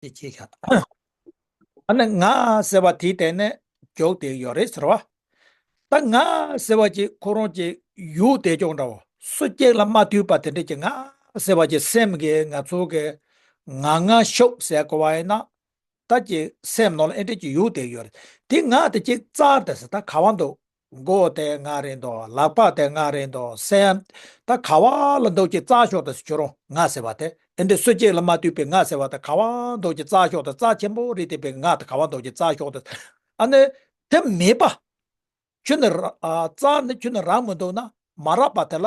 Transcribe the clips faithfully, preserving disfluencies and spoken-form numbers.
དེ་ཅི་ཤ། ཨ་ནི་ང་ཟེར་བ་དེའི་སྟེང་ནས་འཇོག་བསྡད་ཡོད་རེད་ཟེར་བ། ད་ང་ཟེར་བ་ཅིག་ཁོ་རང་ཅིག་ཡུག་བསྡད་ཀྱོག་འདྲ་བོ། སུ་གཅིག་ལ་མ་ཐུག་པ་དེ་འདྲ་ཅིག་ང་ཟེར་བ་ཅིག་སེམས་ཀྱི་ང་ཚོ་གི་ང་ང་ཤུགས་ཟེར་དགོས་པ་ཡིན་ན། ད་ཅིག་སེམས་ནང་ལ་ཨེ་འདྲ་ཅིག་ཡུག་བསྡད་ཡོད་རེད། དེ་ང་དེ་ཅིག་རྩར་དེ་ཟེར། ད་ག་བ་འདུག་མགོ་དེ་ང་རེད་འདུག་ལག་པ་དེ་ང་རེད་འདུག་སེམས་ད་ག་བ་ལ་འདུག་ཅིག་རྩར་ཤོག་དེ་ཟེར། ཁྱོད་རང་ང་ཟེར་བ་དེ་ཨེ་འདྲ་སུ་གཅིག་ལ་མ་ཐུག་པའི་ང་ཟེར་བ་དེ་ག་བ་འདུག་ཅིག་རྩར་ཤོག་དེ། རྩ་ཆེན་པོ་རེད་དེ་པའི་ང་དེ་ག་བ་འདུག་ཅིག་རྩར་ཤོག་དེ། ཨ་ནི་དེ་མེད་པ། ཁྱོད་ནི་ར་ཨ་རྩ་ནི་ཁྱོད་ནི་རང་མི་འདུག་ན་མ་རག་པ་དེ་ལ།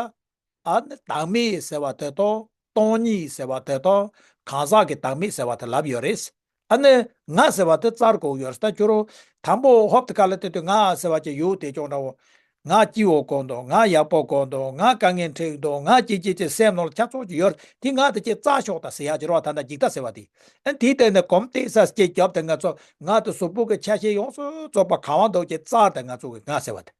ཨ་ནི་བདག་མེད་ཟེར་བ་དེ་དང་སྟོང་ཉིད་ཟེར་བ་དེ་དང་གང་ཟག་གི་བདག་མེད་ཟེར་བ་དེ་ལབ་ཡོད་རེད། ཨ་ནི་ང་ཟེར་བ་དེ་རྩར་གོ་ཡོད་རེད། ད་ཁྱོད་རང་དང་པོ་ཧོབ་ཏེ་ག་ལ་བལྟས་དུས་ང་ཟེར་བ་ཅིག་ཡུག་བསྡད་ཀྱོག་འདྲ་བོ། ང་སྐྱིད་པོ་དགོས་འདུག་ང་ཡག་པོ་དགོས་འདུག་ང་དཀའ་ངལ་འཕྲད་འདུག་ང་ཅི་ཅི་ཅི་སེམས་ནང་ལ་ཆགས་ཚོར་ཅིག་ཡོད་རེད། དེ་ང་དེ་ཅིག་རྩར་ཤོག་ད་ཟེར་ཡག་ཅིག་རེད་བ། ད་ལྟ་འཇིག་ལྟ་ཟེར་བ་དེ། ཨ་ནི་དེའི་སྟེང་ནས་གོམ་སྟེགས་ས་སྐྱེ་རྒྱབ་དེ་ང་ཚོ་ང་དེ་གཟུགས་པོ་གི་ཆ་ཤས་ཡོངས་སུ་རྫོགས་པ་གང་བ་འདུག་ཅེས་རྩར་དེ་ང་ཚོ་གི་ང་ཟེར་བ་དེ།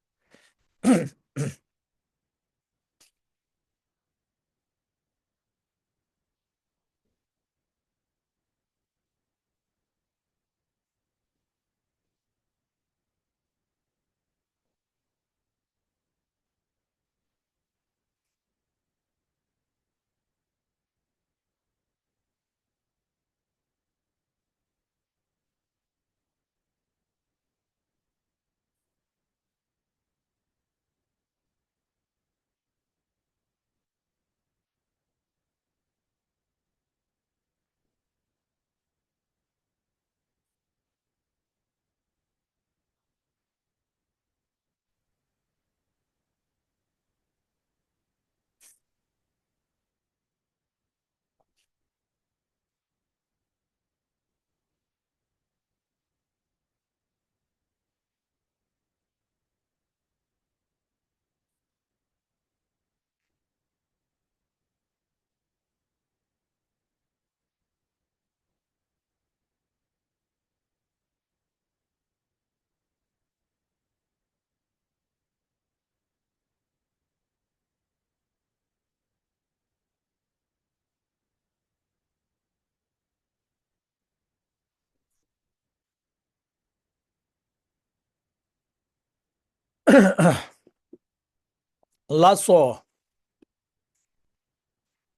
ལགས་སོ།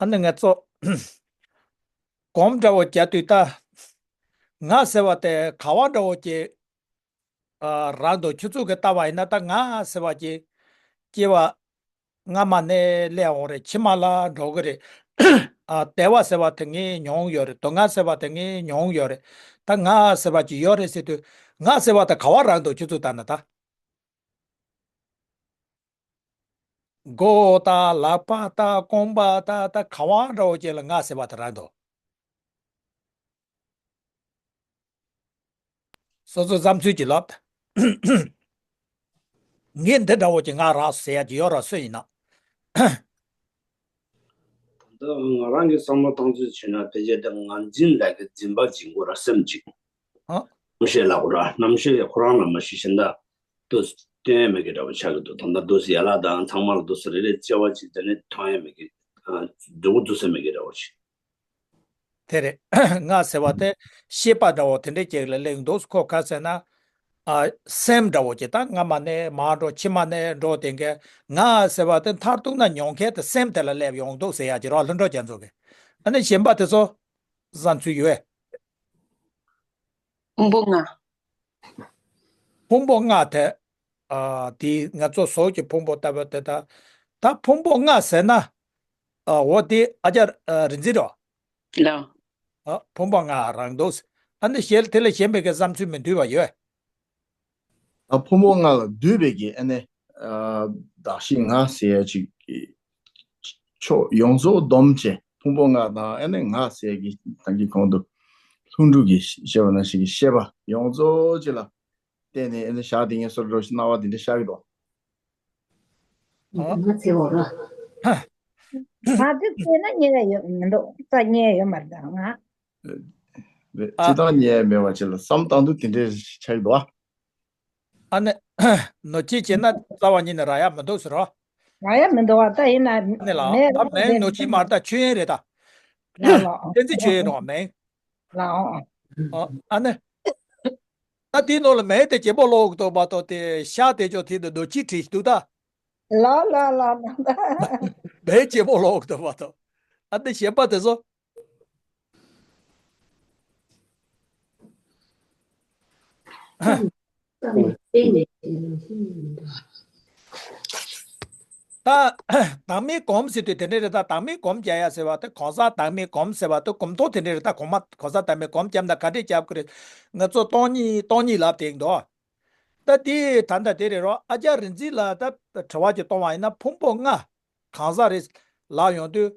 ཨ་ནི་ང་ཚོ་གོམ་འདྲ་བོ་རྒྱག་དུས་ད་ང་ཟེར་བ་དེ་ག་བ་འདྲ་བོ་ཅིག་ཨ་རང་དང་ཁྱོད་ཚོ་གི་ལྟ་བ་ཡིན་ན། ད་ང་ཟེར་བ་ཅིག་སྐྱེ་བ་སྔ་མ་ནས་སླེབས་འོང་རེད། ཕྱི་མ་ལ་འགྲོ་གི་རེད། ཨ་བདེ་བ་ཟེར་བ་དེ་ངས་མྱོང་ཡོད་རེད། སྡུག་བསྔལ་ཟེར་བ་དེ་ངས་མྱོང་ཡོད་རེད། ད་ང་ཟེར་བ་ཅིག་ཡོད་རེད་ཟེར་དུས། ང་ཟེར་བ་ད་ག་བ་རང་དང་ཁྱོད་ཚོ་ལྟ་ན་ད། མགོ་དང་ལག་པ་དང་རྐང་པ་དང་ད་ག་བ་འདྲ་བོ་ཅིག་ལ་ང་ཟེར་བ་དེ་རང་དང་། སོ་སོའི་བསམ་ཚུལ་གྱི་ལབ། ངས་འདི་འདྲ་བོ་ཅིག་ང་རག་ཟེར་ཡ་ཅིག་ཡོད་ར། སུ་ཡིན་ན། ད་ང་རང་གི་བསམ་བློ་བཏང་ཚུལ་བྱས་ན། ཕལ་ཆེར་ད་ངར་འཛིན་ལས་ཀྱི་འཛིན་པ་ཅིག་དགོས་ར། སེམས་ཅིག་ཨ། རྣམ་ཤེས་ལ་དགོས་ར། རྣམ་ཤེས་ཁོ་རང་ལ་མ་གཞི་གཞན་དག་ཏུ་སྟོན་ཡ་མེད་ཀྱི་འདྲ་བོ་ཆགས་ཀྱི་འདུག་ད་ལྟ་འདུག་སེ་ཡ་ལ་དང་ཚང་མ་ལ་འདུག་སེ་རེ་རེ་བརྩེ་བ་ཅིག་དེ་ནས་མཐོང་ཡ་མེད་ཀྱི། ཨ། འདུག་འདུག་སེ་མེད་ཀྱི་འདྲ་བོ་ཅིག་དེ་རེད། ང་ཟེར་བ་དེ་ཤེས་པ་འདྲ་བོ་དེ་འདྲའི་ཅིག་ལ་སླེབས་འདུག་ཁོ་ག་ཟེར་ན། ཨ། སེམས་འདྲ་བོ་ཅིག་ད་སྔ་མ་ནས་མར་འགྲོ་ཕྱི་མ་ནས་འགྲོ་དེ་འགའ། ང་ཟེར་བ་དེ་མཐར་གཏུགས་ན་མྱོང་མཁན་དེ་སེམས་དེ་ལ་སླེབས་ཡོང་འདུག་ཟེར་ཡ་ཅིག་རོགས། ལྷུན་གྲུབ་རྒྱ་མཚོ་གིས། ཨ་ནི་གཞན་པ་དེ་ཚོ་བསམ་ཚུལ་ཡོད། ཕུང་པོ་ལྔ། ཕུང་པོ་ལྔ་དེ། ཨ། དེ་ང་ཚོ་གཟུགས་ཀྱི་ཕུང་པོ་ལྟ་བུ་དེ། ད་ད་ཕུང་པོ་ལྔ་ཟེར་ན། ཨ། འོ་དེ་ཨ་ཅག་ཨ་རིག་འཛིན་རོ། ལགས། ཨ། ཕུང་པོ་ལྔ་རང་འདུག་ཨ་ནི་གཞན་དེ་ལ་གཞན་པའི་གི་བསམ་ཚུལ་མི་མཐུན་པ་ཡོད། ཨ། ཕུང་པོ་ལྔ་ལ་འདུས་པའི་གི་ཨ་ནི། ཨ། གདགས་གཞི་ང་ཟེར་ཡ་ཅིག་གི་ཕྱོགས་ཡོངས་རྫོགས་བསྡོམས་བྱས། ཕུང་པོ་ལྔ་དང་ཨ་ནི་ང་ཟེར་གྱི་ད་གིན་གོང་དུ་ལྷུན་གྲུབ་ཀྱིས་བཤད་པ་ནང་བཞིན་གྱི་ཤེས་པ་ཡོངས་རྫོགས་ཅིག་ལ་བརྟེན་ནས་ཨ་ནི་བཞག་བསྡད་མཁན་བཟོ་འདྲ་ཞིག་སྣང་བ་དེ་འདྲ་ཤར་གྱི་འདུག་ཨ། ང་ཚེ་འོ་ར། ང་དེ་བལྟས་ན་རྙེད་ཡ་ཡོད་མི་འདུག་རྩ་རྙེད་ཡ་ཡོད་མ་རེད་ད་ང་། རེད། ཨ། སྤྱིར་བཏང་རྙེད་ཡ་མེད་པ་ཅིག་ལ་བསམ་བཏང་དུས་དེ་འདྲ་ཆགས་ཀྱི་འདུག་ཨ། ཨ་ནི། ནོར་འཁྲུལ་བྱས་ན་རྩ་བ་ཉིད་ནས་རག་ཡ་མི་འདུག་ཟེར་རོ། རག་ཡ་མི་འདུག་བ། ད་ཡིན་ན་ཨ་ནི་ལགས། མེད་ད་མེད་ནོར་འཁྲུལ་མ་རེད། ད་ཆོས་དབྱིངས་རེད་ད། ལགས་ལགས། གཏན་ཚིགས་ཆོས་དབྱིངས་རེད་བ། མེད། ལའོ། ཨ་ཨ་ནི། ད་དེའི་ནང་ལ་མེ་དེ་བྱེད་པོ་ལོག་འདུག་མ་གཏོགས་དེ་ཤ་དེ་ཅོ་དེ་འདི་འདོད་ཅི་བྲིས་འདུག་ད། ལ་ལ་ལ་ལ། མེ་བྱེད་པོ་ལོག་འདུག་མ་གཏོགས། ཨ་ནི་ཞེན་པ་དེ་ཚོ། ད་བདག་མེད་སྒོམ་ཟེར་དུས་དེ་འདྲ་རེད། ད་བདག་མེད་སྒོམ་རྒྱག་ཡ་ཟེར་བ་དེ་གང་ཟག་བདག་མེད་སྒོམ་ཟེར་བ་དེ་གོམ་ཐོག་དེ་འདྲ་རེད། ད་གོང་མ་གང་ཟག་བདག་མེད་སྒོམ་བརྒྱབ་ན་ག་འདྲས་རྒྱབ་ཀྱི་རེད། ང་ཚོ་སྟོང་ཉིད་སྟོང་ཉིད་ལབ་བསྡད་འདུག་ད་དེ་ད་ལྟ་དེ་རེད་རོ། ཨ་ཅག་རིག་འཛིན་ལ་ད་དྲི་བ་ཅིག་གཏོང་བ་ཡིན་ན་ཕུང་པོ་ལྔ་གང་ཟག་རེད་ལབ་ཡོང་དུས།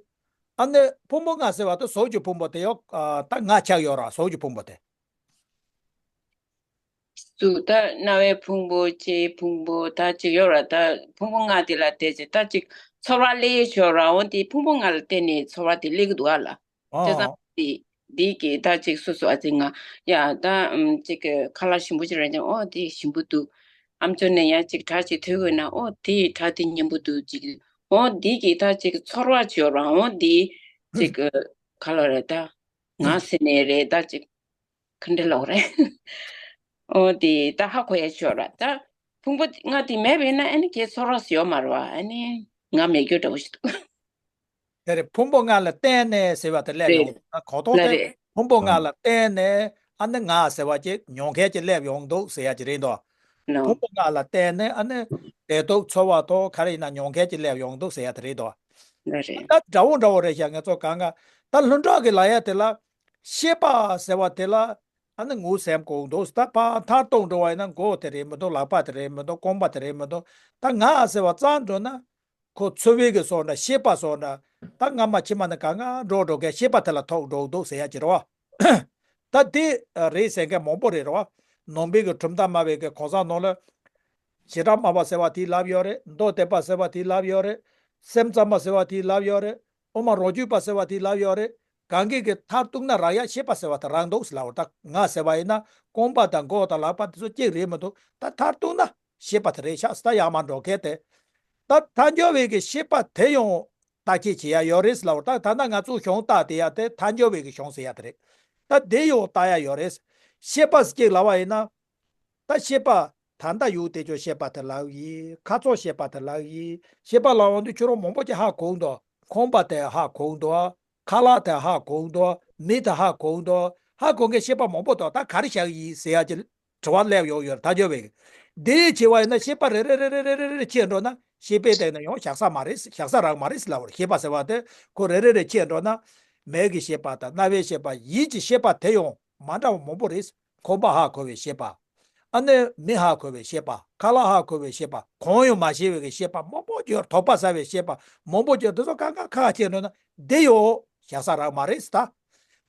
ཨ་ནི་ཕུང་པོ་ལྔ་ཟེར་བ་དེ་གཟུགས་ཀྱི་ཕུང་པོ་དེ་ཡོད། ཨ་ད་ལྔ་ཆགས་ཡོད་ར། གཟུགས་ཀྱི་ཕུང་པོ་དེ། གཟུགས་ད་རྣ་བའི་ཕུང་པོ། ལྕེའི་ཕུང་པོ། ད་ཅིག་ཡོད་ར། ད་ཕུང་པོ་ལྔ་དེ་ལ་བལྟས་ཚེ་ད་ཅིག་ཚོར་བ་སླེབས་ཤོར་ར། འོ་དེ་ཕུང་པོ་ལྔ་ལ་བརྟེན་ནས་ཚོར་བ་དེ་སླེབས་ཀྱི་འདུག་ཨ་ལ། ཨོ་བྱས་ཙང་དེ་དེ་གི་ད་ཅིག་སོ་སོ་ཨ་ཙི་ང་ཡ་ད་ཨམ་ཅིག་གི་ཁ་ལག་ཞིམ་པོ་ཅིག་རེད་ཀྱང་ཨོ་དེ་ཞིམ་པོ་འདུག་ཨམ་ཅོག་ནས་ཡང་ཅིག་སྒྲ་ཅིག་ཐོས་དགོས་ན་ཨོ་དེ་སྒྲ་དེ་སྙན་པོ་འདུག་ཅིག་ཨོ་དེ་གི་ད་ཅིག་ཚོར་བ་ཅིག་ཡོད་ར། ཨོ་དེ་ཅིག་གི་ཁ་ལག་རེད། ད་ང་ཟེར་ནས་རེད། ད་ཅིག་ག་འདྲ་ལབ་རེད། ཨོ་དེ་ད་ཧ་གོ་ཡ་ཅིག་ཡོད་ར། ད་ཕུང་པོ་ལྔ་དེ་མེད་པ་ཡིན་ན་ཨ་ནི་ཁྱེད་ཚོར་བ་ཟེར་ཡོད་མ་རེད་བ། ཨ་ནི་ང་མེད་རྒྱུ་འདྲ་བོ་ཞིག་འདུག་དེ་རེད། ཕུང་པོ་ལྔ་ལ་བརྟེན་ནས་ཟེར་བ་དེ་སླེབས་ཡོང་། རེད། ད་གོ་ཐོག་ལ་དེ་རེད། ཕུང་པོ་ལྔ་ལ་བརྟེན་ནས་ཨ་ནི་ང་ཟེར་བ་ཅིག་མྱོང་མཁན་ཅིག་སླེབས་ཡོང་འདུག་ཟེར་ཡ་ཅིག་རེད་དོ། ནོ། ཕུང་པོ་ལྔ་ལ་བརྟེན་ནས་ཨ་ནི་བདེ་སྡུག་ཚོར་བ་དང་ག་རེ་ཡིན་ན་མྱོང་མཁན་ཅིག་སླེབས་ཡོང་འདུག་ཟེར་ཡ་དེ་རེད་དོ། ལ་རེད། ད་འདྲ་བོ་འདྲ་བོ་རེད་ཤག་ང་ཚོ་གང་ག་ད་ལྷུན་གྲགས་ཀྱི་ལབ་ཡ་དེ་ལ་ཤེས་པ་ཟེར་བ་དེ་ལ་ཨ་ནི་ངོ་སེམས་གོ་འདུག་ད་ཕར་མཐར་གཏུགས་འགྲོ་བ་ཡིན་ན་མགོ་དེ་རེད་མི་འདུག་ལག་པ་དེ་རེད་མི་འདུག་རྐང་པ་དེ་རེད་མི་འདུག་ད་ང་ཟེར་བ་རྩ་འགྲོ་ན། ཁོ་ཚོར་བའི་གི་སོགས་འདྲ། ཤེས་པ་སོགས་འདྲ། ད་སྔ་མ་ཕྱི་མ་ནི་གང་ག་འགྲོ་འགྲོ་མཁན་ཤེས་པ་དེ་ལ་ཐུག་འགྲོ་འདུག་ཟེར་ཡ་ཅིག་རེད་བ། ད་དེ་རེད་ཟེར་མཁན་མང་པོ་རེད་རེད་བ། ནང་པའི་གི་གྲུབ་མཐའ་སྨྲ་བའི་གི་གང་ཟག་ནང་ལ། བྱེ་བྲག་སྨྲ་བ་ཟེར་བ་དེ་ལབ་ཡོད་རེད། མདོ་སྡེ་པ་ཟེར་བ་དེ་ལབ་ཡོད་རེད། སེམས་ཙམ་པ་ཟེར་བ་དེ་ལབ་ཡོད་རེད། དབུ་མ་རང་རྒྱུད་པ་ཟེར་བ་དེ་ལབ་ཡོད་རེད། གང་གི་གི་མཐར་གཏུགས་ན་རག་ཡ་ཤེས་པ་ཟེར་བ་དེ་རག་འདུག་ཟེར་ལབ་པ། ད་ང་ཟེར་བ་ཡིན་ན་རྐང་པ་དང་མགོ་དང་ལག་པ་དེ་ཚོ་གཅིག་རེད་མི་འདུག་ད་མཐར་གཏུགས་ན། ཤེས་པ་དེ་རེད་ཤག་ད་ཡར་མར་འགྲོ་མཁན་དེ། ད་ཐལ་འགྱུར་བའི་གི་ཤེས་པ་དེ་ཡང་བརྟག་དཔྱད་བྱེད་ཡ་ཡོད་རེད་ཟེར་ལབ་པ། ད་ད་ལྟ་ང་ཚོ་གཞུང་བརྟག་བསྡད་ཡ་དེ་ཐལ་འགྱུར་བའི་གི་གཞུང་ཟེར་ཡ་དེ་རེད། ད་དེ་ཡང་བརྟག་ཡ་ཡོད་རེད། ཤེས་པ་ཟེར་ཅིག་ལབ་པ་ཡིན་ན། ད་ཤེས་པ་ད་ལྟ་ཡུལ་དེ་ཚོ་ཤེས་པ་དེ་ལབ་ཡིན། ཁ་ཕྱོགས་ཤེས་པ་དེ་ལབ་ཡིན། ཤེས་པ་ལབ་ཡོང་དུས་ཁྱོད་རང་མང་པོ་ཅིག་ཧ་གོ་འདུག་རྐང་པ་དེ་ཧ་གོ་འདུག་ཁ་ལག་དེ་ཧ་གོ་འདུག་མིག་དེ་ཧ་གོ་འདུག་ཧ་གོ་མཁན་ཤེས་པ་མང་པོ་འདུག་ད་ག་རེ་བཞག་ཡིན་ཟེར་ཡ་ཅིག་དྲི་བ་སླེབས་ཡོང་ཡོད་རེད། ཐལ་འགྱུར་བའི་གི། འདི་བྱས་པ་ཡིན་ན་ཤེས་པ་རེ་རེ་རེ་རེ་ཁྱེར་འགྲོ་ན་ཤེས་པའི་སྟེང་ན་ཡང་བཞག་ས་མ་རེད། བཞག་ས་རག་མ་རེད་ཟེར་ལབ་པ་རེད། ཤེས་པ་ཟེར་བ་དེ་ཁོ་རེ་རེ་རེ་ཁྱེར་འགྲོ་ན། མིག་གི་ཤེས་པ་དང་རྣ་བའི་ཤེས་པ་ཡིད་ཀྱི་ཤེས་པ་དེ་ཡང་མ་འདྲ་བ་མང་པོ་རེད། ཁང་པ་ཧ་གོ་བའི་ཤེས་པ། ཨ་ནི་མི་ཧ་གོ་བའི་ཤེས་པ། ཁ་ལག་ཧ་གོ་བའི་ཤེས་པ། གང་ཡང་མ་ཤེས་པའི་གི་ཤེས་པ་མང་པོ་ཅིག་ཡོད། དོགས་པ་ཟ་བའི་ཤེས་པ་མང་པོ་ཅིག་ཡོད། དེ་ཚོ་གང་ག་ཁ་ཁ་ཁྱེར་འགྲོ་ན་འདི་ཡང་བཞག་ས་རག་མ་རེད་ཟེར།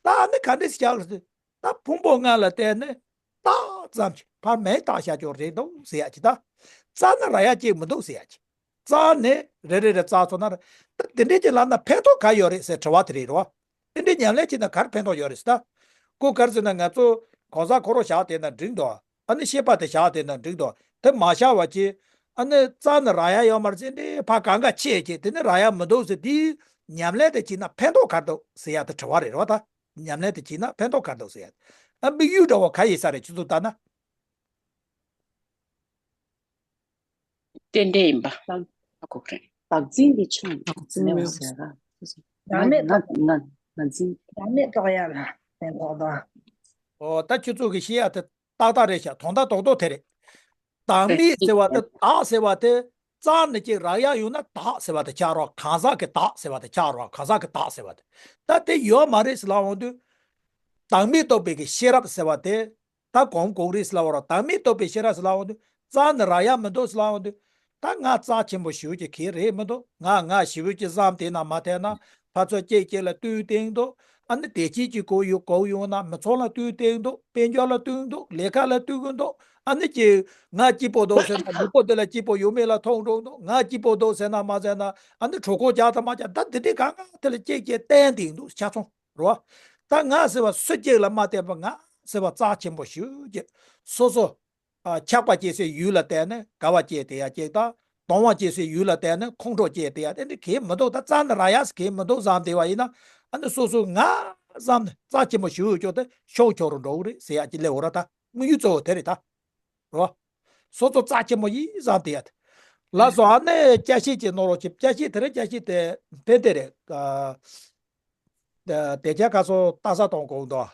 ད་ད་ཨ་ནི་ག་འདྲས་བཞག་ལ་ཟེར། ད་ཕུང་པོ་ལྔ་ལ་བརྟེན་ནས་བརྟགས་ཙམ་གྱིས་ཕར་མེད་བརྟགས་བཞག་ཀྱང་རེད་འདུག་ཟེར་ཡ་ཅིག་ད་རྩ་ནས་རག་ཡ་གཅིག་མི་འདུག་ཟེར་ཡ་ཅིག་རྩ་ནས་རེ་རེ་རེ་བརྩིས་སོང་ན་རེད། ད་དེ་འདྲས་ཅིག་ལབ་ན་ཕན་ཐོགས་ག་ཡོད་རེད་ཟེར་དྲི་བ་དེ་རེད་རོ། དེ་འདྲས་ཉམས་ལེན་བྱས་ན་ག་རེ་ཕན་ཐོགས་ཡོད་རེད་ཟེར། ད་ཁོ་ག་རེ་ཟེར་ན་ང་ཚོ་གང་ཟག་ཁོ་རང་བཞག་བསྡད་ན་འགྲིག་འདུག་ཨ་ནི་ཤེས་པ་དེ་བཞག་བསྡད་ན་འགྲིག་འདུག་དེ་མ་བཞག་པ་ཅིག་ཨ་ནི་རྩ་ནས་རག་ཡ་ཡོད་མ་རེད་ཟེར། འདི་ཕར་གང་ག་ཕྱེ་བྱས་དེ་ནི་རག་ཡ་མི་འདུག་ཟེར། དེའི་ཉམས་ལེན་དེ་བྱས་ན་ཕན་ཐོགས་ག་རེ་འདུག་ཟེར་ཡ་དེ་དྲི་བ་རེད་རོ། ད། ཉམས་ལེན་དེ་བྱས་ན་ཕན་ཐོགས་ག་འདུག་ཟེར་ཡ། ཨ་དམིགས་ཡུལ་འདྲ་བོ་ག་ཡིན་ས་རེད། ཁྱོད་ཚོ་ལྟ་ན། རྟེན་འབྲེལ་ཡིན་པ། ཨ་ཁོ་རེད། བདག་འཛིན་གྱི་ཆོས་བདག་འཛིན་མེད་པ་ཟེར་ར། བདག་མེད་ང་ང་ང་འཛིན། བདག་མེད་རྟོགས་ཡ་ལ་ཕན་ཐོགས་དོ། ཨོ་ད་ཁྱོད་ཚོ་གི་བཤད་ཡ་དེ་ཏག་ཏག་རེད་ཤག་དོན་དག་རྡོག་རྡོག་དེ་རེད། བདག་མེད་ཟེར་བ་དེ་བདག་ཟེར་བ་དེ་རྩ་ནས་ཅིག་རག་ཡ་ཡོད་ན་བདག་ཟེར་བ་དེ་ཆགས་རོགས། གང་ཟག་གི་བདག་ཟེར་བ་དེ་ཆགས་རོགས། གང་ཟག་གི་བདག་ཟེར་བ་དེ་ད་དེ་ཡོད་མ་རེད་ཟེར་ལབ་འོང་དུས། བདག་མེད་རྟོགས་པའི་གི་ཤེས་རབ་ཟེར་བ་དེ་ད་གོམ་གོམ་རེད་ཟེར་ལབ་རོགས། བདག་མེད་རྟོགས་པའི་ཤེས་རབ་ཟེར་ལབ་འོང་དུས་རྩ་ནས་རག་ཡ་མི་འདུག་ཟེར་ལབ་འོང་དུས། ད་ང་རྩ་ཆེན་པོ་ཞེ་པོ་ཅིག་གི་རེད་མི་འདུག་ང་ང་ཞེ་པོ་ཅིག་བཟང་བསྡད་ན་མ་བསྡད་ན་ཕར་ཚུར་གཅིག་གཅིག་ལ་བསྟུན་བསྡད་འདུག་ཨ་ནི་བདེ་སྐྱིད་ཀྱི་གོ་ཡོང་གོ་ཡོང་ན་མི་ཚང་ལ་བསྟུན་བསྡད་འདུག་དཔལ་འབྱོར་ལ་བསྟུན་འདུག་ལས་ཀ་ལ་བསྟུན་གི་འདུག་ཨ་ནི་ཅིག་ང་སྐྱིད་པོ་འདུག་ཟེར་ན་ལུས་པོ་འདི་ལ་སྐྱིད་པོ་ཡོད་མེད་ལ་མཐོང་འགྲོ་འདུག་ང་སྐྱིད་པོ་འདུག་ཟེར་ན་མ་ཟེར་ན་ཨ་ནི་གྲོད་ཁོག་རྒྱགས་དང་མ་རྒྱགས་ད་འདི་འདྲའི་གང་ག་དེ་ལ་གཅིག་གཅིག་བསྟན་བསྡད་འདུག་ཆ་ཚང་རེད་བ། ད་ང་ཟེར་བ་སུ་གཅིག་ལ་མ་བསྟན་པ་ང་ཟེར་བ་རྩ་ཆེན་པོ་ཞེ་པོ་ཅིག་སོ་སོ། ཨ་ཆགས་པ་སྐྱེ་སའི་ཡུལ་ལ་བརྟེན་ནས་དགའ་བ་སྐྱེས་བསྡད་ཡ་གཅིག་དང་། སྡུག་བསྔལ་སྐྱེ་སའི་ཡུལ་ལ་བརྟེན་ནས་ཁོང་ཁྲོ་སྐྱེས་བསྡད་ཡ་དེ་འདྲ་གང་ཡང་མི་འདུག་ད་རྩ་ནས་རག་ཡ་ཟེར་གང་ཡང་མི་འདུག་བསམ་བསྡད་པ་ཡིན་ན་ཨ་ནི་སོ་སོ་ང་ བསམ་ནས་རྩ་ཆེན་པོ་ཞུ་ཡོད་ཀྱོག་དེ་ཤོག་ཁྱོག་རུ་འགྲོ་གི་རེད་ཟེར་ཡག་ཅིག་སླེབས་འོ་ར། ད་དམིགས་ཡུལ་གཙོ་བོ་དེ་རེད་ད། རོ། སོ་སོ་རྩ་ཆེན་པོ་ཡིན་བསམ་དེ་ཡ་དེ། ལགས་སོ། ཨ་ནི་བསྐྱར་ཞིབ་ཅིག་གནང་རོགས་གྱིས། བསྐྱར་ཞིབ་དེ་རེད། བསྐྱར་ཞིབ་དེ་ཕན་དེ་རེད། ཨ། དེ་ཁྱེད་ག་སོ་ལྟ་ས་གཏོང་དགོས་འདུག་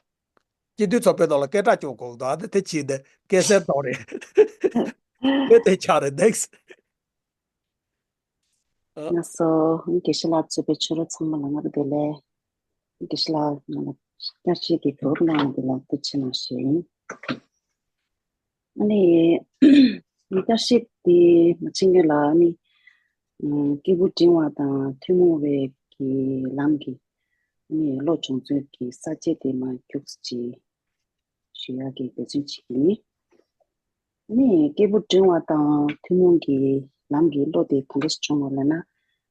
སྤྱི་འཐུས་ཚོགས་པའི་ནང་ལ་སྐད་གྲགས་སྐྱོང་དགོས་འདུག་ཨ་ནི་དེ་ཕྱིན་ཏེ་སྐད་སེར་གཏོང་རེད། ཕན་དེ་ཆགས་རེད། Next། ཨ། ལགས་སོ། དགེ་བཤེས་ལགས་གཙོས་པའི་ཆོས་གྲོགས་ཚང་མ་ལ་སྔ་དྲོ་བདེ་ལེགས། དགེ་བཤེས་ལགས་ང་ལ་བསྐྱར་ཞིབ་ཀྱི་གོ་སྐབས་གནང་བ་དེ་ལ་ཐུགས་རྗེ་ཆེ་གནང་ཞུ་ཡིན། ཨ་ནི། བསྐྱར་ཞིབ་དེ་མ་བྱེད་སྔོན་ལ་ཨ་ནི། ཨ། སྐད་འབོད་འབྲིང་བ་དང་ཐུན་མོང་བའི་གི་ལམ་གྱི་ཨ་ནི་བློ་སྦྱོང་ཚུལ་གྱི་ས་བཅད་དེ་མར་རྒྱུགས་ཅིག་ཞུ་ཡག་གི་འབད་བརྩོན་བྱེད་ཀྱི་ཡིན། ཨ་ནི་སྐད་འབོད་འབྲིང་བ་དང་ཐུན་མོང་གི་ལམ་གྱི་བློ་དེ་ག་འདྲ་ཞིག་སྦྱོང་དགོས་ལབ་ན། ཨ་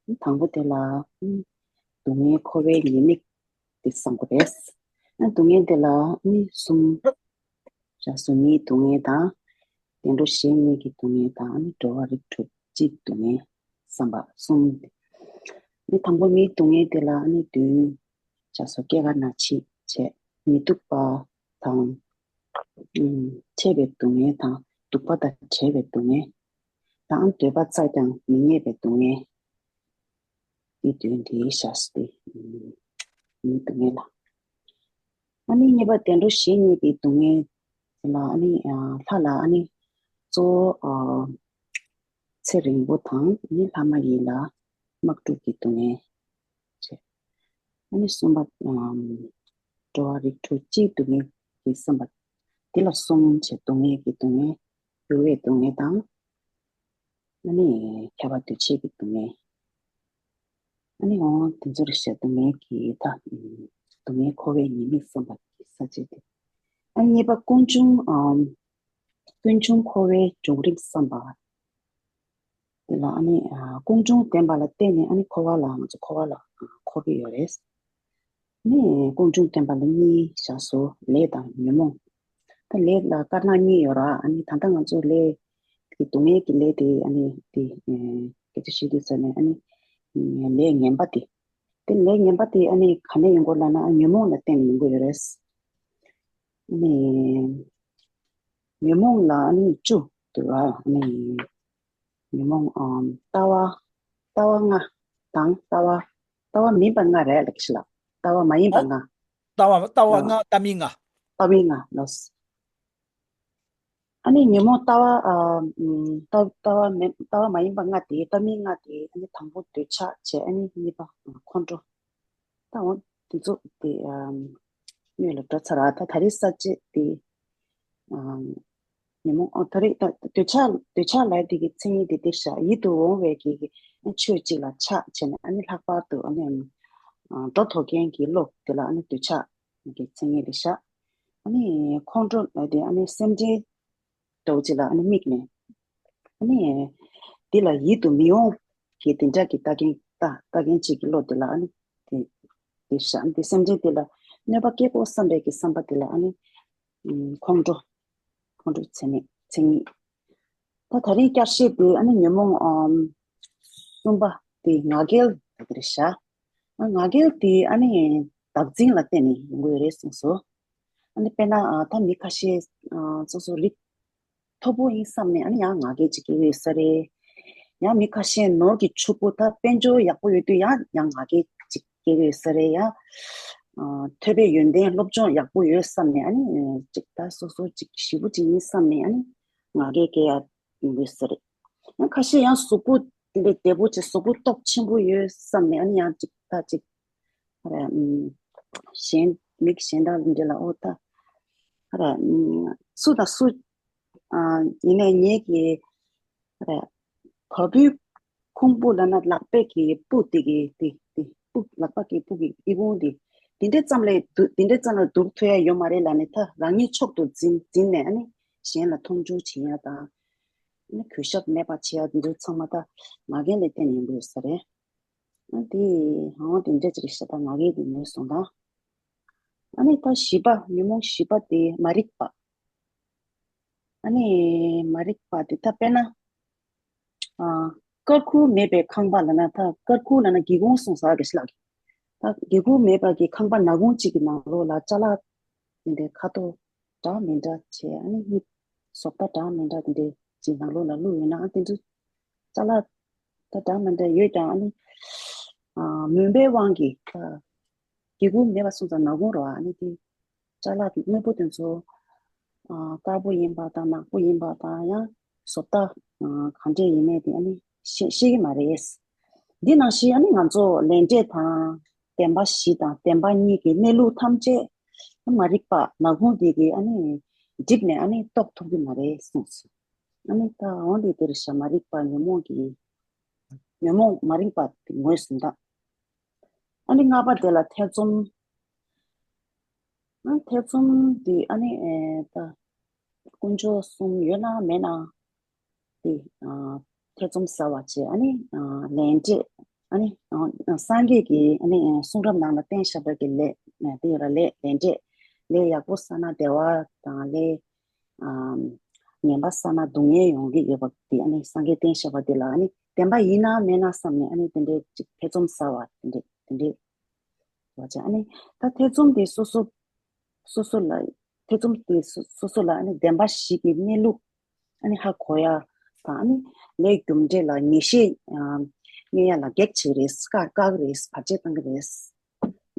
ནི་དང་པོ་དེ་ལ་ཨ་ནི་སྡུག་བསྔལ་འཁོར་བའི་ཉེས་དམིགས་དེ་བསམ་དགོས་རེད། ཨ་ནི་སྡུག་བསྔལ་དེ་ལ་ཨ་ནི་གསུམ། བྱ་སོ་མིའི་སྡུག་བསྔལ་དང་། བདེ་འགྲོ་གཞན་གཉིས་ཀྱི་སྡུག་བསྔལ་དང་། ཨ་ནི་འགྲོ་བ་རིགས་དྲུག་སྤྱིའི་སྡུག་བསྔལ་བསམ་པ་གསུམ། ཨ་ནི་དང་པོ་མིའི་སྡུག་བསྔལ་དེ་ལ་ཨ་ནི་བདུན། བྱ་སོ་སྐྱེ་རྒ་ན་འཆི་བྱས་མི་སྡུག་པ་དང་། ཨུམ། ཆད་པའི་སྡུག་བསྔལ་དང་སྡུག་པ་དང་བྲལ་བའི་སྡུག་བསྔལ་དང་། འདོད་པ་བཙལ་ཀྱང་མི་རྙེད་པའི་སྡུག་བསྔལ། འདི་བདུན་དེའི་ཞག་སྟེ། ཨུམ། མི་སྡུག་བསྔལ་ལ། ཨ་ནི་གཉིས་པ་བདེ་འགྲོ་གཞན་གཉིས་ཀྱི་སྡུག་བསྔལ་ལ་ཨ་ནི་ཨ་ལྷ་ལ་ཨ་ནི་གཙོ་བོ་ཨ་ཚེ་རིང་པོ་དང་ཨ་ནི་ལྷ་མ་ཡིན་ལ་དམག་འཁྲུག་གི་སྡུག་བསྔལ་བྱས། ཨ་ནི་གསུམ་པ་ཨམ་འགྲོ་བ་རིགས་དྲུག་སྤྱིའི་སྡུག་བསྔལ་གྱི་བསམ་པ་འདི་ལ་གསུམ་བྱས། སྡུག་བསྔལ་གྱི་སྡུག་བསྔལ། འགྱུར་བའི་སྡུག་བསྔལ་དང་། ཨ་ནི་ཁྱབ་པ་འདུ་བྱེད་ཀྱི་སྡུག་བསྔལ། ཨ་ནི་འོ་དེ་ཚོ་རེད་ཤག་སྡུག་བསྔལ་གྱི་ད། སྡུག་བསྔལ་འཁོར་བའི་ཉེས་དམིགས་བསམ་པ་གྱི་ས་བཅད་དེ། ཨ་ནི་གཉིས་པ་ཀུན་འབྱུང་ཨམ། ཀུན་འབྱུང་འཁོར་བའི་འབྱུང་རིམ་བསམ་པ། དེ་ལ་ཨ་ནི་ཨ་ཀུན་འབྱུང་བདེན་པ་ལ་བརྟེན་ནས་ཨ་ནི་འཁོར་བ་ལ་ང་ཚོ་འཁོར་བ་ལ་ཨ་འཁོར་གྱི་ཡོད་རེད། ནི་ཀུན་འབྱུང་བདེན་པ་ལ་གཉིས་བཞག་སོ། ལས་དང་ཉོན་མོངས། ད་ལས་ལ་དཀར་ནག་གཉིས་ཡོད་ར། ཨ་ནི་ད་ལྟ་ང་ཚོ་ལས་ཀྱི་སྡུག་བསྔལ་གྱི་ལས་དེ་ཨ་ནི་དེ་སྐད་ཆ་བཤད་དུས་ཙམ་ནས་ཨ་ནི་ལས་ངན་པ་དེ། དེ་ལས་ངན་པ་དེ་ཨ་ནི་ག་ནས་ཡོང་གི་ལབ་ན་ཉོན་མོངས་ལ་བརྟེན་ནས་ཡོང་གི་ཡོད་རེད། ཨ་ནི་ཉོན་མོངས་ལ་ཨ་ནི་བཅུ་འདུག་ར། ཨ་ནི་ཉོན་མོངས་ཨམ་ལྟ་བ། ལྟ་བ་ལྔ་དང་ལྟ་བ། ལྟ་བ་མིན་པ་ལྔ་རེད་ལགས་ཤི་ལ། ལྟ་བ་མ་ཡིན་པ་ལྔ། ལྟ་བ་ལྟ་བ་ལྔ། ལྟ་མིན་ལྔ། ལྟ་མིན་ལྔ་ལོས། ཨ་ནི་ཉོན་མོངས་ལྟ་བ་ཨ་ལྟ་ལྟ་བ་མིན་ལྟ་བ་མ་ཡིན་པ་ལྔ་དེ། ལྟ་མིན་ལྔ་དེ་ཨ་ནི་དང་པོ་འདོད་ཆགས་བྱས། ཨ་ནི་གཉིས་པ་ཁོང་ཁྲོ། ད་འོ་དེ་ཚོ་དེ་ཨམ་སྔོན་ལ་འགྲོ་ཚར་བ། ད་ད་རེས་ས་བཅད་དེ་ཨམ་ཉོན་མོངས་ཨོ་ད་རེས་ད་འདོད་ཆགས་འདོད་ཆགས་ལབ་དེ་གི་མཚན་ཉིད་དེ་དེ་ཤ་ཡིད་དུ་འོང་བའི་གི་ཆོས་གཅིག་ལ་ཆགས་བྱས་ནས་ཨ་ནི་ལྷག་པར་དུ་ཨ་ནི་ཨམ་འགྲོ་དོགས་མཁན་གྱི་བློ་དེ་ལ་ཨ་ནི་འདོད་ཆགས་ཀྱི་མཚན་ཉིད་དེ་ཤ། ཨ་ནི་ཁོང་ཁྲོ་ལབ་དེ་ཨ་ནི་སེམས་ཅན་འདྲ་བོ་ཅིག་ལ་ཨ་ནི་དམིགས་ནས། ཨ་ནི་འདི་ལ་ཡིད་དུ་མི་འོང་གི་དེ་འདྲ་གི་ལྟ་མཁན་ལྟ་ལྟ་མཁན་གཅིག་གི་བློ་དེ་ལ་ཨ་ནི་དེ་དེ་ཤ། ཨ་ནི་དེ་སེམས་ཅན་དེ་ལ་གནོད་པ་བསྐྱལ་དགོས་བསམ་པའི་གི་བསམ་པ་དེ་ལ་ཨ་ནི་ཨམ་ཁོང་ཁྲོ། ཁོང་ཁྲོ་མཚན་ཉིད་མཚན་ཉིད། ད་ད་རེས་བསྐྱར་བཤད་དེ་ཨ་ནི་ཉོན་མོངས་ཨམ་གསུམ་པ་དེ་ང་རྒྱལ་དེ་རེད་ཤག་ང་རྒྱལ་དེ་ཨ་ནི་བདག་འཛིན་ལ་བརྟེན་ནས་ཡོང་གི་ཡོད་རེད་གསུངས་སོ། ཨ་ནི་དཔེར་ན་ཨ་ད་མི་ཁ་ཤས་ཨ་སོ་སོ་རིགས་མཐོ་པོ་ཡིན་བསམ་ནས་ཨ་ནི་ཡང་ང་རྒྱལ་ཅིག་སྐྱེ་གི་ཡོད་ས་རེད། ཡང་མི་ཁ་ཤས་ནོར་གྱི་ཕྱུག་པོ་ད་དཔལ་འབྱོར་ཡག་པོ་ཡོད་དུས་ཡང་ཡང་ང་རྒྱལ་ཅིག་སྐྱེ་གི་ཡོད་ས་རེད། ཡང་ཨ་ཐོས་པའི་ཡོན་ཏན་སློབ་སྦྱོང་ཡག་པོ་ཡོད་བསམ་ནས་ཨ་ནི་ཅིག་ད་སོ་སོ་ཅིག་ཞེ་པོ་ཅིག་ཡིན་བསམ་ནས་ཨ་ནི་ང་རྒྱལ་སྐྱེ་ཡ་ཡོང་གི་ཡོད་ས་རེད། ཡང་ཁ་ཤས་ཡང་གཟུགས་པོ་དེ་འདྲ་བདེ་པོ་ཅིག་གཟུགས་པོ་སྟོབས་ཆེན་པོ་ཡོད་བསམ་ནས་ཨ་ནི་ཡང་ཅིག་ད་ཅིག་ཨ་ར་ཨམ་གཞན་མི་གཞན་དག་འདྲ་ལ་ཨོ་ད་ཨ་ར་ཨམ་སུ་དང་སུ་ཨ་ཡིན་ནའི་ངེད་ཀྱི་ཨ་ར་བ་སྤུའི་ཁུང་བུ་ལབ་ན་ལག་པའི་གི་སྤུ་དེ་གི་དེ་དེ་སྤུ་ལག་པ་གི་སྤུ་གི་ཨི་ཁུང་དེ་དེ་འདྲ་ཙམ་ལས་དུ་དེ་འདྲ་ཙམ་ལ་སྡུག་ཐོས་ཡ་ཡོད་མ་རེད་ལབ་ནས་ད་རང་ཉིད་མཆོག་ཏུ་འཛིན་འཛིན་ནས་ཨ་ནི་གཞན་ལ་མཐོང་ཆུང་བྱེད་ཡ་དང་། ནི་གུས་ཞབས་མེད་པ་བྱེད་ཡ་འདི་ཚོ་ཚང་མ་ད་ང་རྒྱལ་ལ་བརྟེན་ནས་ཡོང་གི་ཡོད་ས་རེད། ཨ་དེ་ཧང་དེ་འདྲ་ཅིག་ཤ་ད་ང་རྒྱལ་དེ་ངོས་བཟུང་དང་། ཨ་ནི་ད་བཞི་པ་ཉོན་མོངས་བཞི་པ་དེ་མ་རིག་པ། ཨ་ནི་མ་རིག་པ་དེ་ད་དཔེར་ན། ཨ་སྐར་ཁུང་མེད་པའི་ཁང་པ་ལབ་ན་ད་སྐར་ཁུང་ལབ་ན་སྒེའུ་ཁུང་གསུངས་ས་གི་ཤ་ལགས། ད་སྒེའུ་ཁུང་མེད་པ་གི་ཁང་པ་ནག་ཁུང་གཅིག་གི་ནང་ལོགས་ལ་ཅ་ལག་དེ་འདྲའི་ཁ་དོག་འདྲ་མི་འདྲ་བྱས། ཨ་ནི་གཉིས་བཟོ་ལྟ་འདྲ་མི་འདྲ་དེ་འདྲའི་གཅིག་ནང་ལོགས་ལ་བླུགས་ཡོད་ན། ཨ་དེ་འདྲའི་ཅ་ལག་ད་འདྲ་མི་འདྲ་ཡོད་ཀྱང་། ཨ་ནི་ཨ་མུན་པའི་དབང་གིས་ད་སྒེའུ་ཁུང་མེད་པ་སོང་ཙང་ནག་ཁུང་རེད་བ། ཨ་ནི་དེ་ཅ་ལག་གི་དངོས་པོ་དེ་ཚོ་ཨ་དཀར་པོ་ཡིན་པ་དང་ནག་པོ་ཡིན་པ་དང་། ཡང་བཟོ་ལྟ་ཨ་གང་འདྲས་ཡིན་མིན་དེ་ཨ་ནི་ཤེས་ཤེས་ཀྱི་མ་རེད། འདི་ནང་བཞིན་ཨ་ནི་ང་ཚོ་ལས་འབྲས་དང་བདེན་པ་བཞི་དང་བདེན་པ་གཉིས་ཀྱི་གནས་ལུགས་ཐམས་ཅད་མ་རིག་པ་ནག་ཁུང་འདི་གིས་ཨ་ནི་བསྒྲིབས་ནས་ཨ་ནི་རྟོགས་ཐུབ་ཀྱི་མ་རེད་གསུངས་སོང་། ཨ་ནི་ད་འོ་འདི་དེར་བཞག་མ་རིག་པ་ཉོན་མོངས་ཀྱི་ཉོན་མོངས་མ་རིག་པ་དེ་ངོས་ཟིན་ད། ཨ་ནི་ལྔ་པ་དེ་ལ་ཐེ་ཚོམ། ཨ་ཐེ་ཚོམ་དེ་ཨ་ནི་ཨེ་ད་དཀོན་མཆོག་གསུམ་ཡོད་ན་མེད་ན་དེ་ཨ་ཐེ་ཚོམ་ཟ་བ་བྱས། ཨ་ནི་ཨ་ལས་འབྲས་ཨ་ནི་ཨ་སངས་རྒྱས་ཀྱི་ཨ་ནི་ཨ་གསུང་རབ་ནང་ལ་བསྟན་བཞག་པའི་གི་ལས་དེ་ཡོད་ལ། ལས་ལས་འབྲས་ལས་ཡག་པོ་བསགས་ན་བདེ་བ་དང་། ལས་ཨ་ངན་པ་བསགས་ན་སྡུག་བསྔལ་ཡོང་གི་ཡོད་པ་དེ་ཨ་ནི་སངས་རྒྱས་བསྟན་བཞག་པ་དེ་ལ་ཨ་ནི་བདེན་པ་ཡིན་ན་མེད་ན་བསམ་ནས་ཨ་ནི་དེ་འདྲའི་ཅིག་ཐེ་ཚོམ་ཟ་བ་དེ་འདྲའི་དེ་འདྲའི་བ་ཅན། ཨ་ནི་ད་ཐེ་ཚོམ་དེ་སོ་སོ་སོ་སོ་ལ་ཐེ་ཚོམ་དེ་སོ་སོ་སོ་ལ་ཨ་ནི་བདེན་པ་བཞི་གི་གནས་ལུགས་ཨ་ནི་ཧ་གོ་ཡ་དང་། ཨ་ནི་ལས་རྒྱུ་འབྲས་ལ་ངེས་ཤེས་ཨ་རྙེད་ཡ་ལ་གེགས་བྱེད་རེད། བཀག་བཀག་རེད། བར་ཆད་བཏང་གི་རེད།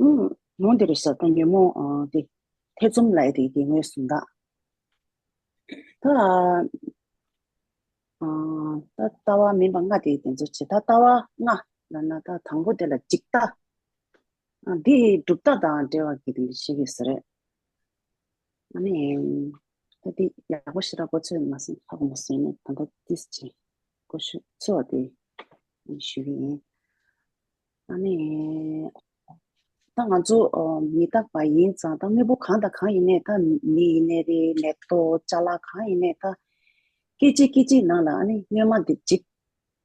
ཨུམ། ནང་དེ་རེད་ཤག་ད་ཉོན་མོངས་ཨ་དེ་ཐེ་ཚོམ་ལབ་ཡ་དེ་གི་ངོས་བཟུང་ད། ད་ཨ་ད་ལྟ་བ་མིན་པ་ལྔ་དེ་དེ་ཚོ་བྱེད། ད་ལྟ་བ་ལྔ་ལབ་ན་ད་དང་པོ་དེ་ལ་འཇིག་ལྟ། ཨ་འདི་གྲུབ་མཐའ་དང་འབྲེལ་བ་གི་དེ་འདྲ་བཤད་ཀྱི་ཟེར་རེད། ཨ་ནི་ད་འདི་ཡག་པོ་ཞེ་དྲག་གོ་ཚོད་མ་སོང་། ཧ་གོ་མ་སོང་ནས། ད་ལྟ་ཏིས་ཅིག་གོ་ཤུ་ཚོད་དེ་ཞུ་གི་ཡིན། ཨ་ནི་ད་ང་ཚོ་ཨ་མི་རྟག་པ་ཡིན་ཙང་། ད་དངོས་པོ་གང་དང་གང་ཡིན་ནའི། ད་མི་ཡིན་ནའི་རེད། མེ་ཏོག་ཅ་ལག་གང་ཡིན་ནའི། ད་སྐད་ཅིག་སྐད་ཅིག་ནང་ལ་ཨ་ནི་སྔོན་མ་དེ་འཇིག་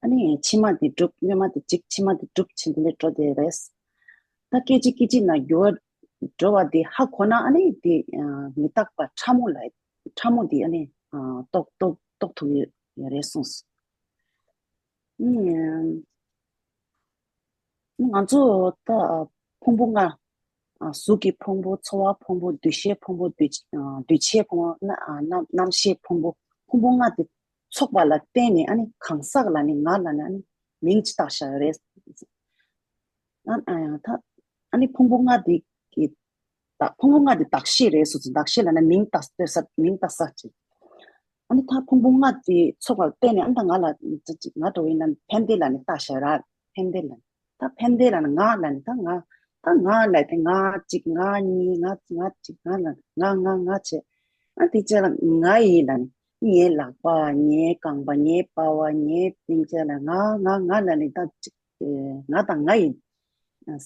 ཨ་ནི་ཕྱི་མ་དེ་འགྲུབ། སྔོན་མ་དེ་འཇིག་ཕྱི་མ་དེ་འགྲུབ་བྱས་འདི་འདྲ་འགྲོ་བསྡད་རེད། ད་སྐད་ཅིག་སྐད་ཅིག་ནང་འགྱུར་བ་འགྲོ་བ་དེ་ཧ་གོ་ན་ཨ་ནི་དེ་ཨ་མི་རྟག་པ་ཕྲ་མོ་ལ་ཕྲ་མོ་དེ་ཨ་ནི་ཨ་རྟོགས་རྟོགས་རྟོགས་ཐུབ་ཡོད་ཡོད་རེད་གསུངས་སོང་། ཨ་ནི་ང་ཚོ་ད་ཕུང་པོ་ལྔ། ཨ་གཟུགས་ཀྱི་ཕུང་པོ། ཚོར་བ་ཕུང་པོ། འདུ་ཤེས་ཕུང་པོ། འདུ་ཨ་འདུ་བྱེད་ཕུང་པོ། རྣ་ཨ་རྣམ་རྣམ་ཤེས་ཕུང་པོ། ཕུང་པོ་ལྔ་དེ་ཚོགས་པ་ལ་བརྟེན་ནས་ཨ་ནི་གང་ཟག་ལ་ནི་ང་ལ་ནི་ཨ་ནི་མིང་ཅིག་བཏགས་བཞག་ཡོད་རེད། ཨ་ཨ་ད་ཨ་ནི་ཕུང་པོ་ལྔ་དེ་གི་ད་ཕུང་པོ་ལྔ་དེ་གདགས་གཞི་རེད་གསུངས་སོང་། གདགས་གཞི་ལབ་ན་མིང་བཏགས་ས། མིང་བཏགས་ས་ཅིག་ཨ་ནི་ད་ཕུང་པོ་ལྔ་དེ་ཚོགས་པ་ལ་བརྟེན་ནས། ཨ་ནི་ད་ང་ལ་ཅིག་ང་འདྲ་བོ་ཡིན་ན་ཕན་བདེ་ལབ་ནས་བཏགས་བཞག་ར། ཕན་བདེ་ལབ་ནས། ད་ཕན་བདེ་ལབ་ན་ང་ལབ་ནས། ད་ང་ད་ང་ལབ་དེ་ང་གཅིག་ང་གཉིས་ང་ང་གཅིག་ང་ལབ་ང་ང་ང་བྱས། ཨ་དེ་རྗེས་ལ་ང་ཡིན་ལབ་ནས། ངའི་ལག་པ། ངའི་རྐང་པ། ངའི་པ་ཝ། ངའི་སྙིང་རྗེ་ལ་ང་ང་ང་ལབ་ནས། ད་ཅིག་ཨེ་ང་དང་ང་ཡིན་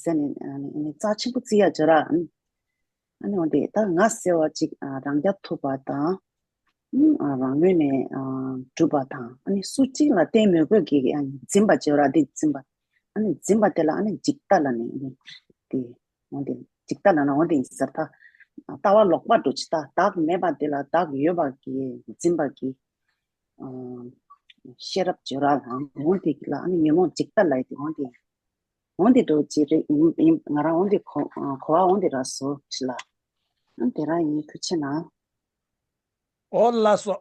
ཟེར་ནས་ཨ་ནི་ཨ་ནི་རྩ་ཆེན་པོ་བརྩི་ཡ་བྱོས་ར། ཨ་ནི་འོ་དེ་ད་ང་ཟེར་བ་ཅིག་ཨ་རང་རྐྱ་ཐུབ་པ་དང་། ཨ་རང་ངོས་ནས་ཨ་གྲུབ་པ་དང་། ཨ་ནི་སུ་གཅིག་ལ་བརྟེན་མི་དགོས་ཀྱི་ཨ་ནི་འཛིན་པ་བྱེད་ར། དེ་འཛིན་པ། ཨ་ནི་འཛིན་པ་དེ་ལ་ཨ་ནི་འཇིག་ལྟ་ལབ་ནས། ཨ་ནི་དེ་འོ་དེ་འཇིག་ལྟ་ལབ་ན་འོ་དེ་ཡིན་ཟེར། ད་ལྟ་བ་ལོག་པ་འགྲོ་ཅི། ད་བདག་མེད་པ་དེ་ལ་བདག་ཡོད་པ་གི་འཛིན་པ་གི་ཨ་ཤེས་རབ་བྱེད་ར་ལ། འོ་དེ་ལ་ཨ་ནི་ཉོན་མོངས་འཇིག་ལྟ་ལབ་ཡ་དེ་འོ་དེ། འོ་འདི་འགྲོ་ཅི་རེད། ཡིན་ཡིན། ང་རང་འོ་འདི་གོ་གོ་བ་འོ་འདི་རག་སོང་ཞིག་ལ། ཨ་དེ་རང་ཡིན། ཐུགས་ཆེ་གནང་། ཨོ་ལགས་སོ།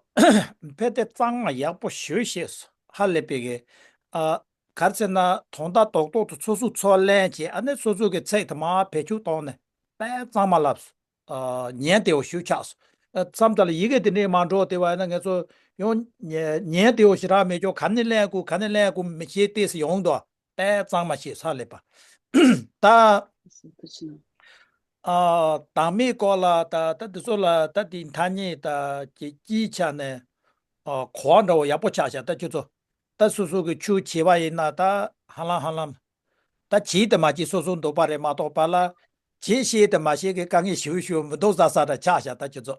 ཕལ་ཏེ་གཙང་མ་ཡག་པོ་ཞེ་པོ་བཤད་སོང་། ཧ་ལས་པའི་གི། ཨ་ག་རེ་ཟེར་ན། དོན་དག་རྡོག་རྡོག་ཏུ་སོ་སོས་ཚོར་ལེན་བྱས། ཨ་ནི་སོ་སོ་གི་ཚིག་དེ་མར་བེད་སྤྱོད་བཏང་ནས་དཔེ་གཙང་མ་ལབ་སོང་། ཨ་ཉན་བདེ་བོ་ཞེ་པོ་ཆགས་སོང་། ཨ་མཚམས་དེ་ལ་ཡི་གེ་དེ་འདྲས་མ་འགྲོ་བདེ་བ་ཡིན་ན། ང་ཚོ་ཡང་ཉན་ཉན་བདེ་བོ་ཞེ་དྲག་མེད་ཀྱང་། ག་ནས་ལེན་དགོས་ག་ནས་ལེན་དགོས་མི་ཤེས་ཏེ་ཟེར་ཡོང་འདུག་དཔེ་གཙང་མ་བཤད། ཧ་ལས་པ། ད་ཨ་དང་མིའི་སྐོར་ལ། ད་ད་འདི་ཚོ་ལ་ད་དེ་ཐ་སྙད་ད་ཅིག་སྤྱིའི་ཆ་ནས་ཨ་གོ་བ་འདྲ་བོ་ཡག་པོ་ཆགས་ཤག་ད་ཁྱོད་ཚོ་ད་སོ་སོ་གི་ཆོས་བྱེད་པ་ཡིན་ན། ད་ཧ་ལམ་ཧ་ལམ་ད་བྱེད་དེ་མ་བྱེད་སོ་སོ་འདོད་པ་རེད་མ་གཏོགས། པ་ལ་བྱེད་ཤེས་དེ་མ་ཤེས་ཀྱི་དཀའ་ངལ་ཞེ་པོ་ཞེ་པོ་མི་འདུག་ས་ས་འདྲ་ཆགས་ཤག་ད་ཁྱོད་ཚོ་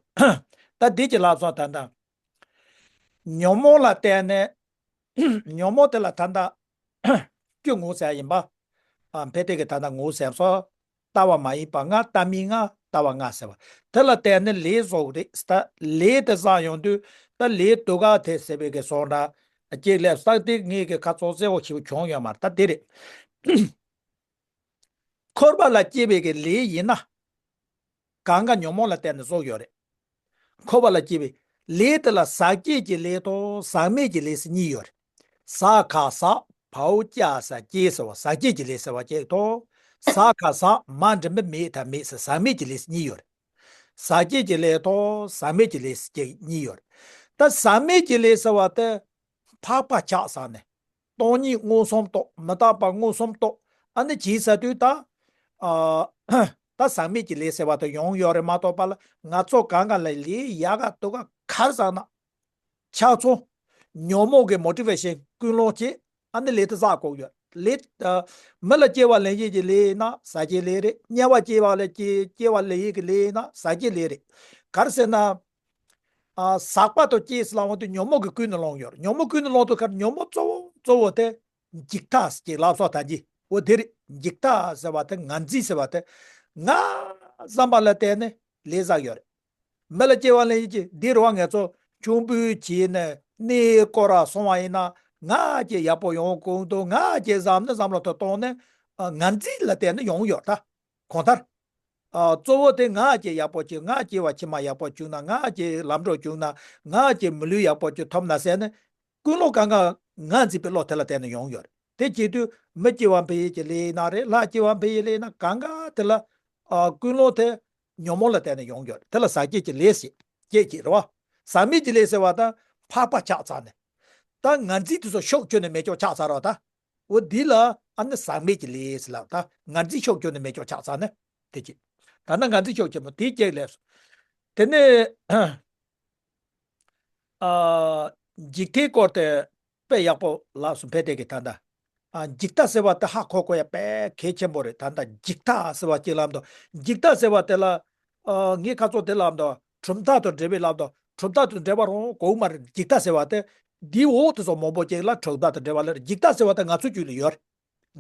ད་འདི་ཅིག་ལབ་སོང་། ད་ད་ཉོན་མོངས་ལ་བརྟེན་ནས། ཉོན་མོངས་དེ་ལ་ད་ལྟ་སྐྱེ་ངོ་ཟེར་ཡིན་པ། ཨ་ཕལ་ཏེ་གི་ད་ལྟ་ངོ་ཟེར་སོ། ལྟ་བ་མ་ཡིན་པ་ལྔ། ལྟ་མིན་ལྔ། ལྟ་བ་ལྔ་ཟེར་བ། དེ་ལ་བརྟེན་ནས་ལས་བཟོ་གི་རེད། ད་ལས་དེ་བསགས་ཡོང་དུས་ད་ལས་དུ་ག་དེ་ཟེར་བའི་གི་སོང་འདྲ། སྐྱེ་ལས་བསགས་དེ་ངེད་ཀྱི་ཁ་ཚོགས་གསལ་བོ་ཞིག་བྱུང་ཡོད་མ་རེད། ད་དེ་རེད། འཁོར་བ་ལ་སྐྱེ་བའི་གི་ལས་ཡིན་ན། གང་ག་ཉོན་མོངས་ལ་བརྟེན་ནས་བཟོ་གི་ཡོད་རེད། འཁོར་བ་ལ་སྐྱེ་བའི་ལས་དེ་ལ་ཟག་བཅས་ཀྱི་ལས་དང་ཟག་མེད་ཀྱི་ལས་སུ་གཉིས་ཡོད་རེད། ཟ་ག་ཟག་བའོ་ཅ་ས་སྐྱེ་ཟེར་བ་ཟག་བཅས་ཀྱི་ལས་ཟེར་བ་གཅིག་དང་། ཟ་ག་ཟག་མ་འགྲིམ་པའི་མེད་དང་མེད་ཟེར་ཟག་མེད་ཀྱི་ལས་སུ་གཉིས་ཡོད་རེད། ཟག་བཅས་ཀྱི་ལས་དང་ཟག་མེད་ཀྱི་ལས་སུ་གཉིས་ཡོད་རེད། ད་ཟག་མེད་ཀྱི་ལས་ཟེར་བ་དེ་འཕགས་པ་ཆགས་ས་ནས། སྟོང་ཉིད་མངོན་སུམ་རྟོགས། མི་རྟག་པ་མངོན་སུམ་རྟོགས། ཨ་ནི་བྱས་ས་དུས་ད། ཨ། ད་ཟག་མེད་ཀྱི་ལས་ཟེར་བ་དེ་ཡོང་ཡོད་རེད་མ་གཏོགས་པ་ལ། ང་ཚོ་གང་ག་ལ་ལས་ཡག་ག་སྡུག་ག་ག་རེ་བསགས་ན། ཆགས་ཚུལ། ཉོན་མོངས་ཀྱི་མོ་ཊི་ཝེ་ཤན་ཀུན་སློང་བྱེད། ཨ་ནི་ལས་དེ་བསགས་དགོས་ཡོད། ལས། ཨ། མི་ལ་སྐྱེ་བ་ལེན་ཡས་ཀྱི་ལས་ཡིན་ན་ཟག་བཅས་ལས་རེད། དམྱལ་བ་སྐྱེ་བ་ལ་སྐྱེ་སྐྱེ་བ་ལེན་ཡས་ཀྱི་ལས་ཡིན་ན་ཟག་བཅས་ལས་རེད། ག་རེ་ཟེར་ན། ཨ། ཟག་པ་དང་སྐྱེས་སུ་ལ་འོང་དུས་ཉོན་མོངས་ཀྱིས་ཀུན་ནས་བསླངས་ཡོད། ཉོན་མོངས་ཀུན་ནས་བསླངས་དུས་ཁར་ཉོན་མོངས་གཙོ་བོ་གཙོ་བོ་དེ་འཇིག་ལྟ་ཟེར་གྱི་ལབ་སོགས་ད་གྱི་འོ་དེ་རེད། འཇིག་ལྟ་ཟེར་བ་དེ་ང་རྫི་ཟེར་བ་དེ་ང་བསམ་པ་ལ་བརྟེན་ནས་ལས་བསགས་ཡོད་རེད། མི་ལ་སྐྱེ་བ་ལེན་ཡས་ཀྱི་འདི་རུ་བ་ང་ཚོ་ཆུང་དུས་བྱས་ནས་གནས་སྐོར་ར་སོང་བ་ཡིན་ན་ང་ཅིག་ཡག་པོ་ཡོང་གོང་དུ་ང་ཅིག་བསམ་ནས་བསམ་བློ་དེ་གཏོང་ནས་ང་རྫི་ལ་བརྟེན་ནས་ཡོང་ཡོད་ད། གང་ལྟར། ཨ། གཙོ་བོ་དེ་ང་སྐྱེ་ཡག་པོ་བྱུང་། ང་སྐྱེ་བ་ཕྱི་མ་ཡག་པོ་བྱུང་ན། ང་སྐྱེ་ལམ་འགྲོ་བྱུང་ན། ང་སྐྱེ་མི་ལུས་ཡག་པོ་ཅིག་ཐོབ་ན་ཟེར་ནས་ཀུན་སློང་གང་ག་ང་འཛིན་པའི་བློ་དེ་ལ་བརྟེན་ནས་ཡོང་ཡོད་རེད། དེ་བྱེད་དུས་མི་སྐྱེ་བ་འཕེལ་ཡས་ཀྱི་ལས་ཡིན་ན་རེད། ལྷ་སྐྱེ་བ་འཕེལ་ཡས་ལས་ཡིན་ན་གང་ག་དེ་ལ། ཨ། ཀུན་སློང་དེ་ཉོན་མོངས་ལ་བརྟེན་ནས་ཡོང་ཡོད་རེད། དེ་ལ་ཟག་བཅས་ཀྱི་ལས་ཟེར་སྐྱེད་ཀྱི་རེད་བ། ཟག་མེད་ཀྱི་ལས་ཟེར་བ་དང་འཕགས་པ་ཆགས་ཚར་ནས། ད་ང་རྫི་དེ་ཚོ་ཤུགས་ཆུང་ནས་མེད་ཀྱོག་ཆགས་ཚར་བ་ད། འོ་འདི་ལ་ཨ་ནི་ཟག་མེད་ཀྱི་ལས་ལབ། ད་ང་རྫི་ཤུགས་ཆུང་ནས་མེད་ཀྱོག་ཆགས་ཚར་ནས་དེ་ཅི། ད་ནི་ང་རྫི་ཤུགས་ཆེན་པོ་དེ་སྐྱེ་ལས་སོ། དེ་ནས་ཨ། འཇིག་ལྟའི་སྐོར་དེ་དཔེ་ཡག་པོ་ལབ་སོང་། ཕལ་ཆེར་གྱི་ད་ལྟ། ཨ། འཇིག་ལྟ་ཟེར་བ་དེ་ཧ་གོ་དགོས་ཡ་དཔེ་གལ་ཆེན་པོ་རེད། ད་ལྟ་འཇིག་ལྟ་ཟེར་བ་གཅིག་ལབ་འདུག་འཇིག་ལྟ་ཟེར་བ་དེ་ལ། ཨ། ངས་ཁ་སང་དེ་ལབ་འདུག་གྲུབ་མཐའ་དང་འབྲེལ་བའི་ལབ་འདུག་གྲུབ་མཐའ་དང་འབྲེལ་བ་རང་གོ་མ་རེད། འཇིག་ལྟ་ཟེར་བ་དེ། འདིའི་འོག་དེ་ཚོ་མང་པོ་ཅིག་ལ་གྲུབ་མཐའ་དང་འབྲེལ་བ་ལ་འཇིག་ལྟ་ཟེར་བ་དེ་ང་ཚོའི་རྒྱུད་ལ་ཡོད་རེད།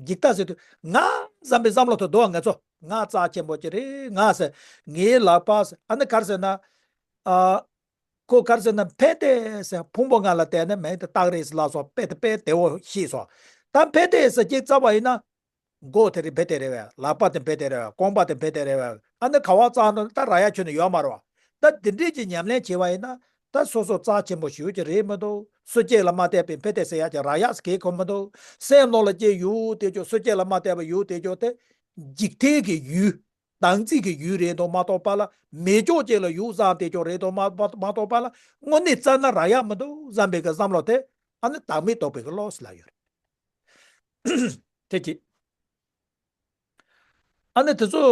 འཇིག་ལྟ་ཟེར་དུས་ང་བསམ་པའི་བསམ་བློ་དེ་འདུག་ང་ཚོ་ང་རྩ་ཆེན་པོ་ཅིག་རེད། ང་ཟེར། ངའི་ལག་པ་ཟེར། ཨ་ནི་ག་རེ་ཟེར་ན། ཨ། ཁོ་ག་རེ་ཟེར་ན། ཕན་བདེ་ཟེར་ཕུང་པོ་ལྔ་ལ་བརྟེན་ནས་མིང་དེ་བཏགས་རེད་ཟེར་ལབ་སོང་། དཔེ་དེ་དཔེ་བདེ་བོ་ཤེས་སོང་། ད་ཕན་བདེ་ཟེར་གཅིག་བརྩམས་པ་ཡིན་ན། མགོ་དེ་རེད། ཕན་བདེ་རེད་བས། ལག་པ་དེ་ཕན་བདེ་རེད་བས། རྐང་པ་དེ་ཕན་བདེ་རེད་བས། ཨ་ནི་ག་བ་བརྩམས་ན་ད་རག་ཡ་ཁྱོན་ནས་ཡོད་མ་རེད་བ། ད་འདི་འདྲས་ཀྱི་ཉམས་ལེན་བྱས་པ་ཡིན་ན་ད་སོ་སོ་རྩ་ཆེན་པོ་ཞེ་པོ་ཅིག་རེད་མི་འདུག་སུ་སྐྱེ་ལ་མ་བལྟས་པའི་ཕན་བདེ་ཟེར་ཡ་ཅིག་རག་ཡ་ཟེར་གི་ཁོ་མི་འདུག་སེམས་ནང་ལ་སྐྱེ་ཡུལ་དེ་ཅོ། སུ་སྐྱེ་ལ་མ་བལྟས་པའི་ཡུལ་དེ་ཅོ་དེ། འཇིག་རྟེན་གྱི་ཡུལ། བདག་འཛིན་གྱི་ཡུལ་རེད་འདུག་མ་གཏོགས་པ་ལ། མེད་ཅོག་ཅིག་ལ་ཡུལ་བཟང་དེ་ཅོག་རེད་འདུག་མ་མ་མ་གཏོགས་པ་ལ། དངོས་གནས་བཙལ་ན་རག་ཡ་མི་འདུག་བསམ་པའི་གི་བསམ་བློ་དེ། ཨ་ནི་བདག་མེད་རྟོགས་པའི་གི་བློ་ཟེར་ལབ་ཡོད་རེད། དེ་གཅིག་ཨ་ནི་དེ་ཚོ་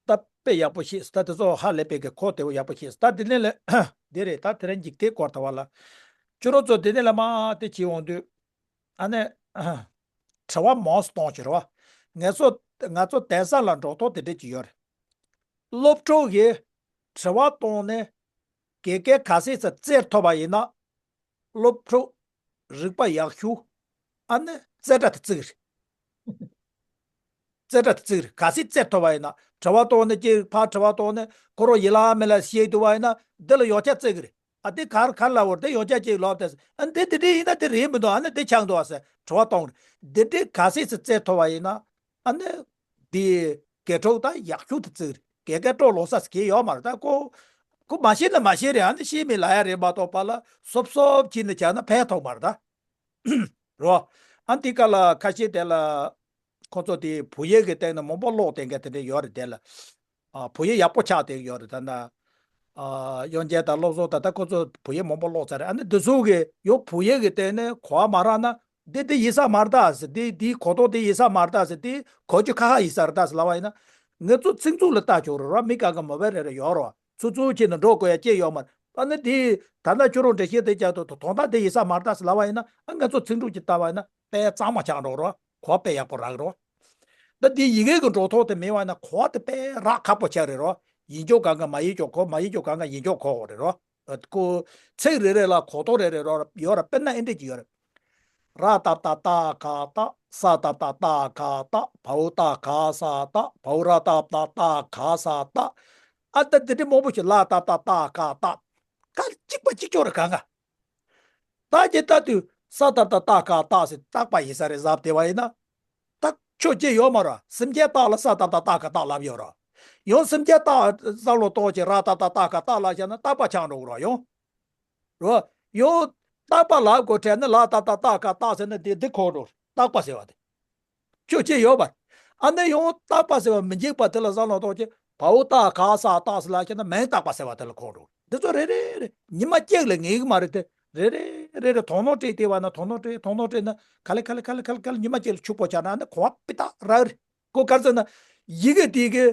ད་དཔེ་ཡག་པོ་ཤེས། ད་དེ་ཚོ་ཧ་ལས་པའི་གི་གོ་བདེ་བོ་ཡག་པོ་ཤེས། ད་དེ་ནས་ལས་དེ་རེད། ད་དེ་རིང་འཇིག་རྟེན་སྐོར་དང་བ་ལ། ཁྱོད་རང་ཚོ་དེ་ནས་ལ་མ་དེ་བྱེད་འོང་དུས། ཨ་ནི་དྲི་བ་མང་སུ་གཏོང་བྱེད་རོགས། ང་ཚོ་ང་ཚོ་དེང་སང་ལ་འགྲོ་ཐོག་དེ་འདྲས་ཅིག་ཡོད་རེད། སློབ་ཕྲུག་གིས་དྲི་བ་བཏང་ནས་དགེ་རྒན་ག་ཚད་ཙམ་རྩེར་ཐོབ་པ་ཡིན་ན། སློབ་ཕྲུག་རིག་པ་ཡག་ཤོས། ཨ་ནི་རྩེ་གྲ་དེ་བརྩི་གི་རེད། རྩེ་གྲ་དེ་བརྩི་གི་རེད། ག་ཚད་རྩེར་ཐོབ་པ་ཡིན་ན། དྲི་བ་བཏང་ནས་ཅིག་ཕར་དྲི་བ་བཏང་ནས་ཁོ་རང་ཡིད་ལ་མི་ལ་བཤད་འདུག་པ་ཡིན་ན། འདི་ལ་ཡོངས་ཁྱབ་བརྩི་གི་རེད། ཨ་དེ་གར་གར་ལ་བོར་དེ་ཡོངས་ཁྱབ་ཅིག་ལོག་དེ། ཨ་འདི་དེ་འདྲས་ཡིན་ན་དེ་རེད་མི་འདུག་ཨ་ནི་དེ་ཆགས་འདུག་ཨ་ཟེར་དྲི་བ་གཏོང་གི་རེད། འདི་འདྲས་ག་ཚད་ཙམ་རྩེར་ཐོབ་པ་ཡིན་ན། ཨ་ནི་དེ་དགེ་ཕྲུག་ད་ཡག་ཤོས་དེ་བརྩི་གི་རེད། དགེ་རྒན་སྤྲོ་ལོག་ས་ཟེར་གྱི་ཡོད་མ་རེད། ད་ཁོ་ཁོ་མ་ཤེས་ན་མ་ཤེས་རེད། ཨ་ནི་ཤེས་མེད་ལབ་ཡ་རེད་མ་གཏོགས་པ་ལ། སོབ་སོབ་བྱས་ནས་བྱས་ན་ཕན་ཐོགས་མ་རེད་ད། རོ། ཨ་འདི་ག་ལ་ཁ་ཤས་དེ་ལ་ཁོ་ཚོ་དེ་བོད་ཡིག་གི་སྟེང་ནས་མང་པོ་ཀློག་བསྡད་མཁན་དེ་འདྲ་ཡོད་རེད། དེ་ལ་ཨ་བོད་ཡིག་ཡག་པོ་ཆགས་བསྡད་ཡོད་རེད། ད་ན་ཨ་དབྱངས་ཅན་དང་བློ་བཟང་དང་ད་ཁོ་ཚོ་བོད་ཡིག་མང་པོ་ཀློག་ཚར་རེད། ཨ་ནི་འདི་ཚོ་གི་ཡང་བོད་ཡིག་གི་སྟེང་ནས་གོ་བ་མ་རག་ན། འདི་འདི་ཡིན་ས་མ་རེད་ད་ཟེར། འདི་འདིའི་གོ་རྟོགས་འདི་ཡིན་ས་མ་རེད་ད་ཟེར། འདི་གོ་རྒྱུ་ཁ་ཁ་ཡིན་ས་རེད་ད་ཟེར་ལབ་པ་ཡིན་ན། ང་ཚོ་ཚིག་མཛོད་ལ་ལྟ་ཆོག་རེད་རོ། མི་གང་ག་མོ་བེལ་རེ་རེ་ཡོད་རོ། ཚུར་ཚུར་བྱས་ནས་འགྲོ་དགོས་ཡ་ཅི་ཡོད་མ་རེད། ཨ་ནི་དེ་ད་ལྟ་ཁྱོད་རང་འགྲེལ་བཤད་དེ་རྒྱག་དུས་དོན་དག་དེ་ཡིན་ས་མ་རེད་ད་ཟེར་ལབ་པ་ཡིན་ན། ཨ་ང་ཚོ་ཚིག་འབྲུ་གཅིག་བལྟས་པ་ཡིན་ན་དཔེ་གཙང་མ་ཆགས་འགྲོ་རོགས། གོ་དཔེ་ཡག་པོ་རག་རོགས། ད་དེ་ཡི་གེ་གི་འགྲོ་ཐོག་དེ་མེད་པ་ཡིན་ན་གོ་དཔེ་དཔེ་རག་ཁག་པོ་ཆགས་རེད་རོ། ཡིན་ཀྱོག་གང་ག་མ་ཡིན་ཀྱོག་གོ། མ་ཡིན་ཀྱོག་གང་ག་ཡིན་ཀྱོག་གོ་འོ་རེད་རོ། ཨ་ཁོ་ཚིག་རེ་རེ་ལ་གོ་རྟོགས་རེ་རེ་རོ་ཡོད་ར། དཔེར་ན་ཨེ་འདྲ་ཅིག་ཡོད་རེད། ར་ཏ་བཏགས་རྟ་ག་རྟགས། ས་ཏ་བཏགས་སྟ་ག་སྟགས། བའོ་ཏ་ག་ས་སྟགས། བའོ་ར་ཏ་བཏགས་རྟ་ག་ས་རྟགས། ཨ་ད་འདི་འདྲ་མང་པོ་ཞིག་ལ་ཏ་བཏགས་རྟ་ག་རྟགས། ག་གཅིག་པ་གཅིག་ཀྱང་རེད་གང་ག་ད་ཅི་ལྟ་དུས་ས་ཏ་བཏགས་རྟ་ག་རྟགས་ཟེར་རྟག་པ་ཡིན་ས་རེད་ཟབ་བདེ་བ་ཡིན་ན། ད་ ཆོས་ཅི་ཡོད་མ་རེད། སེམས་ཅན་རྟགས་ལ་ས་ཏ་བཏགས་སྟ་ག་རྟགས་ལབ་ཡོད་རེད། ཡང་སེམས་ཅན་རྟགས་བསམ་བློ་གཏོང་བྱེད་ར་ཏ་བཏགས་རྟ་ག་རྟགས་ལབ་བྱས་ན་རྟག་པ་ཆགས་འགྲོ་གི་རེད་ཡང་། རེད། ཡང་རྟག་པ་ལབ་དགོས་དྲན་ནས་ལ་ཏ་བཏགས་རྟགས་སྐ་རྟགས་ཟེར་ན་དེ་འདི་གོ་འགྲོ། རྟག་པ་ཟེར་བ་དེ། ཁྱོད་ཅི་ཡོད་པ། ཨ་ནི་ཡང་རྟག་པ་ཟེར་བ་མི་འཇིག་པ་དེ་ལ་བསམ་བློ་གཏོང་ཆེད་བའོ་ཏ་ག་ས་རྟགས་ཟེར་ལབ་ཁྱེད་ན་མིང་རྟག་པ་ཟེར་བ་དེ་ལ་གོ་འགྲོ། འདི་ཚོ་རེ་རེ་རེ་ཉི་མ་གཅིག་ལ་ངེས་གི་མ་རེད་དེ། རེ་རེ་རེ་རེ་དོ་སྣང་སྤྲད་བལྟས་པ་ན་དོ་སྣང་སྤྲད་དོ་སྣང་སྤྲད་ན་ག་ལེ་ག་ལེ་ག་ལེ་ག་ལེ་ག་ལེ་ཉི་མ་གཅིག་ལ་ཕྱུག་པོ་ཆགས་ན་ཨ་ནི་གོ་བ་པི་ཏག་རག་རེད། ཁོ་ག་རེ་ཟེར་ན། ཡི་གེ་དེ་གི་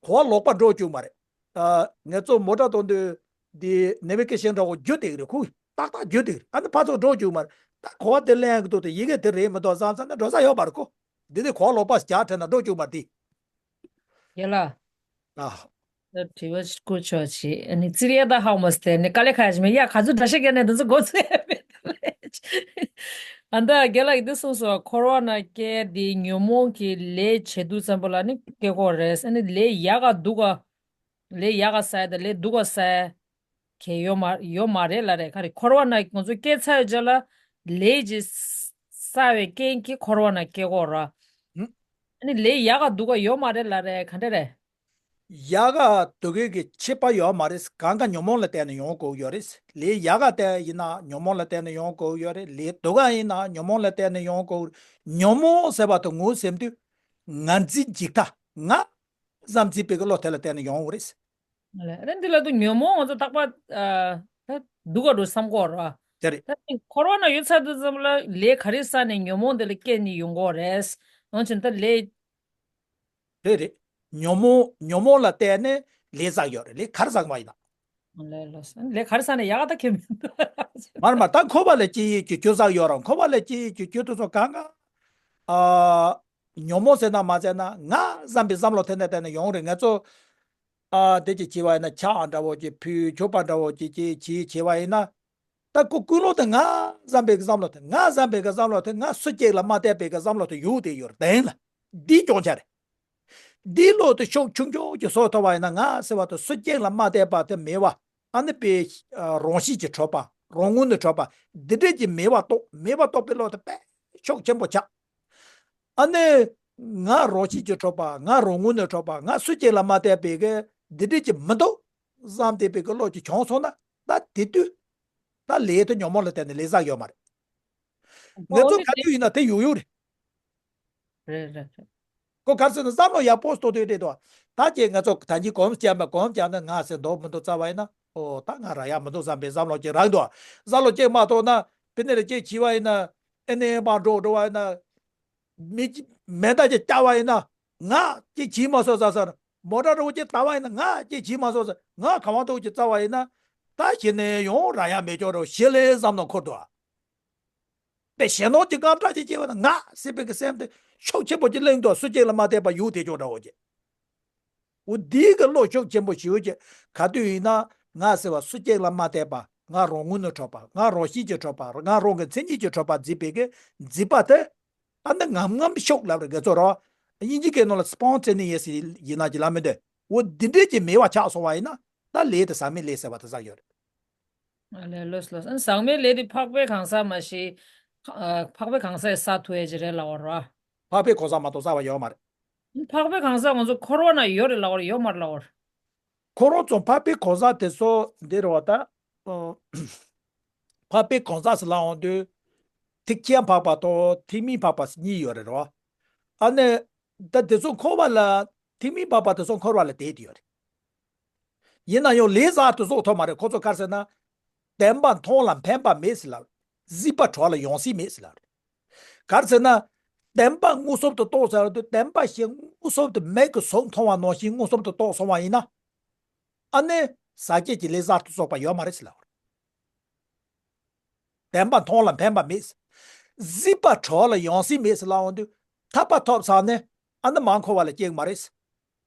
གོ་བ་ལོག་པ་འགྲོ་བཅུག་མ་རེད། ཨ། ངས་ཚོ་མོ་ཊ་གཏོང་དུས་དེ་ནེ་བི་གེ་ཤན་འདྲ་བོ་བརྒྱུད་དེ་རེད། ཁོ་ཏག་ཏག་བརྒྱུད་དེ་རེད། ཨ་ནི་ཕར་ཚུར་འགྲོ་བཅུག་མ་རེད། ད་གོ་བ་དེ་ལེན་གི་འདུག་དེ་ཡི་གེ་དེ་རེད་མི་འདུག་བསམ་བསམ་ན་འགྲོ་ས་ཡོད་པ་རེད་ཁོ། འདི་ནི་གོ་བ་ལོག་པ་རྒྱག་དྲན་ན་འགྲོ་བཅུག་མ་རེད་དེ། ཡ་ལ། ཨ། དྲི་བ་བསྐུར་ཆོག་ཆེ། ཨ་ནི་ཙི་རི་ཡ་ད་ཧའོ་མོ་སྟེ་ནི་དཀའ་ལས་ཁག་ཅིག་མེད་ཡ། ག་ཚོད་འདྲ་ཤག་ཡ་ནས་འདི་ཚོ་འགོ་ཚུགས་ཡ་མེད། ཨ་ད་རྒན་ལགས་ཀྱིས་འདི་གསུངས་སོང་། འཁོར་བ་ན་སྐྱེ་དེ་ཉོན་མོངས་ཀྱི་ལས་བྱེད་དུས་ཙམ་པ་ལ་ནི་སྐྱེ་དགོས་རེད། ཨ་ནི་ལས་ཡག་ག་སྡུག་ག་ལས་ཡག་ག་བསགས་དང་ལས་སྡུག་ག་བསགས་གལ་ཡོད་མ་ཡོད་མ་རེད་ལབ་རེད། ག་རེ་འཁོར་བ་ན་ང་ཚོ་སྐྱེ་ཚར་རྗེས་ལ་ལས་ཀྱི་བསགས་པའི་རྐྱེན་གྱིས་འཁོར་བ་ན་སྐྱེ་དགོས་རེད། ཨ་ནི་ལས་ཡག་ག་སྡུག་ག་ཡོད་མ་རེད་ལབ་རེད། ག་འདྲ་རེད། ཡག་ག་སྡུག་གི་ཁྱད་པར་ཡོད་མ་རེད། གང་ག་ཉོན་མོངས་ལ་བརྟེན་ནས་ཡོང་དགོས་ཡོད་རེད། ལས་ཡག་ག་དེ་ཡིན་ན་ཉོན་མོངས་ལ་བརྟེན་ནས་ཡོང་དགོས་ཡོད་རེད། ལས་སྡུག་ག་ཡིན་ན་ཉོན་མོངས་ལ་བརྟེན་ནས་ཡོང་དགོས། ཉོན་མོངས་ཟེར་བ་དེ་ངོས་ཟིན་དུས་ང་འཛིན་འཇིག་ལྟ་ང་བསམ་འཛིན་པའི་གི་བློ་དེ་ལ་བརྟེན་ནས་ཡོང་གི་རེད། ལས་རེད། འདི་ལ་དུ་ཉོན་མོངས་ང་ཚོ་རྟག་པར་ཨ་ད་སྡུག་ག་འགྲོ་བསམ་གོ་ར། དེ་རེད། ད་འཁོར་བ་ན་ཡོད་ཚར་དུས་ཙམ་ལ་ལས་ག་རེ་བསགས་ནས་ཉོན་མོངས་དེ་ལ་སྐྱེས་ནས་ཡོང་གོ་རེད། འོན་ཀྱང་ད་ལས། རེད་རེད། ཉོན་མོངས་ཉོན་མོངས་ལ་བརྟེན་ནས་ལས་བསགས་ཡོད་རེད། ལས་ག་རེ་བསགས་མ་ཡིན་ན། ལས་ལོས་ལས་ག་རེ་བསགས་ནས་ཡག་ད་ཁྱེད་མི་འདུག་མར་མར་ད་འཁོར་བ་ལ་སྐྱེ་ཡས་ཀྱི་རྒྱུ་བསགས་ཡོད་ར། འཁོར་བ་ལ་སྐྱེ་ཡས་ཀྱི་རྒྱུ་དེ་ཚོ་གང་ག་ཨ། ཉོན་མོངས་ཟེར་ན་མ་ཟེར་ན་ང་བསམ་པའི་བསམ་བློ་དེ་ནས་དེ་ནས་ཡོང་རེད། ང་ཚོ་ཨ་དེ་ཅིག་བྱས་པ་ཡིན་ན་ཆག་འདྲ་བོ་ཅིག་ཕུལ་ཆོག་པ་འདྲ་བོ་ཅིག་ཅིག་བྱས་བྱས་པ་ཡིན་ན། ད་ཀུ་ཀུན་སློང་དེ་ང་བསམ་པའི་གི་བསམ་བློ་དེ་ང་བསམ་པའི་གི་བསམ་བློ་དེ་ང་སུ་གཅིག་ལ་མ་བལྟས་པའི་གི་བསམ་བློ་དེ་ཡོད་དེ་ཡོད་རེད། དེ་ཡིན་ལ་འདིའི་སྐྱོན་ཆ་རེད། འདིའི་བློ་དེ་ཤུགས་ཆུང་ཆུང་གི་བཟོ་ཐུབ་པ་ཡིན་ན་ང་ཟེར་བ་དེ་སུ་གཅིག་ལ་མ་བལྟས་པ་དེ་མེད་པ། ཨ་ནི་པའི་རང་གཤིས་ཀྱི་འཕྲོད་པ་རང་ངོས་ནས་འཕྲོད་པ་འདི་འདྲས་ཀྱི་མེད་པ་རྟོགས། མེད་པ་རྟོགས་པའི་བློ་དེ་དཔེ་ཤུགས་ཆེན་པོ་ཆགས། ཨ་ནི་ང་རང་གཤིས་ཀྱི་འཕྲོད་པ་ང་རང་ངོས་ནས་འཕྲོད་པ་ང་སུ་གཅིག་ལ་མ་བལྟས་པའི་གི་འདི་འདྲས་ཀྱི་མི་འདུག་བསམ་བསྡད་པའི་གི་བློ་ཅིག་བྱུང་སོང་ན་ད་དེ་དུས་ད་ལས་དེ་ཉོན་མོངས་ལ་བརྟེན་ནས་ལས་བསགས་ཡོད་མ་རེད། ང་ཚོ་ག་དུས་ཡིན་ན་དེ་ཡོང་ཡོང་རེད། རེད་རེད་རེད། ཁོ་ག་རེ་ཟེར་ན་བསམ་བློ་ཡག་པོ་གཏོང་དུས་རེད་དོ། ད་ཁྱེད་ང་ཚོ་ད་གིན་གོམས་བྱས་མ་གོམས་བྱས་ན་ང་ཟེར་འདུག་མི་འདུག་བཙལ་བ་ཡིན་ན། ཨོ་ད་ང་རག་ཡག་མི་འདུག་བསམ་པའི་བསམ་བློ་ཅིག་རག་འདུག་བསམ་བློ་ཅིག་མ་གཏོང་ན་དཔེར་ན་ལས་ཅིག་བྱས་པ་ཡིན་ན་ཨེ་ནས་མར་འགྲོ་འགྲོ་བ་ཡིན་ན། མི་མེ་མདའ་ཅིག་བརྒྱབ་པ་ཡིན་ན་ང་ཅིག་བྱས་མ་སོང་ཟེར་ཟེར། མོ་ཊ་འདྲ་བོ་ཅིག་བཏང་བ་ཡིན་ན་ང་ཅིག་བྱས་མ་སོང་ཟེར། ང་གང་མ་གཏོགས་ཅིག་བཙལ་བ་ཡིན་ན། ད་གཞི་ནས་ཡང་རག་ཡག་མེད་ཀྱོག་རེད། ཞེ་ལས་བསམ་བློ་འཁོར་འདུག་ཨ། པའི་ཞེ་ནོར་གྱི་དངངས་སྐྲག་ཅིག་སྐྱེ་བ་ན་ང་ཟེར་བའི་གི་སེམས་དེ་ཤུགས་ཆེན་པོ་ཅིག་གླེང་འདུག་སུ་གཅིག་ལ་མ་བལྟས་པ་ཡུག་དེ་ཅོག་འདྲ་བོ་ཅིག་འོ་འདིའི་གི་བློ་ཤུགས་ཆེན་པོ་ཞེ་པོ་ཅིག་ག་དུས་ཡིན་ན་ང་ཟེར་བ་སུ་གཅིག་ལ་མ་བལྟས་པ་ང་རང་ངོས་ནས་འཕྲོད་པ་ང་རང་གཤིས་ཀྱི་འཕྲོད་པ་ང་རང་གི་མཚན་ཉིད་ཀྱི་འཕྲོད་པ་འཛིན་པའི་གི་འཛིན་པ་དེ་ཨ་ནི་ངམ་ངམ་ཤུགས་ལབ་རེད་དགེ་ཚོ་རོ། དབྱིན་ཇི་སྐད་ནང་ལ་spontaneous་ཡིན་ན་ཅིག་ལབ་མི་འདུག་འོ་འདི་འདྲས་ཀྱི་མེད་པ་ཆགས་སོང་བ་ཡིན་ན་ད་ལས་དེ་ཟག་མེད་ལས་ཟེར་བ་དེ་ཟག་ཡོད་རེད། ཨ་ལས་ལོས་ལོས། ཨ་ཟག་མེད་ལས་དེ་འཕགས་པའི་གང་ཟག་མ་གཞི། ཨ་འཕགས་པའི་གང་ཟག་ཡིས་ཟག་ཐུབ་ཡས་ཅིག་རེད་ལབ་པ་རེད་བ། འཕགས་པའི་གང་ཟག་མ་གཏོགས་ཟག་པ་ཡོད་མ་རེད། འཕགས་པའི་གང་ཟག་ང་ཚོ་འཁོར་བ་ན་ཡོད་རེད་ལབ་པ་རེད། ཡོད་མ་རེད་ལབ་པ་རེད། འཁོར་བ་ཚོ་འཕགས་པའི་གང་ཟག་དེ་ཚོ་འདི་རེད་བ་ད། ཨ་འཕགས་པའི་གང་ཟག་ཟེར་ལབ་འོང་དུས། ཐེག་ཆེན་འཕགས་པ་དང་ཐེག་དམན་འཕགས་པ་གཉིས་ཡོད་རེད་བ། ཨ་ནི། ད་དེ་ཚོ་འཁོར་བ་ལ་ཐེག་དམན་འཕགས་པ་དེ་ཚོ་འཁོར་བ་ལ་བསྡད་དེ་ཡོད་རེད། ཡིན་ན་ཡང་ལས་ཟག་ཏུ་བཟོ་ཐུབ་མ་རེད། ཁོ་ཚོ་ག་རེ་ཟེར་ན། བདེན་པ་མཐོང་ལ་ཕན་པ་མེད་ཟེར་ལབ། སྲིད་པ་གྲོགས་ལ་ཡང་སྲིད་མེད་ཟེར་ལབ་རེད། ག་རེ་ཟེར་ན། བདེན་པ་མངོན་སུམ་དུ་རྟོགས་ཟེར་བ་དེ་བདེན་པ་ཞིག་མངོན་སུམ་དུ་མིག་གིས་གཟུགས་མཐོང་བ་ནང་བཞིན་མངོན་སུམ་དུ་རྟོགས་སོང་བ་ཡིན་ན། ཨ་ནི་ཟག་བཅས་ཀྱི་ལས་ཟག་ཏུ་བཟོ་བ་ཡོད་མ་རེད་ཟེར་ལབ་རེད། བདེན་པ་མཐོང་ལ་ཕན་པ་མེད། སྲིད་པ་གྲོགས་ལ་ཡང་སྲིད་མེད་ཟེར་ལབ་འོང་དུས་ཐར་པ་ཐོབ་ཚར་ནས་ཨ་ནི་མར་འཁོར་བ་ལ་སྐྱེ་གི་མ་རེད།